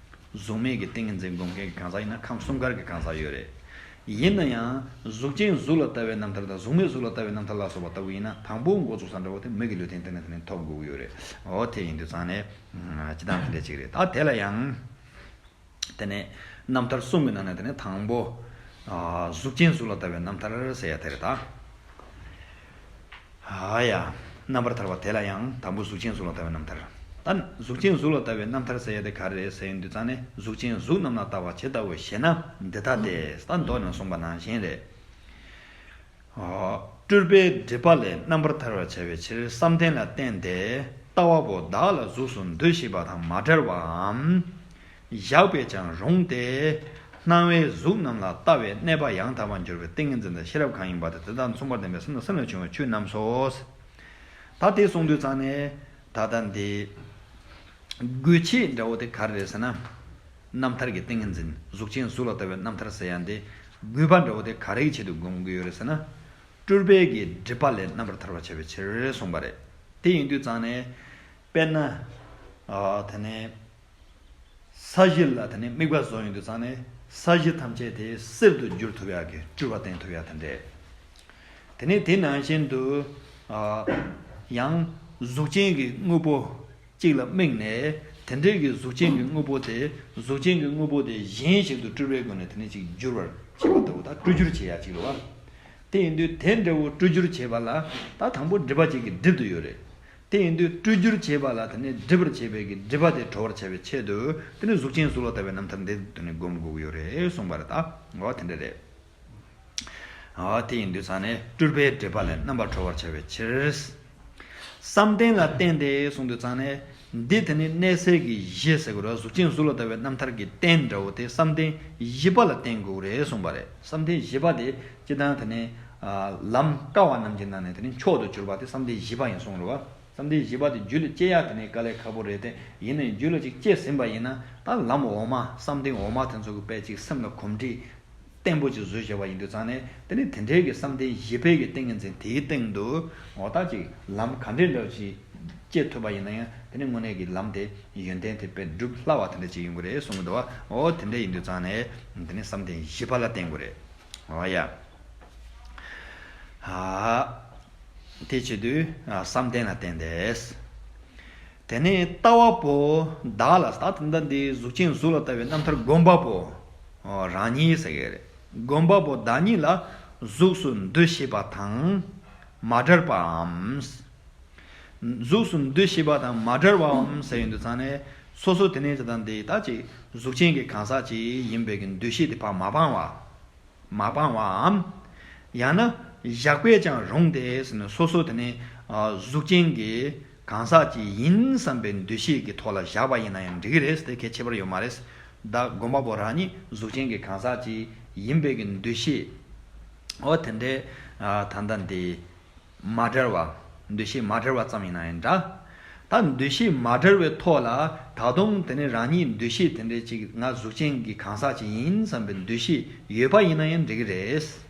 གཟུགས་མེད་ཀྱི་ཏིང་ངེ་འཛིན་སྒོམ་མཁན་གྱི་གང་ཟག་ཡིན་ན་ཁམས་གསུམ་ཀར་གྱི་གང་ཟག་ཡོད་རེད། ཡིན་ན་ཡང་གཟུགས་ཅན་གཟུགས་ལ་ལྟ་བའི་རྣམ་ཐར་དང་གཟུགས་མེད་གཟུགས་ལ་ལྟ་བའི་རྣམ་ཐར་ལ་སོགས་པ་ལྟ་བུ་ཡིན་ན་དང་པོ་འགོ་བཙུགས་ས་འདྲ་བོ་དེ་མི་གི་ལུས་རྟེན་དེ་ནས་དེ་ནས་ཐོབ་དགོས་ཀྱི་ཡོད་རེད། འོ་དེ་ཡིན་དུས་ཙང་ནས་སྤྱི་བཏང་དེ་འདྲ་ཅིག་རེད། ད་དེ་ལ་ཡང་དེ་ནས་རྣམ་ཐར་གསུམ་གྱི་ནང་ནས་དེ་ནས་དང་པོ། ཨ། གཟུགས་ཅན་གཟུགས་ལ་ལྟ་བའི་རྣམ་ཐར་ཟེར་ཡ་དེ་རེད་ད། ཨ་ཡ། རྣམ་པར་ཐར་པ་དེ་ལ་ཡང་དང་པོ་གཟུགས་ཅན་གཟུགས་ལ་ལྟ་བའི་རྣམ་ཐར། ད་གཟུགས་ཅན་གཟུགས་ལ་ལྟ་བའི་རྣམ་ཐར་ཟེར་ཡ་དེ་ག་རེ་རེད་ཟེར་ཡོང་དུས་ཙང་ནས་གཟུགས་ཅན་གཟུགས་རྣམས་ལ་ལྟ་བ་ཇི་ལྟ་བུ་ཞེ་ན་འདི་ལྟ་སྟེ། ད་མདོ་ནས་གསུངས་པ་ནང་བཞིན་རེད། ཨ། སྤྲུལ་པའི་སྒྲིབ་པ་ལས་རྣམ་པར་ཐར་བར་བྱ་བའི་ཕྱིར་བསམ་གཏན་ལ་བརྟེན་ཏེ་ལྟ་བ་པོ་བདག་ལ་གཟུགས་སུ་འདུ་ཤེས་པ་དང་མ་བྲལ་བའམ། བཞག་པས་ཀྱང་རུང་སྟེ། སྣང་བའི་གཟུགས་རྣམས་ལ་ལྟ་བས་གནས་པ་ཡང་དག་པར་འགྱུར་བའི་ཏིང་ངེ་འཛིན་དང་ཤེས་རབ་གང་ཡིན་པ་དེ་དེ་དང་མཚུངས་པར་ལྡན་པའི་སེམས་དང་སེམས་ལས་བྱུང་བའི་ཆོས་རྣམས་སོ། ད་དེ་གསུངས་དུས་ཙང་ནས་ད་ལྟ་འདི་ དགོས་ཆེད་འདྲ་བོ་དེ་ག་རེ་རེད་ཟེར་ན། རྣམ་ཐར་གྱི་ཏིང་ངེ་འཛིན་གཟུགས་ཅན་གཟུགས་ལ་ལྟ་བའི་རྣམ་ཐར་ཟེར་ཡ་འདི་དགོས་པ་འདྲ་བོ་དེ་ག་རེའི་ཆེད་དུ་སྒོམ་དགོས་ཡོད་རེད་ཟེར་ན། སྤྲུལ་པའི་གི་སྒྲིབ་པ་ལས་རྣམ་པར་ཐར་བར་བྱ་བའི་ཕྱིར་གསུངས་པ་རེད། དེ་ཡིན་དུས་ཙང་ནས། དཔེར་ན། ཨ། དེ་ནས། ས་གཞི་ལ་དེ་ནས་དམིགས་པ་བཟོ་ཡོང་དུས་ཙང་ནས། ས་གཞི་ཐམས་ཅད་དེ་གསེར་དུ་བསྒྱུར་ཐུབ་ཡག་གི་སྤྲུལ་པ་བསྟན་ཐུབ་ཡག་དེ་འདྲས། དེ་ནས་དེ་ནང་བཞིན་དུ། ཨ། ཡང་གཟུགས་ཅན་གྱི་དངོས་པོ་གཅིག་ལ་དམིགས་ནས། དེ་འདྲས་ཀྱི་གཟུགས་ཅན་གྱི་དངོས་པོ་དེ། གཟུགས་ཅན་གྱི་དངོས་པོ་དེ་གཞན་ཞིག་ཏུ་སྤྲུལ་པའི་སྒོ་ནས་དེ་ནས་ཅིག་བསྒྱུར་བར་བྱེད་པ་ལྟ་བུ་དང་། སྤྲུལ་བསྒྱུར་བྱེད་ཡག་ཅིག་རེད་བ། དེ་ཡིན་དུས་དེ་འདྲ་བོ་སྤྲུལ་བསྒྱུར་བྱེད་པ་ལ་ད་དང་པོ་སྒྲིབ་པ་གཅིག་གིས་སྒྲིབ་ཏུ་ཡོད་རེད། དེ་ཡིན་དུས་སྤྲུལ་བསྒྱུར་བྱེད་པ་ལ་དེ་ནས་སྒྲིབ་པར་བྱེད་པའི་གི་སྒྲིབ་པ་དེ་གྲོལ་བར་བྱ་བའི་ཆེད་དུ། དེ་ནས་གཟུགས་ཅན་གཟུགས་ལ་ལྟ་བའི་རྣམ་ཐར་འདི་དེ་ནས་སྒོམ་དགོས་ཀྱི་ཡོད་རེད་གསུངས་པ་རེད་ད། འོ་དེ་འདྲ་རེད། འོ་དེ་ཡིན་དུས་ཙང་ནས་སྤྲུལ་པའི་སྒྲིབ་པ་ལས་རྣམ་པར་གྲོལ་བར་བྱ་བའི་ཕྱིར། བསམ་གཏན་ལ་བརྟེན་ཏེ་གསུངས་དུས་ཙང་ནས། འདི་དེ་ནི་གནས་ཚད་ཀྱི་གཞི་ཟེར་དགོས་རེད། གཟུགས་ཅན་གཟུགས་ལ་ལྟ་བའི་རྣམ་ཐར་གྱི་རྟེན་འདྲ་བོ་དེ་བསམ་གཏན་བཞི་པ་ལ་བརྟེན་དགོས་རེད་གསུངས་པ་རེད། བསམ་གཏན་བཞི་པ་དེ་སྤྱིར་བཏང་དེ་ནི། ཨ། ལམ་དཀའ་བ་རྣམས་ཀྱི་ནང་ནས་དེ་ནི་མཆོག་ཏུ་གྱུར་པ་དེ་བསམ་གཏན་བཞི་པ་ཡིན་གསུངས་རེད་བ། བསམ་གཏན་བཞི་པ་དེ་རྒྱུད་ལ་སྐྱེ་ཡག་དེ་ནི་དཀའ་ལས་ཁག་པོ་རེད་དེ། ཡིན་ནའི་རྒྱུད་ལ་ཅིག་སྐྱེས་ཟིན་པ་ཡིན་ན། ད་ལམ་འོག་མ་བསམ་གཏན་འོག་མ་དེ་ཚོ་གི་དཔེ་ཅིག་སེམས་ལ་གོམས་འདྲིས་བརྟན་པོ་ཅིག་བཟོས་བཞག་པ་ཡིན་དུས་ཙང་ནས། དེ་ནི་དེ་འདྲའི་གི་བསམ་གཏན་བཞི་པའི་གི་ཏིང་ངེ་འཛིན་དེའི་སྟེང་དུ། འོ་ད་ཅིག་ལམ་ག་འདྲའི་འདྲ་ཞིག་སྐྱེ་ཐུབ་པ་ཡིན་ན་ཡང་། དེ་ནི་དངོས་གནས་ཀྱི་ལམ་དེ་ཡོན་ཏན་དེ་དཔེ་སྒྲུབ་སླ་བ་དེ་འདྲ་ཅིག་ཡོང་གི་རེད་གསུངས་འདུག་བ། འོ་དེ་འདྲ་ཡིན་དུས་ཙང་ནས་དེ་ནི་བསམ་གཏན་བཞི་པ་ལ་བརྟེན་དགོས་རེད། འོ་ཡ། ཨ། དེ་བྱེད་དུས། ཨ། བསམ་གཏན་ལ་བརྟེན་ཏེ། དེ་ནས་ལྟ་བ་པོ་བདག་ལ། ད་དེ་འདྲ་འདི་གཟུགས་ཅན་གཟུགས་ལ་ལྟ་བའི་རྣམ་ཐར་སྒོམ་པ་པོ། ཨོ། རང་ཉིད་ཟེར་གྱི་རེད། སྒོམ་པ་པོ་བདག་ཉིད་ལ་གཟུགས་སུ་འདུ་ཤེས་པ་དང་མ་བྲལ་བའམ། གཟུགས་སུ་འདུ་ཤེས་པ་དང་མ་བྲལ་བའམ་ཟེར་ཡོང་དུས་ཙང་ནས། སོ་སོ་དེ་ནས་དེ་དང་དེ་ད་ཅིག་གཟུགས་ཅན་གྱི་གང་ཟག་ཅིག་ཡིན་པའི་གི་འདུ་ཤེས་དེ་ཕར་མ་སྤངས་པ། མ་སྤངས་པའམ། ཡང་ན་བཞག་པས་ཀྱང་རུང་སྟེ་ཟེར་ནས། སོ་སོ་དེ་ནས། ཨ། གཟུགས་ཅན་གྱི་གང་ཟག་ཅིག་ཡིན་བསམ་པའི་འདུ་ཤེས་ཀྱི་ཐོག་ལ་བཞག་པ་ཡིན་ན་ཡང་འགྲིག་གི་རེད། དེ་གལ་ཆེ་བར་ཡོད་མ་རེད། ད་སྒོམ་པ་པོ་རང་ཉིད་གཟུགས་ཅན་གྱི་གང་ཟག་ཅིག་ཡིན་པའི་གི་འདུ་ཤེས། འོ་དེ་འདྲའི། ཨ། ད་ལྟ་འདི། མ་བྲལ་བ། འདུ་ཤེས་མ་བྲལ་བ་ཙམ་ཡིན་ན་ཡང་འདྲ། ད་འདུ་ཤེས་མ་བྲལ་བའི་ཐོག་ལ། ད་དུང་དེ་ནས་རང་ཉིད་འདུ་ཤེས་དེ་འདྲའི་ཅིག་ང་གཟུགས་ཅན་གྱི་གང་ཟག་ཅིག་ཡིན་བསམ་པའི་འདུ་ཤེས་ཡོད་པ་ཡིན་ན་ཡང་འགྲིག་གི་རེད།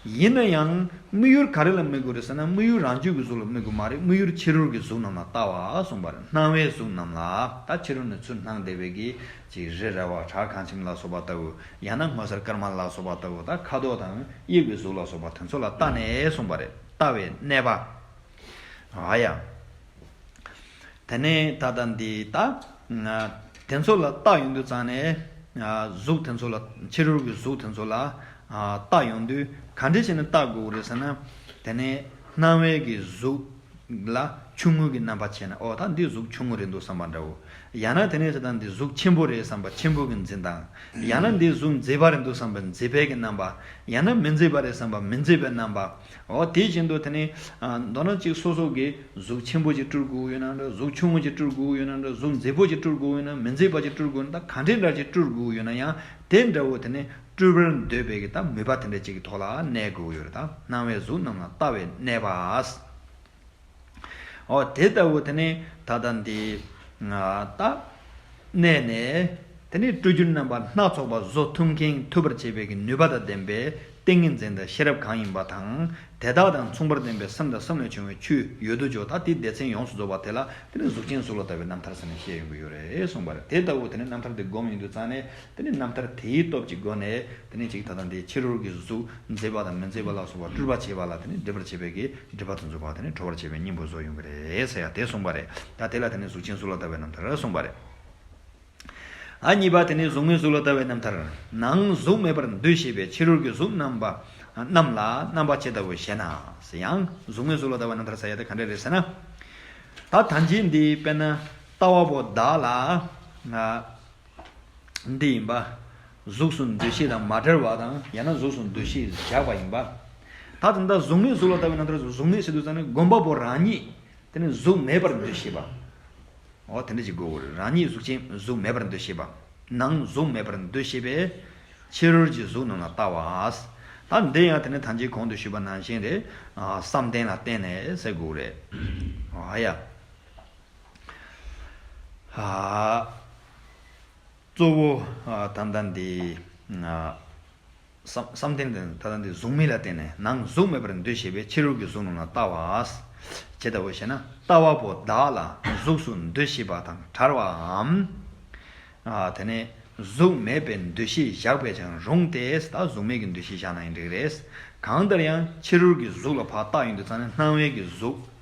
ཡིན་ན་ཡང་དམིགས་ཡུལ་ག་རེ་ལ་དམིགས་དགོས་རེད་ཟེར་ན། དམིགས་ཡུལ་རང་རྒྱུད་ཀྱི་གཟུགས་ལ་དམིགས་དགོས་མ་རེད། དམིགས་ཡུལ་ཕྱི་རོལ་གྱི་གཟུགས་རྣམས་ལ་ལྟ་བ་གསུངས་པ་རེད། སྣང་བའི་གཟུགས་རྣམས་ལ། ད་ཕྱི་རོལ་ནས་ཚུར་སྣང་བསྡད་པའི་གི་ཅིག་རི་ར་བ། བྲག་གངས་ཁྱིམ་ལ་སོགས་པ་ལྟ་བུ། ཡང་ན་སྔོ་སེར་དཀར་དམར་ལ་སོགས་པ་ལྟ་བུ། ད་ཁ་དོག་དང་དབྱིབས་ཀྱི་གཟུགས་ལ་སོགས་པ་དེ་ཚོ་ལ་ལྟ་ནས་གསུངས་པ་རེད། ལྟ་བའི་གནས་པ། ཨ་ཡ། དེ་ནས་ད་ལྟ་འདི་ད། དེ་ཚོ་ལ་ལྟ་ཡོང་དུས་ཙང་ནས། གཟུགས་དེ་ཚོ་ལ། ཕྱི་རོལ་གྱི་གཟུགས་དེ་ཚོ་ལ། ལྟ་ཡོང་དུས་ག་འདྲ་བྱས་ནས་ལྟ་དགོས་རེད་ཟེར་ན། དེ་ནས་སྣང་བའི་གི་གཟུགས་ལ་ཆུང་ངུ་གི་རྣམ་པ་བྱས་ན། ཨོ། ད་འདི་གཟུགས་ཆུང་ངུ་རེད་འདུག་བསམ་པ་འདྲ་བོ། ཡང་ན་དེ་ནས་ད་ལྟ་འདི་གཟུགས་ཆེན་པོ་རེད་བསམ་པ་ཆེན་པོ་གི་འཛིན་སྟངས། ཡང་ན་འདི་གཟུགས་མཛེས་པ་རེད་འདུག་བསམ་པ་མཛེས་པའི་གི་རྣམ་པ། ཡང་ན་མི་མཛེས་པ་རེད་བསམ་པ་མི་མཛེས་པའི་རྣམ་པ། འོ། དེ་བཞིན་དུ་དེ་ནི། ཨ། མདོར་ན་གཅིག་སོ་སོ་གི་གཟུགས་ཆེན་པོ་ཅིག་སྤྲུལ་དགོས་ཡོད་ན་འདྲ། གཟུགས་ཆུང་ངུ་ཅིག་སྤྲུལ་དགོས་ཡོད་ན་འདྲ། གཟུགས་མཛེས་པོ་ཅིག་སྤྲུལ་དགོས་ཡོད་ན། མི་མཛེས་པ་ཅིག་སྤྲུལ་དགོས་ཡོད་ན། ད་ག་འདྲའི་འདྲ་ཅིག་སྤྲུལ་དགོས་ཡོད་ན་ཡང་། དེ་འདྲ་བོ་དེ་ནི་སྤྲུལ་པར་འདོད་པའི་གི་ད་མོས་པ་དེ་འདྲ་ཅིག་གི་ཐོག་ལ་གནས་དགོས་ཡོད་རེད། ད་སྣང་བའི་གཟུགས་རྣམས་ལ་ལྟ་བའི་གནས་པ། འོ། དེ་ལྟ་བུ་དེ་ནི་ད་ལྟ་འདི། ད་གནས་ནས་དེ་ནི་སྤྲུལ་བསྒྱུར་རྣམ་པ་སྣ་ཚོགས་པ་བཟོ་ཐུབ་མཁན། ཐུབ་པར་བྱེད་པའི་གི་ནུས་པ་དང་ལྡན་པའི་ཏིང་ངེ་འཛིན་དང་ཤེས་རབ་གང་ཡིན་པ་དང་། དེ་དག་དང་མཚུངས་པར་ལྡན་པའི་སེམས་དང་སེམས་ལས་བྱུང་བའི་ཆོས་ཡོད་དོ་ཅོག་ད་དེའི་སྡེ་ཚན་ཡོངས་སུ་རྫོགས་པ་དེ་ལ་དེ་ནི་གཟུགས་ཅན་གཟུགས་ལ་ལྟ་བའི་རྣམ་ཐར་ཟེར་ནས་བཤད་ཡོང་གི་ཡོད་རེད་གསུངས་པ་རེད། དེ་ལྟ་བུ་དེ་ནི་རྣམ་ཐར་དེ་སྒོམ་ཡོང་དུས་ཙང་ནས། དེ་ནི་རྣམ་ཐར་དེའི་སྟོབས་ཀྱི་སྒོ་ནས། དེ་ནི་ཅིག་ད་ལྟ་འདི་ཕྱི་རོལ་གྱི་གཟུགས་མཛེས་པ་དང་མི་མཛེས་པ་ལ་སོགས་པ་སྤྲུལ་པ་བྱེད་པ་ལ་དེ་ནི་སྒྲིབ་པར་བྱེད་པའི་གི་སྒྲིབ་པ་དེ་ཚོ་ཕར་དེ་ནི་གྲོལ་བར་བྱེད་པའི་གཉེན་པོ་བཟོ་ཡོང་གི་རེད་ཟེར་ཡ་དེ་གསུངས་པ་རེད། ད་དེ་ལ་དེ་ནི་གཟུགས་ཅན་གཟུགས་ལ་ལྟ་བའི་རྣམ་ཐར་གསུངས་པ་རེད། ཨ། གཉིས་པ་དེ་ནི་གཟུགས་མེད་གཟུགས་ལ་ལྟ་བའི་རྣམ་ཐར། ནང་གཟུགས་མེད་པར་འདུ་ཤེས་པའི་ཕྱི་རོལ་གྱི་གཟུགས་རྣམ་པ་རྣམས་ལ་རྣམ་པ་ཇི་ལྟ་བུ་ཞེ་ན་ཟེར། ཡང་གཟུགས་མེད་གཟུགས་ལ་ལྟ་བའི་རྣམ་ཐར་ཟེར་ཡ་དེ་ག་འདྲ་རེད་ཟེར་ན། ད་ད་གིན་འདི་དཔེར་ན་ལྟ་བ་པོ་བདག་ལ། ང་འདི་ཡིན་པ། གཟུགས་སུ་འདུ་ཤེས་དང་མ་བྲལ་བ་དང་། ཡང་ན་གཟུགས་སུ་འདུ་ཤེས་བཞག་པ་ཡིན་པ། ད་དེ་འདྲ་གཟུགས་མེད་གཟུགས་ལ་ལྟ་བའི་རྣམ་ཐར། གཟུགས་མེད་ཟེར་དུས་ཙང་ནས་སྒོམ་པ་པོ་རང་ཉིད་དེ་ནི་གཟུགས་མེད་པར་འདུ་ཤེས་པ། འོ། དེ་འདྲ་ཅིག་དགོས་རེད། རང་ཉིད་གཟུགས་ཅན་གཟུགས་མེད་པར་འདུ་ཤེས་པ། ནང་གཟུགས་མེད་པར་འདུ་ཤེས་པའི་ཕྱི་རོལ་གྱི་གཟུགས་རྣམས་ལ་ལྟ་བ། ད་འདི་ཡང་དེ་ནི་ད་གིན་གོང་དུ་ཞུས་པ་ནང་བཞིན་རེད། ཨ། བསམ་གཏན་ལ་བརྟེན་ནས་ཟེར་དགོས་རེད། ཨ་ཡ། ཨ། གཙོ་བོ་ཨ་ད་ལྟ་འདི་ཨ་བསམ་བསམ་གཏན་དེ་ད་ལྟ་འདི་གཟུགས་མེད་ལ་བརྟེན་ནས་ནང་གཟུགས་མེད་པར་འདུ་ཤེས་པས་ཕྱི་རོལ་གྱི་གཟུགས་རྣམས་ལ་ལྟ་བ། ཇི་ལྟ་བུ་ཞེ་ན། ལྟ་བ་པོ་བདག་ལ་གཟུགས་སུ་འདུ་ཤེས་པ་དང་བྲལ་བའམ། ཨ་དེ་ནས་གཟུགས་མེད་པའི་འདུ་ཤེས་བཞག་པས་ཀྱང་རུང་སྟེ། ད་གཟུགས་མེད་ཀྱི་འདུ་ཤེས་བཞག་ན་ཡང་འགྲིག་རེད། གང་ལྟར་ཡང་ཕྱི་རོལ་གྱི་གཟུགས་ལ་ཕར་བལྟ་ཡོང་དུས་ཙང་ནས་སྣང་བའི་གི་གཟུགས།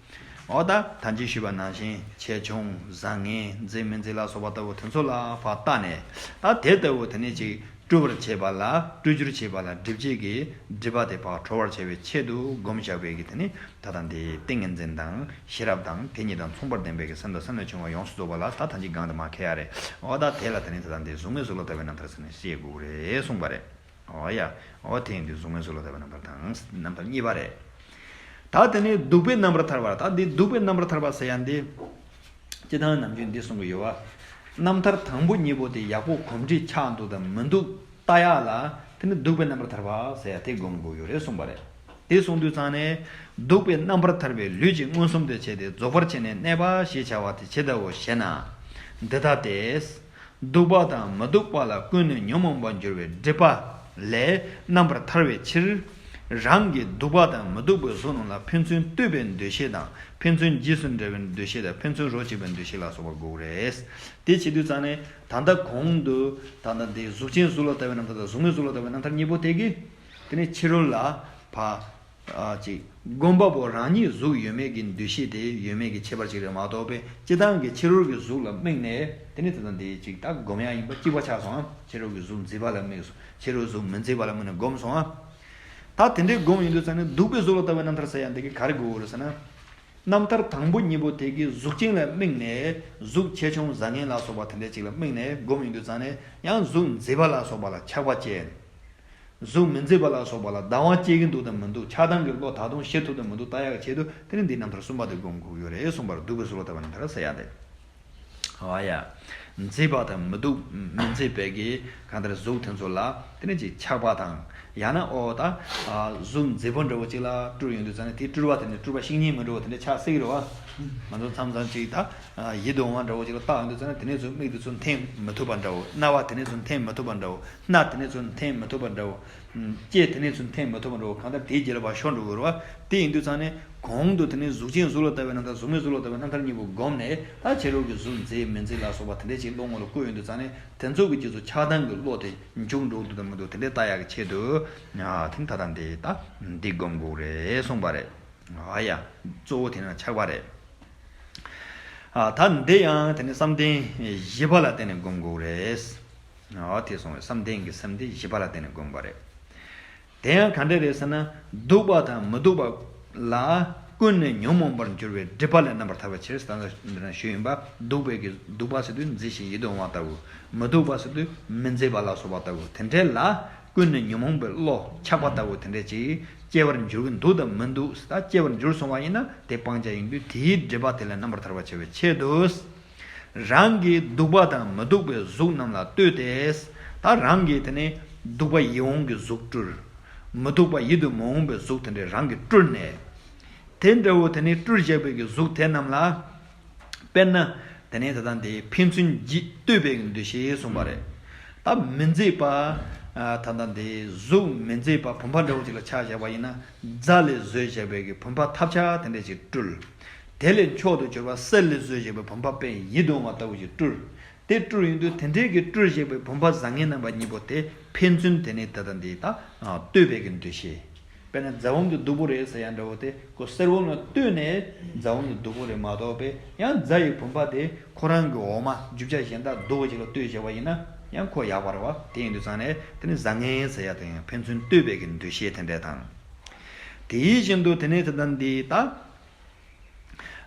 འོ་ད་ད་ཅི་ཞུས་པ་ནང་བཞིན་ཆེ་ཆུང་བཟང་ངན་མཛེས་མི་མཛེས་ལ་སོགས་པ་ལྟ་བུ་དེ་ཚོ་ལ་ཕར་བལྟ་ནས། ད་དེ་ལྟ་བུ་དེ་ནས་ཅིག་སྤྲུལ་པར་བྱེད་པ་ལ་སྤྲུལ་བསྒྱུར་བྱེད་པ་ལ་སྒྲིབ་བྱེད་ཀྱི་སྒྲིབ་པ་དེ་ཕར་གྲོལ་བར་བྱ་བའི་ཆེད་དུ་སྒོམ་བཞག་པའི་གི་དེ་ནི་ད་ལྟ་འདི་ཏིང་ངེ་འཛིན་དང་ཤེས་རབ་དང་དེ་གཉིས་དང་མཚུངས་པར་ལྡན་པའི་གི་སེམས་དང་སེམས་ལས་བྱུང་བ་ཡོངས་སུ་རྫོགས་པ་ལ་ད་ད་ཅི་གང་དུ་མ་ཁེལ་ཡ་རེད། འོ་ད་དེ་ལ་དེ་ནི་ད་ལྟ་འདི་གཟུགས་མེད་གཟུགས་ལ་ལྟ་བའི་རྣམ་ཐར་ཟེར་ནས་བཤད་དགོས་རེད་གསུངས་པ་རེད། འོ་ཡ། འོ་དེ་ཡིན་དུས་གཟུགས་མེད་གཟུགས་ལ་ལྟ་བའི་རྣམ་ཐར་དང་རྣམ་ཐར་གཉིས་པ་རེད། ད་དེ་ནས་སྡུག་པའི་རྣམ་པར་ཐར་པ། ད་འདི་སྡུག་པའི་རྣམ་པར་ཐར་པ་ཟེར་ཡ་འདི། སྤྱི་དང་ནམ་རྒྱུན་འདི་གསུང་གི་ཡོད་བ། རྣམ་ཐར་དང་པོ་གཉིས་པོ་དེ་ཡག་པོ་གོམས་འདྲིས་ཆགས་འདུག་དང་མི་འདུག་ལྟ་ཡག་ལ་དེ་ནི་སྡུག་པའི་རྣམ་པར་ཐར་པ་ཟེར་ཡ་དེ་སྒོམ་དགོས་ཡོད་རེད་གསུངས་པ་རེད། དེ་གསུང་དུས་ཙང་ནས་སྡུག་པའི་རྣམ་པར་ཐར་པའི་ལུས་ཀྱི་མངོན་སུམ་དུ་བྱས་ཏེ་རྫོགས་པར་བྱས་ནས་གནས་པ་ཞེས་བྱ་བ་དེ་ཇི་ལྟ་བུ་ཞེ་ན། འདི་ལྟ་སྟེ། སྡུག་པ་དང་མི་སྡུག་པ་ལ་ཀུན་ནས་ཉོན་མོངས་པར་འགྱུར་བའི་སྒྲིབ་པ་ལས་རྣམ་པར་ཐར་བའི་ཕྱིར། རང་གིས་སྡུག་པ་དང་མི་སྡུག་པའི་གཟུགས་རྣམས་ལ་ཕན་ཚུན་ལྟོས་པའི་འདུ་ཤེས་དང་ཕན་ཚུན་རྗེས་སུ་འབྲེལ་བའི་འདུ་ཤེས་དང་ཕན་ཚུན་རོ་གཅིག་པའི་འདུ་ཤེས་ལ་སོགས་པ་དགོས་རེད། དེ་བྱེད་དུས་ཙང་ནས་ད་ལྟ་གོང་དུ་ད་ལྟ་འདི་གཟུགས་ཅན་གཟུགས་ལ་ལྟ་བའི་རྣམ་ཐར་དང་གཟུགས་མེད་གཟུགས་ལ་ལྟ་བའི་རྣམ་ཐར་གཉིས་པོ་དེ་གིས་དེ་ནས་ཕྱི་རོལ་ལ་ཕ། ཨ་ཅིག་སྒོམ་པ་པོ་རང་ཉིད་གཟུགས་ཡོད་མེད་ཀྱི་འདུ་ཤེས་དེ་ཡོད་མེད་ཀྱི་ཁྱད་པར་ཅིག་རེད་མ་གཏོགས་པས་སྤྱི་བཏང་གི་ཕྱི་རོལ་གྱི་གཟུགས་ལ་དམིགས་ནས་དེ་ནི་དེ་དང་དེ་ཅིག་ད་སྒོམ་ཡག་ཡིན་པ་གཅིག་པ་ཆགས་སོང་ཨ། ཕྱི་རོལ་གྱི་གཟུགས་མཛེས་པ་ལ་དམིགས་སོང་། ཕྱི་རོལ་གཟུགས་མི་མཛེས་པ་ལ་དམིགས་ནས་སྒོམ་སོང་ཨ། ད་དེ་འདྲའི་སྒོམ་ཡོང་དུས་ཙང་ནས་སྡུག་པའི་གཟུགས་ལ་ལྟ་བའི་རྣམ་ཐར་ཟེར་ཡག་འདི་གི་ག་རེ་དགོས་རེད་ཟེར་ན། རྣམ་ཐར་དང་པོ་གཉིས་པོ་དེ་གི་གཟུགས་ཅན་ལ་དམིགས་ནས་གཟུགས་ཆེ་ཆུང་བཟང་ངན་ལ་སོགས་པ་དེ་འདྲ་ཅིག་ལ་དམིགས་ནས་སྒོམ་ཡོང་དུས་ཙང་ནས་ཡང་གཟུགས་མཛེས་པ་ལ་སོགས་པ་ལ་ཆགས་པ་སྐྱེ། གཟུགས་མི་མཛེས་པ་ལ་སོགས་པ་ལ་བདག་དབང་སྐྱེ་གི་འདུག་དང་མི་འདུག་ཆགས་སྡང་གི་བློ་ད་དུང་ཞི་ཐུབ་དང་མི་འདུག་ལྟ་ཡག་གི་ཆེད་དུ་དེ་ནི་འདི་རྣམ་ཐར་གསུམ་པ་དེ་སྒོམ་དགོས་ཡོད་རེད་གསུངས་པར་སྡུག་པའི་གཟུགས་ལ་ལྟ་བའི་རྣམ་ཐར་ཟེར་ཡག་དེ། ཨ་ཡ། མཛེས་པ་དང་མི་སྡུག་མི་མཛེས་པའི་གི་གང་ལྟར་གཟུགས་དེ་ཚོ་ལ་དེ་ནི་ཅིག་ཆགས་པ་དང་ཡང་ན་ཨོ་ད་གཟུགས་མཛེས་པོ་འདྲ་བོ་ཅིག་ལ་སྤྲུལ་ཡོང་དུས་ཙང་ནས་དེ་སྤྲུལ་བ་དེ་ནི་སྤྲུལ་པ་བཤིག་ཉེན་མི་འགྲོ་བ་དེ་འདྲ་ཆགས་སྲིད་ཀྱི་རེད་བ། ང་ཚོ་མཚམས་མཚམས་ཅིག་ད་ཡིད་དུ་འོང་བ་འདྲ་བོ་ཅིག་ལ་བལྟ་ཡོང་དུས་ཙང་ནས་དེ་ནས་ཚུར་མིག་དེ་ཚུར་འཐེན་མི་ཐུབ་པ་འདྲ་བོ། རྣ་བ་དེ་ནས་ཚུར་འཐེན་མི་ཐུབ་པ་འདྲ་བོ། སྣ་དེ་ནས་ཚུར་འཐེན་མི་ཐུབ་པ་འདྲ་བོ། ལྕེ་དེ་ནས་ཚུར་འཐེན་མི་ཐུབ་པ་འདྲ་བོ། གང་ལྟར་དེའི་རྗེས་ལ་ཕར་ཤོར་འགྲོ་གི་རེད་བ། དེ་ཡིན་དུས་ཙང་ནས་གོང་དུ་དེ་ནས་གཟུགས་ཅན་གཟུགས་ལ་ལྟ་བའི་རྣམ་ཐར་གཟུགས་མེད་གཟུགས་ལ་ལྟ་བའི་རྣམ་ཐར་གཉིས་པོ་བསྒོམས་ནས་ད་ཕྱི་རོལ་གྱི་གཟུགས་མཛེས་མི་མཛེས་ལ་སོགས་པ་དེ་འདྲས་ཅིག་བློ་ངོ་ལ་བསྐུར་ཡོང་དུས་ཙང་ནས་དེ་ཚོ་གི་རྗེས་སུ་ཆགས་སྡང་གི་བློ་དེ་འཇུག་འགྲོ་འདུག་དང་མི་འདུག་དེ་འདྲས་ལྟ་ཡག་གི་ཆེད་དུ། ཨ་དེ་ད་ལྟ་འདི་ད་འདི་བསྒོམ་དགོས་རེད་གསུངས་པ་རེད། ཨ་ཡ། གཙོ་བོ་དེ་ན་ཆགས་པ་རེད། ཨ་ད་འདི་ཡང་དེ་ནི་བསམ་གཏན་བཞི་པ་ལ་བརྟེན་ནས་བསྒོམ་དགོས་རེད། ཨ་དེ་སོང་བས་བསམ་གཏན་གྱི་སེམས་དེ་བཞི་པ་ལ་བརྟེན་ནས་བསྒོམ་པ་རེད། དེ་ཡང་ག་འདྲ་རེད་ཟེར་ན། སྡུག་པ་དང་མི་སྡུག་པ་ལ་ཀུན་ནས་ཉོན་མོངས་པར་འགྱུར་བའི་སྒྲིབ་པ་ལས་རྣམ་པར་ཐར་བའི་ཕྱིར། ད་ལྟ་འདི་ན་ཞུས་ཡིན་པ། སྡུག་པའི་གི་སྡུག་པ་ཟེར་དུས་མཛེས་ཤིང་ཡིད་དུ་འོང་བ་ལྟ་བུ། མི་སྡུག་པ་ཟེར་དུས་མི་མཛེས་པ་ལ་སོགས་པ་ལྟ་བུ་དེ་འདྲའི་ལ་ཀུན་ནས་ཉོན་མོངས་པའི་བློ་ཆགས་པ་ལྟ་བུ་དེ་འདྲ་ཅིག་སྐྱེ་བར་འགྱུར་གྱི་འདུག་དང་མི་འདུག་ད་སྐྱེ་བར་འགྱུར་སོང་བ་ཡིན་ན་དེ་སྤང་བྱ་ཡིན་དུས་དེའི་སྒྲིབ་པ་དེ་ལས་རྣམ་པར་ཐར་བར་བྱ་བའི་ཆེད་དུ། རང་གིས་སྡུག་པ་དང་མི་སྡུག་པའི་གཟུགས་རྣམས་ལ་ལྟོས་ཏེ། ད་རང་གིས་དེ་ནས་སྡུག་པ་ཡིད་འོང་གི་གཟུགས་སྤྲུལ། མི་སྡུག་པ་ཡིད་དུ་མི་འོང་པའི་གཟུགས་དེ་འདྲས་རང་གིས་སྤྲུལ་ནས། དེ་འདྲ་བོ་དེ་ནས་སྤྲུལ་བཞག་པའི་གི་གཟུགས་དེ་རྣམས་ལ། དཔེར་ན། དེ་ནས་ད་ལྟ་འདི་ཕན་ཚུན་གྱིས་ལྟོས་པའི་གི་འདུ་ཤེས་གསུངས་པ་རེད། ད་མི་མཛེས་པ། ཨ་ད་ལྟ་འདི་གཟུགས་མི་མཛེས་པ་བུམ་པ་འདྲ་བོ་ཅིག་ལ་ཆ་བཞག་པ་ཡིན་ན། རྫ་ལས་བཟོས་བཞག་པའི་གི་བུམ་པ་ཐབས་ཆག་དེ་འདྲས་ཅིག་སྤྲུལ། དེ་ལས་མཆོག་ཏུ་གྱུར་པ་གསེར་ལས་བཟོས་བཞག་པའི་བུམ་པ་དཔེ་ཡིད་དུ་འོང་བ་ལྟ་བུ་ཞིག་སྤྲུལ། དེ་སྤྲུལ་ཡོང་དུས་དེ་འདྲའི་གི་སྤྲུལ་བཞག་པའི་བུམ་པ་བཟང་ངན་རྣམ་པ་གཉིས་པོ་དེ་ཕན་ཚུན་དེ་ནས་ད་ལྟ་འདི་ད་ལྟོས་པའི་གི་འདུ་ཤེས། དཔེར་ན་རྫ་བུམ་དེ་སྡུག་པོ་རེད་ཟེར་ཡ་འདྲ་བོ་དེ་ཁོ་གསེར་བུམ་ལ་ལྟོས་ནས་རྫ་བུམ་དེ་སྡུག་པོ་རེད་མ་གཏོགས་པས་ཡང་རྫ་ཡི་བུམ་པ་དེ་ཁོ་རང་གི་འོག་མ་རྒྱུ་ཆ་གཞན་དག་སྡུག་པོ་ཅིག་ལ་ལྟོས་བཞག་པ་ཡིན་ན་ཡང་ཁོ་ཡག་པ་རེད་བ། དེ་ཡིན་དུས་ཙང་ནས་དེ་ནི་བཟང་ངན་ཟེར་ཡ་དེ་ཡང་ཕན་ཚུན་ལྟོས་པའི་གི་འདུ་ཤེས་དེ་འདྲ་དང་། དེ་བཞིན་དུ་དེ་ནས་དེ་ལྟ་འདི་ལྟ།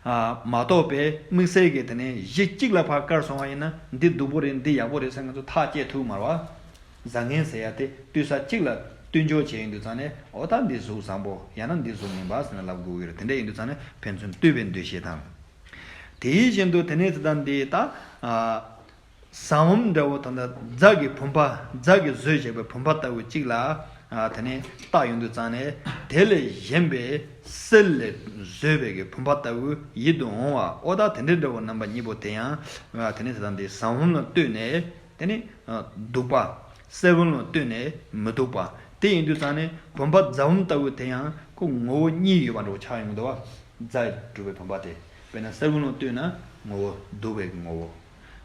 ཨ་མ་གཏོགས་པའི་དམིགས་བསལ་གྱི་དེ་ནས་གཞི་གཅིག་ལ་ཕར་བཀར་སོང་བ་ཡིན་ན་འདི་སྡུག་པོ་རེད་འདི་ཡག་པོ་རེད་ཟེར་ང་ཚོ་ཐག་བཅད་ཐུབ་མ་རེད་བ། བཟང་ངན་ཟེར་ཡ་དེ་ལྟོས་ས་གཅིག་ལ་ལྟོས་འཇོག་བྱས་ཡོང་དུས་ཙང་ནས་འོ་ད་འདི་གཟུགས་བཟང་པོ་ཡང་ན་འདི་གཟུགས་ངན་པ་ཟེར་ནས་ལབ་དགོས་ཀྱི་རེད། དེ་འདྲ་ཡིན་དུས་ཙང་ནས་ཕན་ཚུན་ལྟོས་པའི་འདུ་ཤེས་དང་། དེ་བཞིན་དུ་དེ་ནས་དེ་ལྟ་འདི་ལྟ། ཨ། ཟམ་འདྲ་བོ་དང་ད་རྫ་གི་བུམ་པ་རྫ་གི་བཟོས་བཞག་པའི་བུམ་པ་ལྟ་བུ་གཅིག་ལ་ ཨ། དེ་ནས་བཏགས་ཡོང་དུས་ཙང་ནས་དེ་ལས་གཞན་པའི་གསེར་ལས་བཟོས་པའི་གི་བུམ་པ་ལྟ་བུ་ཡིད་དུ་འོང་བ། ཨོ་ད་དེ་འདྲའི་འདྲ་བོ་རྣམ་པ་གཉིས་པོ་དེ་ཡང་། ཨ། དེ་ནས་ད་ལྟ་འདི་ཟ་བུམ་ལ་ལྟོས་ནས་དེ་ནས། ཨ། སྡུག་པ། གསེར་བུམ་ལ་ལྟོས་ནས་མི་སྡུག་པ། དེ་ཡིན་དུས་ཙང་ནས་བུམ་པ་རྫ་བུམ་ལྟ་བུ་དེ་ཡང་ཁོ་ངོ་བོ་གཉིས་ཡོད་པ་འདྲ་བོ་ཆགས་ཡོང་གི་འདུག་བ། རྫས་གྲུབ་པའི་བུམ་པ་དེ། དཔེར་ན་གསེར་བུམ་ལ་ལྟོས་ན་ངོ་བོ་སྡུག་པའི་ངོ་བོ།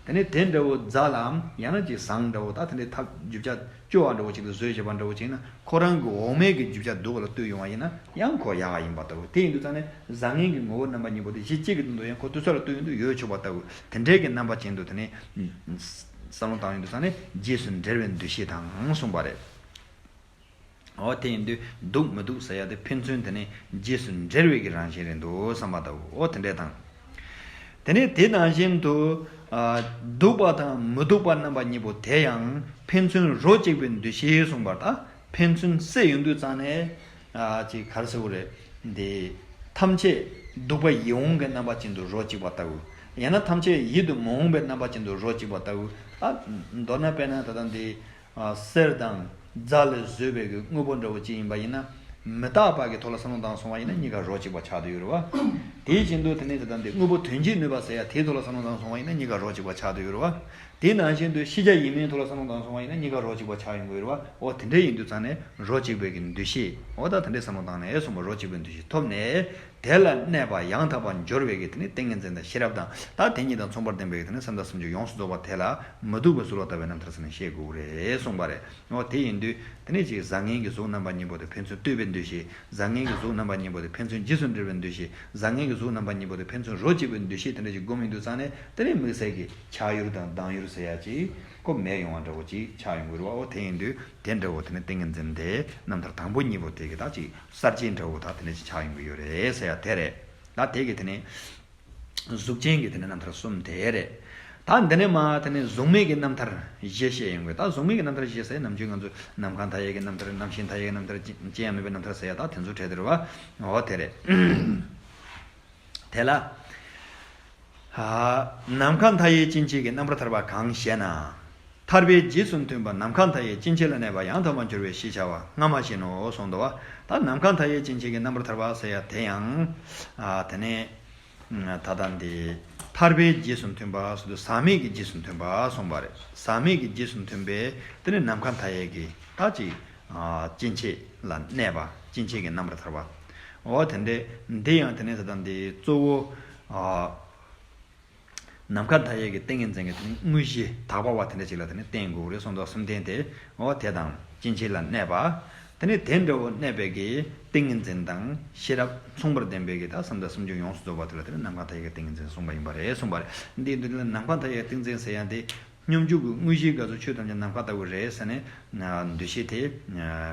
དེ་ནས་དེ་འདྲ་བོ་རྫ་ལའམ་ཡང་ན་ཅིག་ཟངས་འདྲ་བོ། ད་དེ་འདྲའི་ཐབས་རྒྱུ་ཆ་སྐྱོ་བ་འདྲ་བོ་ཅིག་ཏུ་བཟོས་བྱས་པ་འདྲ་བོ་ཅིག་ན། ཁོ་རང་གི་འོག་མའི་གི་རྒྱུ་ཆ་སྡུག་པ་ལ་ལྟོས་ཡོང་བ་ཡིན་ན་ཡང་ཁོ་ཡག་ག་ཡིན་པ་ལྟ་བུ། དེ་ཡིན་དུས་ཙང་ནས་བཟང་ངན་གྱི་ངོ་བོ་རྣམ་པ་གཉིས་པོ་དེ་གཞི་གཅིག་གི་སྟེང་དུ་ཡང་ཁོ་དུས་ཚོད་ལ་ལྟོས་ཡོང་དུས་ཡོད་ཆོག་པ་ལྟ་བུ། དེ་འདྲའི་གི་རྣམ་པ་ཅན་དུ་དེ་ནས་བསམ་བློ་བཏང་ཡོང་དུས་ཙང་ནས་རྗེས་སུ་འབྲེལ་བའི་འདུ་ཤེས་དང་གསུངས་པ་རེད། འོ་དེ་ཡིན་དུས་སྡུག་མི་སྡུག་ཟེར་ཡ་དེ་ཕན་ཚུན་དེ་ནས་རྗེས་སུ་འབྲེལ་བའི་གི་རང་བཞིན་རེད་འདུག་བསམ་པ་ལྟ་བུ། འོ་དེ་འདྲས་དང་། དེ་ནས་དེ་ནང་བཞིན་དུ། ཨ། སྡུག་པ་དང་མི་སྡུག་པ་རྣམ་པ་གཉིས་པོ་དེ་ཡང་ཕན་ཚུན་རོ་གཅིག་པའི་འདུ་ཤེས་གསུངས་པར། ད་ཕན་ཚུན་བསྲེས་ཡོང་དུས་ཙང་ནས། ཨ། ཅིག་ག་རེ་ཟེར་དགོས་རེད། འདི་ཐམས་ཅད་སྡུག་པ་ཡིད་འོང་གི་རྣམ་པ་ཅན་དུ་རོ་གཅིག་པ་ལྟ་བུ། ཡང་ན་ཐམས་ཅད་ཡིད་དུ་མི་འོང་བའི་རྣམ་པ་ཅན་དུ་རོ་གཅིག་པ་ལྟ་བུ། ད་མདོར་ན་དཔེར་ན་ད་ལྟ་འདི། ཨ། གསེར་དང་རྫ་ལས་བཟོས་པའི་གི་དངོས་པོ་འདྲ་བོ་ཅིག་ཡིན་པ་ཡིན་ན། མི་རྟག་པ་གི་ཐོག་ལ་བསམ་བློ་བཏང་སོང་བ་ཡིན་ན་གཉིས་ཀ་རོ་གཅིག་པ་ཆགས་བསྡད་ཡོད་རེད་བ། དེ་བཞིན་དུ་དེ་ནས་ད་ལྟ་འདི་དངོས་པོ་དོན་བྱེད་ནུས་པ་ཟེར་ཡ་དེའི་ཐོག་ལ་བསམ་བློ་བཏང་སོང་བ་ཡིན་ན་གཉིས་ཀ་རོ་གཅིག་པ་ཆགས་བསྡད་ཡོད་རེད་བ། དེ་ནང་བཞིན་དུ་ཤེས་བྱ་ཡིན་མིན་ཐོག་ལ་བསམ་བློ་བཏང་སོང་བ་ཡིན་ན་གཉིས་ཀ་རོ་གཅིག་པ་ཆགས་ཡོང་གི་ཡོད་རེད་བ། འོ་དེ་འདྲ་ཡིན་དུས་ཙང་ནས་རོ་གཅིག་པའི་གི་འདུ་ཤེས། འོ་ད་དེ་འདྲའི་བསམ་བློ་བཏང་ནས་གསུངས་པ། རོ་གཅིག་པའི་འདུ་ཤེས་ཐོབ་ནས། དེ་ལ་གནས་པ་ཡང་དག་པར་འབྱོར་བའི་གི་དེ་ནི་ཏིང་ངེ་འཛིན་དང་ཤེས་རབ་དང་། ད་དེ་གཉིས་དང་མཚུངས་པར་ལྡན་པའི་གི་དེ་ནི་བསམ་གཏན་བཟུང་སྤྱོད་ཡོངས་སུ་རྫོགས་པ་དེ་ལ་མི་སྡུག་པའི་གཟུགས་ལ་ལྟ་བའི་རྣམ་ཐར་ཟེར་ནས་བཤད་དགོས་རེད་གསུངས་པ་རེད། འོ་དེ་ཡིན་དུས་དེ་ནི་ཅིག་བཟང་ངན་གྱི་གཟུགས་རྣམ་པ་གཉིས་པོ་དེ་ཕན་ཚུན་ལྟོས་པའི་འདུ་ཤེས། བཟང་ངན་གྱི་གཟུགས་རྣམ་པ་གཉིས་པོ་དེ་ཕན་ཚུན་རྗེས་སུ་འབྲེལ་བའི་འདུ་ཤེས། བཟང་ངན་གྱི་གཟུགས་རྣམ་པ་གཉིས་པོ་དེ་ཕན་ཚུན་རོ་གཅིག་པའི་འདུ་ཤེས་དེ་འདྲ་ཞིག་སྒོམ་ཡོང་དུས་ཙང་ནས་དེ་ནི་དམིགས་བསལ་གྱི་ཆགས་ཡུལ་དང་སྡང་ཡུལ་ཟེར་ཡ་ཅིག་ཁོ་མེད་ཡོང་བ་འདྲ་བོ་ཅིག་ཆགས་ཡོང་གི་རེད་བ། འོ་དེ་ཡིན་དུས་དེ་འདྲ་བོ་དེ་ནི་ཏིང་ངེ་འཛིན་དེ་རྣམ་ཐར་དང་པོ་གཉིས་པོ་དེ་གི་ད་ཅིག་གསར་བརྗེ་འདྲ་བོ་ད་དེ་འདྲ་ཞིག་ཆགས་ཡོང་གི་ཡོད་རེད་ཟེར་ཡ་དེ་རེད། ད་དེ་གི་དེ་ནི་གཟུགས་ཅན་གྱི་དེ་ནི་རྣམ་ཐར་གསུམ་དེ་རེད། ད་འདི་ནས་མ་དེ་ནི་གཟུགས་མེད་ཀྱི་རྣམ་ཐར་བཞི་བཤད་ཡོང་གི། ད་གཟུགས་མེད་ཀྱི་རྣམ་ཐར་བཞི་ཟེར་ནམ་རྒྱུན་ང་ཚོས་ནམ་མཁའ་མཐའ་ཡས་ཀྱི་རྣམ་ཐར། རྣམ་ཤེས་མཐའ་ཡས་ཀྱི་རྣམ་ཐར། ཅི་ཅི་ཡང་མེད་པའི་རྣམ་ཐར་ཟེར་ཡ་ད་དེ་ཚོ་འཕྲད་དེ་རེད་བ། འོ་དེ་རེད། དེ་ལ། ཨ། ནམ་མཁའ་མཐའ་ཡས་སྐྱེ་མཆེད་ཀྱི་རྣམ་པར་ཐར་པ་གང་ཞེ་ན། ཐར་པའི་རྗེས་སུ་མཐུན་པ་ནམ་མཁའ་མཐའ་ཡས་སྐྱེ་མཆེད་ལ་གནས་པ་ཡང་དག་པར་འབྱོར་བའི་ཞེས་བྱ་བ་སྔ་མ་བཞིན་ནོ་གསུངས་འདུག་བ། ད་ནམ་མཁའ་མཐའ་ཡས་སྐྱེ་མཆེད་ཀྱི་རྣམ་པར་ཐར་པ་ཟེར་ཡ་དེ་ཡང་། ཨ། དེ་ནས་ད་ལྟ་འདི་ཐར་པའི་རྗེས་སུ་མཐུན་པ་ཟེར་དུས་ཟག་མེད་ཀྱི་རྗེས་སུ་མཐུན་པ་གསུངས་པ་རེད། ཟག་མེད་ཀྱི་རྗེས་སུ་མཐུན་པའི་དེ་ནས་ནམ་མཁའ་མཐའ་ཡས་ཀྱི་ད་ཅིག་ཨ། སྐྱེ་མཆེད་ལ་གནས་པ། སྐྱེ་མཆེད་ཀྱི་རྣམ་པར་ཐར་པ། འོ་དེ་འདྲས་འདི་ཡང་དེ་ནས་ད་ལྟ་འདི་གཙོ་བོ། ཨ། ནམ་མཁའ་མཐའ་ཡས་ཀྱི་ཏིང་ངེ་འཛིན་གྱི་དེ་ནི་དངོས་གཞི་དག་པ་བ་དེ་འདྲ་ཅིག་ལ་དེ་ནི་བརྟེན་དགོས་རེད་གསུངས་འདུག་གསུམ་ལྡན་དེ། འོ་དེ་དང་སྐྱེ་མཆེད་ལ་གནས་པ། དེ་ནི་དེ་འདྲ་བོ་གནས་པའི་གི་ཏིང་ངེ་འཛིན་དང་ཤེས་རབ་མཚུངས་པར་ལྡན་པའི་གི་ད་བསམ་གཏན་བཟུང་སྤྱོད་ཡོངས་སུ་རྫོགས་པ་དེ་ལ་དེ་ནི་ནམ་མཁའ་མཐའ་ཡས་ཀྱི་ཏིང་ངེ་འཛིན་གསུངས་པ་ཡིན་པ་རེད་གསུངས་པ་རེད། འདིའི་མདོ་ལ་ནམ་མཁའ་མཐའ་ཡས་ཏིང་འཛིན་ཟེར་ཡ་འདི། སྙོམས་འཇུག་གི་དངོས་གཞིའི་དགའ་ཚོར་ཆོས་ཐམས་ཅད་ནམ་མཁའ་ལྟ་བུ་རེད་ཟེར་ནས་འདུ་ཤེས་དེ་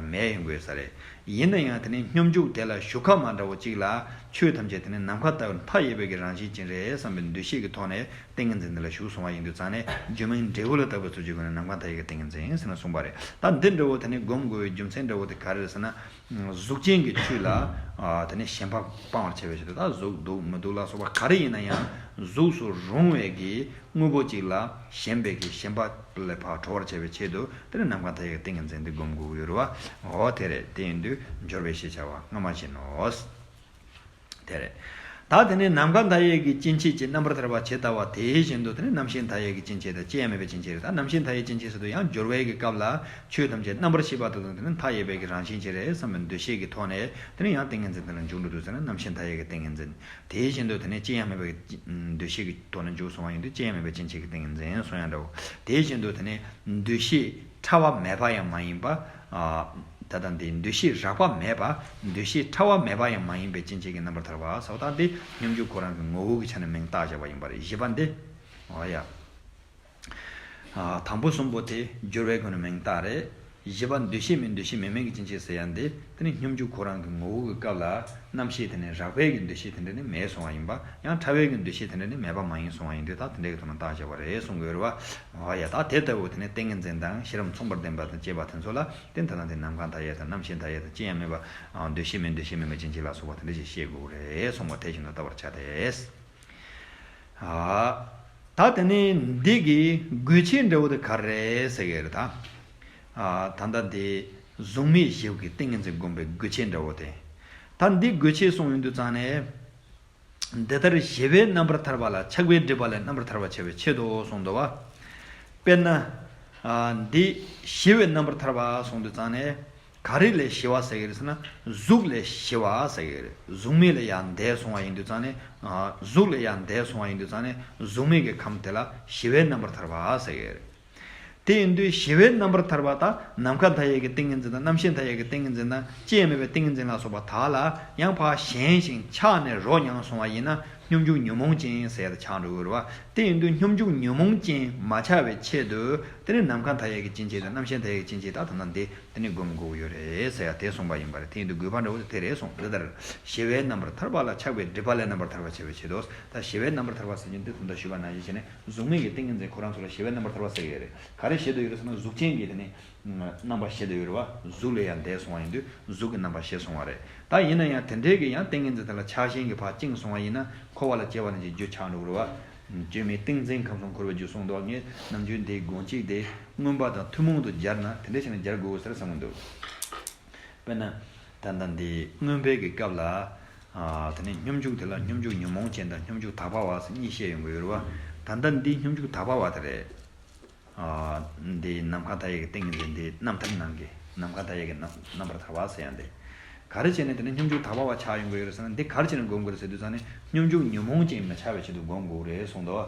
མེད་ཡོང་དགོས་ས་རེད། ཡིན་ན་ཡང་དེ་ནི་སྙོམས་འཇུག་དེ་ལ་ཞུགས་ཁ་མ་འདྲ་བོ་གཅིག་ལ་ཆོས་ཐམས་ཅད་དེ་ནི་ནམ་མཁའ་ལྟ་བུ་མཐའ་ཡས་པའི་གི་རང་བཞིན་ཅན་རེད་བསམ་པའི་འདུ་ཤེས་ཀྱི་ཐོག་ནས་ཏིང་ངེ་འཛིན་དེ་ལ་ཞུགས་སོང་བ་ཡིན་དུས་ཙང་ནས་སྒྱུ་མའི་འབྲས་བུ་ལ་བཏགས་པའི་ཚུལ་གྱི་སྒོ་ནས་ནམ་མཁའ་མཐའ་ཡས་ཀྱི་ཏིང་ངེ་འཛིན་ཟེར་ནས་གསུངས་པ་རེད། ད་འདི་འདྲ་བོ་དེ་ནི་སྒོམ་དགོས་པའི་རྒྱུ་མཚན་འདྲ་བོ་དེ་ག་རེ་རེད་ཟེར་ན། གཟུགས་ཅན་གྱི་ཆོས་ལ་དེ་ནི་ཞེན་པ་སྤང་བར་བྱ་བའི་ཆེད་དུ། ད་གཟུགས་སྡུག་མི་སྡུག་ལ་སོགས་པ་ག་རེ་ཡིན་ན་ཡང་གཟུགས་སུ་རུང་བའི་གི་དངོས་པོ་གཅིག་ལ་ཞེན་པའི་གི་ཞེན་པ་ལས་ཕར་གྲོལ་བར་བྱ་བའི་ཆེད་དུ་དེ་ནི་ནམ་མཁའ་མཐའ་ཡས་ཀྱི་ཏིང་ངེ་འཛིན་འདི་སྒོམ་དགོས་ཀྱི་ཡོད་རེད་བ། འོ་དེ་རེད། དེ་ཡིན་དུས་འབྱོར་བའི་ཞེས་བྱ་བ་སྔ་མ་བཞིན་ནོ། དེ་རེད། ད་དེ་ནས་ནམ་མཁའ་མཐའ་ཡས་ཀྱི་སྐྱེ་མཆེད་ཀྱི་རྣམ་པར་ཐར་པ་ཇི་ལྟ་བ་དེ་བཞིན་དུ་དེ་ནི་རྣམ་ཤེས་མཐའ་ཡས་ཀྱི་སྐྱེ་མཆེད་དང་སྐྱེ་ཡང་མེད་པའི་སྐྱེ་མཆེད་རེད། ད་རྣམ་ཤེས་མཐའ་ཡས་སྐྱེ་མཆེད་ཟེར་དུས་ཡང་སྦྱོར་བའི་གི་སྐབས་ལ་ཆོས་ཐམས་ཅད་རྣམ་པར་ཤེས་པ་དེ་དང་དེ་ནི་མཐའ་ཡས་པའི་གི་རང་བཞིན་ཅན་རེད་བསམ་པའི་འདུ་ཤེས་ཀྱི་ཐོག་ནས་དེ་ནི་ཡང་ཏིང་ངེ་འཛིན་དེ་ལ་འཇུག་འགྲོ་དུས་ཟེར་ན་རྣམ་ཤེས་མཐའ་ཡས་ཀྱི་ཏིང་ངེ་འཛིན། དེ་བཞིན་དུ་དེ་ནི་སྐྱེ་ཡང་མེད་པའི་འདུ་ཤེས་ཀྱི་ཐོག་ནས་འཇུག་སོང་བ་ཡིན་དུས་སྐྱེ་ཡང་མེད་པའི་སྐྱེ་མཆེད་ཀྱི་ཏིང་ངེ་འཛིན་གསུང་ཡང་འདྲ་བོ། དེ་བཞིན་དུ་དེ་ནི་འདུ་ཤེས་ཕྲ་བ་མེད་པ་ཡང་མ་ཡིན་པ། ཨ། ད་ལྟ་འདི་འདུ་ཤེས་རགས་པ་མེད་པ། འདུ་ཤེས་ཕྲ་བ་མེད་པ་ཡང་མ་ཡིན་པའི་སྐྱེ་མཆེད་ཀྱི་རྣམ་པར་ཐར་པ་ཟེར་བ་དང་དེ་སྙོམས་འཇུག་ཁོ་རང་གི་ངོ་བོ་གི་ཆ་ནས་མིང་བཏགས་བཞག་པ་ཡིན་པ་རེད། བཞི་པ་འདི། འོ་ཡ། ཨ། དང་པོ་གསུམ་པོ་དེ་སྦྱོར་བའི་སྒོ་ནས་མིང་བཏགས་རེད། བཞི་པ་འདུ་ཤེས་མིན་འདུ་ཤེས་མེད་མིན་གྱི་སྐྱེ་མཆེད་ཟེར་ཡ་འདི་དེ་ནི་སྙོམས་འཇུག་ཁོ་རང་གི་ངོ་བོ་གི་སྐབས་ལ་རྣམ་ཤེས་དེ་ནི་རགས་པའི་གི་འདུ་ཤེས་དེ་འདྲ་ནི་མེད་སོང་བ་ཡིན་པ། ཡང་ཕྲ་བའི་གི་འདུ་ཤེས་དེ་འདྲ་ནི་མེད་པ་མ་ཡིན་སོང་བ་ཡིན་དུས་ད་དེ་འདྲའི་གི་ཐོག་ནས་བཏགས་བཞག་པ་རེད་གསུང་གི་ཡོད་རེད་བ། འོ་ཡ། ད་དེ་ལྟ་བུ་དེ་ནི་ཏིང་ངེ་འཛིན་དང་ཤེས་རབ་མཚུངས་པར་ལྡན་པ་དང་བཅས་པ་དེ་ཚོ་ལ་དེ་ལྟ་ན་དེ་ནམ་མཁའ་མཐའ་ཡས་དང་རྣམ་ཤེས་མཐའ་ཡས་དང་སྐྱེ་ཡང་མེད་པ། འདུ་ཤེས་མིན་འདུ་ཤེས་མེད་མིན་གྱི་སྐྱེ་མཆེད་ལ་སོགས་པ་དེ་འདྲ་ཞིག་ཤེས་དགོས་རེད་གསུང་བ་དེ་བཞིན་དུ་བལྟ་བར་བྱ་སྟེ། ཨ། ད་དེ་ནི་འདི་གི་དགོས་ཆེད་འདྲ་བོ་དེ་ག་རེ་རེད་ཟེར་གི་རེད་ད། ཨ། ད་ལྟ་འདི་ གཟུགས་མེད་བཞི་པོ་གི་ཏིང་ངེ་འཛིན་བསྒོམ་པའི་དགོས་ཆེད་འདྲ་བོ་དེ། ད་འདི་དགོས་ཆེད་གསུངས་ཡོང་དུས་ཙང་ནས། འདི་ལྟར་ཞི་བའི་རྣམ་པར་ཐར་པ་ལ་ཆགས་པའི་སྒྲིབ་པ་ལས་རྣམ་པར་ཐར་པར་བྱ་བའི་ཆེད་དུ་གསུངས་འདུག་བ། དཔེར་ན། ཨ། འདི་ཞི་བའི་རྣམ་པར་ཐར་པ་གསུངས་དུས་ཙང་ནས། ག་རེ་ལས་ཞི་བ་ཟེར་གྱི་རེད་ཟེར་ན། གཟུགས་ལས་ཞི་བ་ཟེར་གྱི་རེད། གཟུགས་མེད་ལ་ཡར་འདས་སོང་བ་ཡིན་དུས་ཙང་ནས། ཨ། གཟུགས་ལ་ཡར་འདས་སོང་བ་ཡིན་དུས་ཙང་ནས། གཟུགས་མེད་ཀྱི་ཁམས་དེ་ལ་ཞི་བའི་རྣམ་པར་ཐར་པ་ཟེར་གྱི་རེད། དེ་ཡིན་དུས་ཞི་བའི་རྣམ་པར་ཐར་པ་དང་ནམ་མཁའ་མཐའ་ཡས་ཀྱི་ཏིང་ངེ་འཛིན་དང་རྣམ་ཤེས་མཐའ་ཡས་ཀྱི་ཏིང་ངེ་འཛིན་དང་སྐྱེ་མེད་པའི་ཏིང་ངེ་འཛིན་ལ་སོགས་པ་དག་ལ་ཡང་ཕར་ཞེན་ཞིང་ཆགས་ནས་རོ་མྱང་སོང་བ་ཡིན་ན། སྙོམས་འཇུག་ཉོན་མོངས་ཅན་ཟེར་ཡ་དེ་ཆགས་འགྲོ་གི་རེད་བ། དེ་ཡིན་དུས་སྙོམས་འཇུག་ཉོན་མོངས་ཅན་མ་ཆགས་པའི་ཆེད་དུ། དེ་ནི་ནམ་མཁའ་མཐའ་ཡས་ཀྱི་སྐྱེ་མཆེད་དང་རྣམ་ཤེས་མཐའ་ཡས་ཀྱི་སྐྱེ་མཆེད་དག་ད་ལྟ་འདི་དེ་ནི་བསྒོམ་དགོས་ཀྱི་ཡོད་རེད་ཟེར་ཡ་དེ་གསུངས་པ་ཡིན་པ་རེད། དེ་ཡིན་དུས་དགོས་པ་འདྲ་བོ་དེ་དེ་རེད་གསུངས། འདི་ལྟར་ཞི་བའི་རྣམ་པར་ཐར་པ་ལ་ཆགས་པའི་སྒྲིབ་པ་ལས་རྣམ་པར་ཐར་པར་བྱ་བའི་ཆེད་དུ། ད་ཞི་བའི་རྣམ་པར་ཐར་པ་ཟེར་མཁན་འདི་ད་ལྟ་ཞུས་པ་ནང་བཞིན་བྱས་ནས། གཟུགས་མེད་ཀྱི་ཏིང་ངེ་འཛིན་ཁོ་རང་ཚོ་ལ་ཞི་བའི་རྣམ་པར་ཐར་པ་ཟེར་གྱི་ཡོད་རེད། ག་རེ་བྱེད་དུ་ཡོད་རེད་ཟེར་ན། གཟུགས་ཅན་གྱི་དེ་ནི་རྣམ་པ་བྱེད་དུ་ཡོད་རེད་བ། གཟུགས་ལས་ཡང་འདས་སོང་བ་ཡིན་དུས་གཟུགས་ཀྱི་རྣམ་པ་བྱེད་སོང་བ་རེད། ད་ཡིན་ན་ཡང་དེ་འདྲའི་གི་ཡང་ཏིང་ངེ་འཛིན་དེ་ལ་ཆགས་ཞེན་གྱི་ཕར་བཅིངས་སོང་བ་ཡིན་ན། འཁོར་བ་ལ་སྐྱེ་བ་ནི་ཅིག་རྒྱུ་ཆགས་འགྲོ་གི་རེད་བ། བཅོས་མའི་ཏིང་འཛིན་ཁམས་གསུམ་འཁོར་བའི་རྒྱུ་གསུངས་འདུག་བ། ངས་ནམ་རྒྱུན་འདིའི་དགོངས་གཅིག་དེ་མངོན་པ་དང་ཐུན་མོང་དུ་སྦྱར་ན། དེ་འདྲ་བྱས་ནས་སྦྱར་དགོས་ཟེར་བསམ་གྱི་འདུག་དཔེར་ན། ད་ལྟ་འདི་མངོན་པའི་གི་སྐབས་ལ། ཨ། དེ་ནས་སྙོམས་འཇུག་དེ་ལ་སྙོམས་འཇུག་ཉོན་མོངས་ཅན་དང་སྙོམས་འཇུག་དག་པ་བ་ཟེར་གཉིས་བཤད་ཡོང་གི་ཡོད་རེད་བ། ད་ལྟ་འདི་སྙོམས་འཇུག་དག་པ་བ་དེ་རེད། ཨ། འདི་ནམ་མཁའ་མཐའ་ཡས་ཀྱི་ཏིང་ངེ་འཛིན་འདི་རྣམ་ཐར་ནང་གི་ནམ་མཁའ་མཐའ་ཡས་ཀྱི་རྣམ་རྣམ་པར་ཐར་པ་ཟེར་ཡ་འདི། ག་རེ་བྱས་ནས་དེ་ནི་སྙོམས་འཇུག་དག་པ་བ་ཆགས་ཡོང་གི་ཡོད་རེད་ཟེར་ན། འདི་ག་རེ་བྱས་ནས་སྒོམ་དགོས་རེད་ཟེར་དུས་ཙང་ནས། སྙོམས་འཇུག་ཉོན་མོངས་ཅན་མ་ཆགས་པའི་ཆེད་དུ་སྒོམ་དགོས་རེད་གསུངས་འདུག་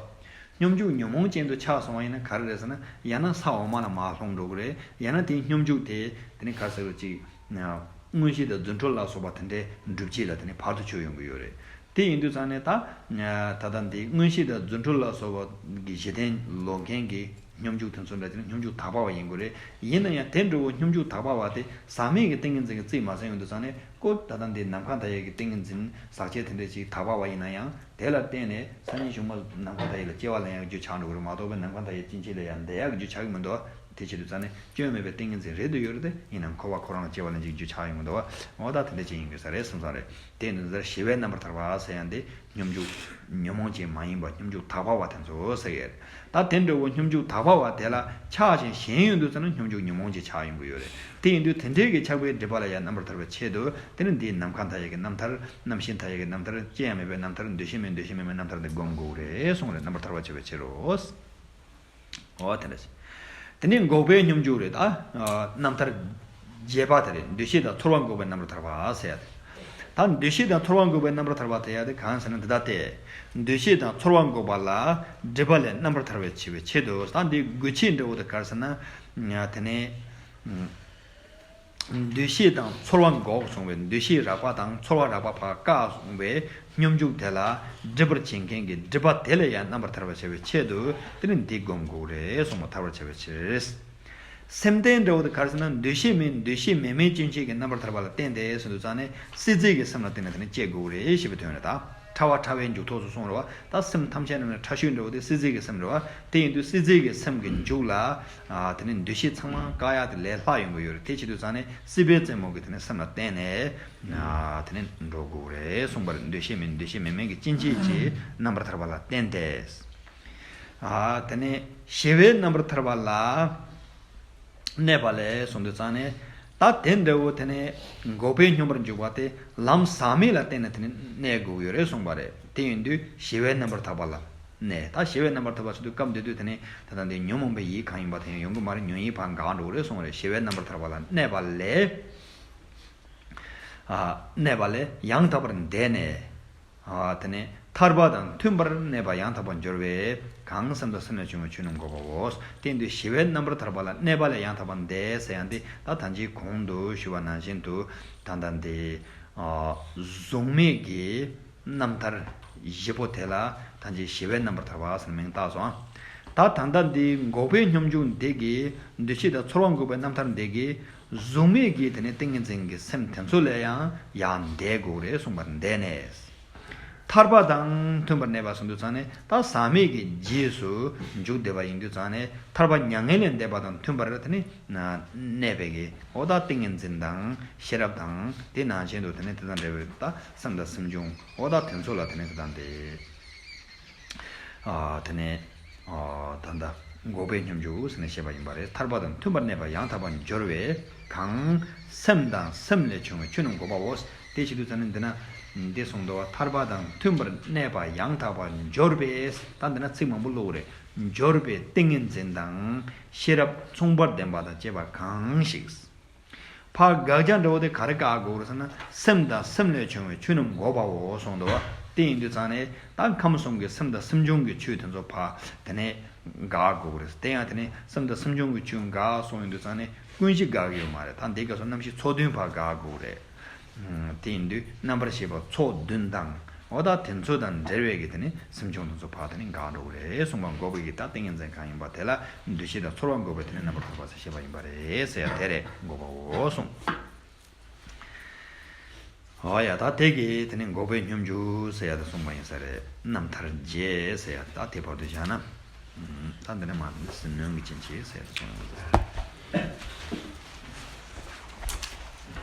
སྙོམས་འཇུག་ཉོན་མོངས་ཅན་དུ་ཆགས་སོང་བ་ཡིན་ན་ག་རེ་རེད་ཟེར་ན། ཡང་ན་ས་འོག་མ་ལ་མར་ལྷུང་འགྲོ་གི་རེད། ཡང་ན་དེའི་སྙོམས་འཇུག་དེ་དེ་ནི་ག་རེ་ཟེར་རོ་ཅིག་མངོན་ཤེས་དང་རྫུ་འཕྲུལ་ལ་སོགས་པ་དེ་འདྲའི་སྒྲུབ་བྱེད་ལ་དེ་ནི་བར་དུ་ཆོད་ཡོང་གི་ཡོད་རེད། དེ་ཡིན་དུས་ཙང་ནས་ད། ད་ལྟ་འདི་མངོན་ཤེས་དང་རྫུ་འཕྲུལ་ལ་སོགས་པ་གི་གཞི་རྟེན་ལོག་མཁན་གྱི་སྙོམས་འཇུག་དེ་ཚོ་འདྲ་དེ་ནི་སྙོམས་འཇུག་དག་པ་བ་ཡིན་དགོས་རེད། ཡིན་ན་ཡང་དེ་འདྲ་བོ་སྙོམས་འཇུག་དག་པ་བ་དེ་ཟག་མེད་ཀྱི་ཏིང་ངེ་འཛིན་གྱིས་རྩིས་མ་ཟིན་ཡོང་དུས་ཙང་ནས། ཀོ། ད་ལྟ་འདི་ནམ་མཁའ་མཐའ་ཡས་ཀྱི་ཏིང་ངེ་འཛིན་ཟག་བཅས་དེ་འདྲ་ཅིག་དག་པ་བ་ཡིན་ན་ཡང་། དེ་ལ་བརྟེན་ནས་སང་ཉིན་གཞུག་མ་ནམ་མཁའ་མཐའ་ཡས་ལ་སྐྱེ་བ་ལེན་ཡག་རྒྱུ་ཆགས་འགྲོ་གི་རེད་མ་གཏོགས་པའི་ནམ་མཁའ་མཐའ་ཡས་སྐྱེ་མཆེད་ལ་ཡང་འདས་ཡག་རྒྱུ་ཆགས་ཀྱི་མི་འདུག་དེ་བྱེད་དུས་ཙང་ནས་སྐྱོན་མེད་པའི་ཏིང་ངེ་འཛིན་རེད་དུ་ཡོད་རེད་དེ། ཡིན་ནའང་འཁོར་བ་ཁོ་རང་ལ་སྐྱེ་བ་ལེན་གྱི་རྒྱུ་ཆགས་ཡོང་གི་འདུག་བ། འོ་ད་དེ་འདྲ་ཅིག་ཡིན་དགོས་ས་རེད་བསམ་བསམ་རེད། དེ་ཡིན་དུས་ཞི་བའི་རྣམ་པར་ཐར་པ་ཟེར་ཡང་དེ་སྙོམས་འཇུག་ཉོན་མོངས་ཅན་མ་ཡིན་པ་སྙོམས་འཇུག་དག་པ་བ་དེ་ཚོ་ཟེར་ཡས་རེད། ད་དེ་འདྲ་བོ་སྙོམས་འཇུག་དག་པ་བ་དེ་ལ་ཆགས་ཤིང་ཞེན་ཡོང་དུས་ཙང་ན་སྙོམས་འཇུག་ཉོན་མོངས་ཅན་ཆགས་ཡོང་གི་ཡོད་རེད། དེ་ཡིན་དུས་དེ་འདྲའི་གི་ཆགས་པའི་སྒྲིབ་པ་ལ་ཡང་རྣམ་པར་ཐར་པའི་ཆེད་དུ། དེ་ནི་འདིའི་ནམ་མཁའ་མཐའ་ཡས་ཀྱི་རྣམ་ཐར། རྣམ་ཤེས་མཐའ་ཡས་ཀྱི་རྣམ་ཐར། སྐྱེ་ཡང་མེད་པའི་རྣམ་ཐར། འདུ་ཤེས་མེད་འདུ་ཤེས་མེད་མའི་རྣམ་ཐར་འདི་སྒོམ་དགོས་རེད་གསུངས་རེད། རྣམ་པར་ཐར་པ་བྱེད་པའི་ཕྱིར་རོ། འོ་དེ་འདྲ་ཞིག་དེ་ནས་འགོག་པའི་སྙོམས་འཇུག་རེད། ད་རྣམ་ཐར་རྒྱས་པ་དེ་རེད། འདུ་ཤེས་དང་ཚོར་བ་འགོག་པའི་རྣམ་པར་ཐར་པ་ཟེར་ཡ་དེ། ད་འདུ་ཤེས་དང་ཚོར་བ་འགོག་པའི་རྣམ་པར་ཐར་པ་དེ་ཡ་དེ་གང་ཟེར་ན་འདི་ལྟ་སྟེ། འདུ་ཤེས་དང་ཚོར་བ་འགོག་པ་ལ་སྒྲིབ་པ་ལས་རྣམ་པར་ཐར་པའི་ཆེད་བྱེད་ཆེད་དུ། ད་འདི་དགོས་ཆེད་འདྲ་བོ་དེ་ག་རེ་ཟེར་ན། དེ་ནས། འདུ་ཤེས་དང་ཚོར་བ་འགོག་སོང་བའི། འདུ་ཤེས་རགས་པ་དང་ཚོར་བ་རགས་པ་ཕར་བཀག་སོང་བའི་སྙོམས་འཇུག་དེ་ལ་སྒྲིབ་པར་བྱེད་མཁན་གྱི་སྒྲིབ་པ་དེ་ལས་ཡང་རྣམ་པར་ཐར་པར་བྱ་བའི་ཆེད་དུ། དེ་ནི་འདི་སྒོམ་དགོས་རེད་གསུངས་པ་ཐར་པར་བྱ་བའི་ཕྱིར། སེམས་རྟེན་འདྲ་བོ་དེ་ག་རེ་ཟེར་ན། འདུ་ཤེས་མེད་འདུ་ཤེས་མེད་མའི་སྐྱེ་མཆེད་ཀྱི་རྣམ་པར་ཐར་པ་ལ་བརྟེན་ཏེ་ཟེར་དུས་ཙང་ནས་སྲིད་རྩེ་གི་སེམས་ལ་བརྟེན་ནས་དེ་ནི་སྐྱེ་དགོས་རེད་ཞེས་པའི་དོན་རེད་ད། ཕྲ་བ་ཕྲ་བའི་མཇུག་ཐོགས་སུ་གསུངས་རེད་བ། ད་སེམས་ཐམས་ཅད་རྣམས་ནས་ཕྲ་ཤོས་འདྲ་བོ་དེ་སྲིད་རྩེ་གི་སེམས་རེད་བ། དེ་ཡིན་དུས་སྲིད་རྩེ་གི་སེམས་ཀྱི་མཇུག་ལ། ཨ། དེ་ནི་འདུ་ཤེས་ཚང་མ་བཀག་ཡ་དེ་ལས་སླ་ཡོང་གི་ཡོད་རེད། དེ་བྱེད་དུས་ཙང་ནས་སྲིད་པའི་རྩེ་མོ་གི་དེ་ནི་སེམས་ལ་བརྟེན་ནས། ཨ། དེ་ནི་འགྲོ་དགོས་རེད་གསུངས་པ་རེད། འདུ་ཤེས་མེད་འདུ་ཤེས་མེད་མིན་གྱི་སྐྱེ་མཆེད་ཀྱི་རྣམ་པར་ཐར་པ་ལ་བརྟེན་ཏེ། ཨ། དེ་ནི་ཞི་བའི་རྣམ་པར་ཐར་པ་ལ། གནས་པ་ལས་གསུངས་དུས་ཙང་ནས། ད་དེ་འདྲ་བོ་དེ་ནས་འགོག་པའི་སྙོམས་པར་འཇུག་པ་དེ་ལམ་ཟག་མེད་ལ་བརྟེན་ནས་དེ་ནས་གནས་དགོས་ཡོད་རེད་གསུངས་པ་རེད། དེ་ཡིན་དུས་ཞི་བའི་རྣམ་པར་ཐར་པ་ལ་གནས། ད་ཞི་བའི་རྣམ་པར་ཐར་པ་ཟེར་དུས་སྐབས་འདི་དུས་དེ་ནས་ད་ལྟ་འདི་ཉོན་མོངས་པའི་ཡིད་གང་ཡིན་པ་དེ་ཡང་ཡོང་གི་མ་རེད། ཉོན་ཡིད་ཕར་འགག་འགྲོ་གི་རེད་གསུངས་པ་རེད། ཞི་བའི་རྣམ་པར་ཐར་པ་ལ་གནས་པ་ལས། ཨ། གནས་པ་ལས་ཡང་དག་པར་འདས་ནས། ཨ། དེ་ནས་ཐར་པ་དང་མཐུན་པར་གནས་པ་ཡང་དག་པར་འབྱོར་བས། གང་སེམས་དང་སེམས་ལས་བྱུང་བའི་ཆོས་རྣམས་འགོག་པའོ། དེ་ཡིན་དུས་ཞི་བའི་རྣམ་པར་ཐར་པ་ལ་གནས་པ་ལས་ཡང་དག་པར་འདས་ཟེར་ཡང་དེ་ད་ད་ཅིའི་གོང་དུ་ཞུས་པ་ནང་བཞིན་དུ། ད་ལྟ་འདི། ཨ། གཟུགས་མེད་ཀྱི་རྣམ་ཐར་བཞི་པོ་དེ་ལ་ད་ཅི་ཞི་བའི་རྣམ་པར་ཐར་པ་ཟེར་མིང་བཏགས་སོང་། ད་ད་ལྟ་འདི་འགོག་པའི་སྙོམས་འཇུག་འདི་གི་འདུ་ཤེས་དང་ཚོར་བ་འགོག་པའི་རྣམ་ཐར་འདི་གི་གཟུགས་མེད་ཀྱི་དེ་ནས་ཏིང་ངེ་འཛིན་གྱི་སེམས་དེ་ཚོ་ལས་ཡང་ཡར་འདས་དགོས་རེད་གསུངས་པར་འདས་ནས། ཐར་པ་དང་མཐུན་པར་གནས་པ་གསུངས་དུས་ཙང་ནས་ད་ཟག་མེད་ཀྱི་རྗེས་སུ་འཇུག་བསྡད་པ་ཡིན་དུས་ཙང་ནས་ཐར་པ་མྱ་ངན་ལས་འདས་པ་དང་མཐུན་པར་དེ་ནས་གནས་པའི་གི་འོ་ད་ཏིང་ངེ་འཛིན་དང་ཤེས་རབ་དང་དེ་ནང་བཞིན་དུ་དེ་ནས་དེ་དང་འབྲེལ་བའི་ད་སེམས་དང་སེམས་བྱུང་འོ་ད་དེ་ཚོ་ལ་དེ་ནས་དེ་དང་དེ། ཨ། དེ་ནས། ཨ། ད་ལྟ་ འགོག་པའི་སྙོམས་འཇུག་ཟེར་ནས་བཤད་པ་ཡིན་པ་རེད། ཐར་པ་དང་མཐུན་པར་གནས་པ་ཡང་དག་པར་སྦྱོར་བས་གང་། སེམས་དང་སེམས་ལས་བྱུང་བའི་ཆོས་རྣམས་འགོག་པའོ། དེ་བྱེད་དུས་ཙམ་ནས་འདི་ན་འདི་གསུངས་འདུག་བ། ཐར་པ་དང་མཐུན་པར་གནས་པ་ཡང་དག་པར་སྦྱོར་བས། ད་འདི་ན་ཚིག་མང་པོ་བླུགས་རེད། སྦྱོར་བས་ཏིང་ངེ་འཛིན་དང་ཤེས་རབ་མཚུངས་པར་ལྡན་པ་དང་བཅས་པ་གང་ཞིག། ཕར་དགག་བྱ་འདྲ་བོ་དེ་ག་རེ་བཀག་དགོས་རེད་ཟེར་ན། སེམས་དང་སེམས་ལས་བྱུང་བའི་ཆོས་རྣམས་འགོག་པའོ་གསུངས་འདུག་བ། དེ་ཡིན་དུས་ཙང་ནས་ད་ཁམས་གསུམ་གྱི་སེམས་དང་སེམས་བྱུང་གི་ཆོས་དེ་ཚོ་ཕར་དེ་ནས་དགག་དགོས་རེད། དེ་ཡང་དེ་ནས་སེམས་དང་སེམས་བྱུང་གི་ཆོས་འགག་སོང་ཡིན་དུས་ཙང་ནས་ཀུན་གཞི་དགག་གི་ཡོད་མ་རེད། ད་འདི་སྐབས་སུ་རྣམ་ཤེས་ཚོགས་བདུན་ཕར་དགག་དགོས་རེད། དེ་ཡིན་དུས་རྣམ་པར་ཤེས་པ་ཚོགས་བདུན་དང་། འོ་ད་དེ་ཚོ་དང་འབྲེལ་བའི་གི་དེ་ནི་སེམས་བྱུང་དེ་ཚོ་ཕར་དེ་ནི་འགག་འགྲོ་གི་རེད་གསུངས་པ། འགོག་པའི་གི་ད་ཏིང་ངེ་འཛིན་གང་ཡིན་པ་དེ་ལ་འདུ་ཤེས་དང་ཚོར་བ་འགོག་པའི་དེ་ནི་རྣམ་པར་དག་པ་ཟེར་བཤད་པ་ཡིན་པ་རེད་ཟེར་ཡ་དེ་རེད། འགོག་པའོ་གསུངས། འོ་ཡ། ད་དེ་གི་དེ་ནི་འགོག་པའི་སྙོམས་འཇུག་ཟེར་ཡ་དེ་གསུངས་པ་ཡིན་ས་རེད། རྣམ་ཐར་རྒྱས་ཟེར་ཡ་ད་དེ་བར་དུ་བཞག་ན། ད་འདི་ནི་མ་ནི་ཟིན་ནོན་གྱི་ཅན་ཆེ་ཟེར་ཡ་དེ་གསུངས་ཡོང་གི་རེད།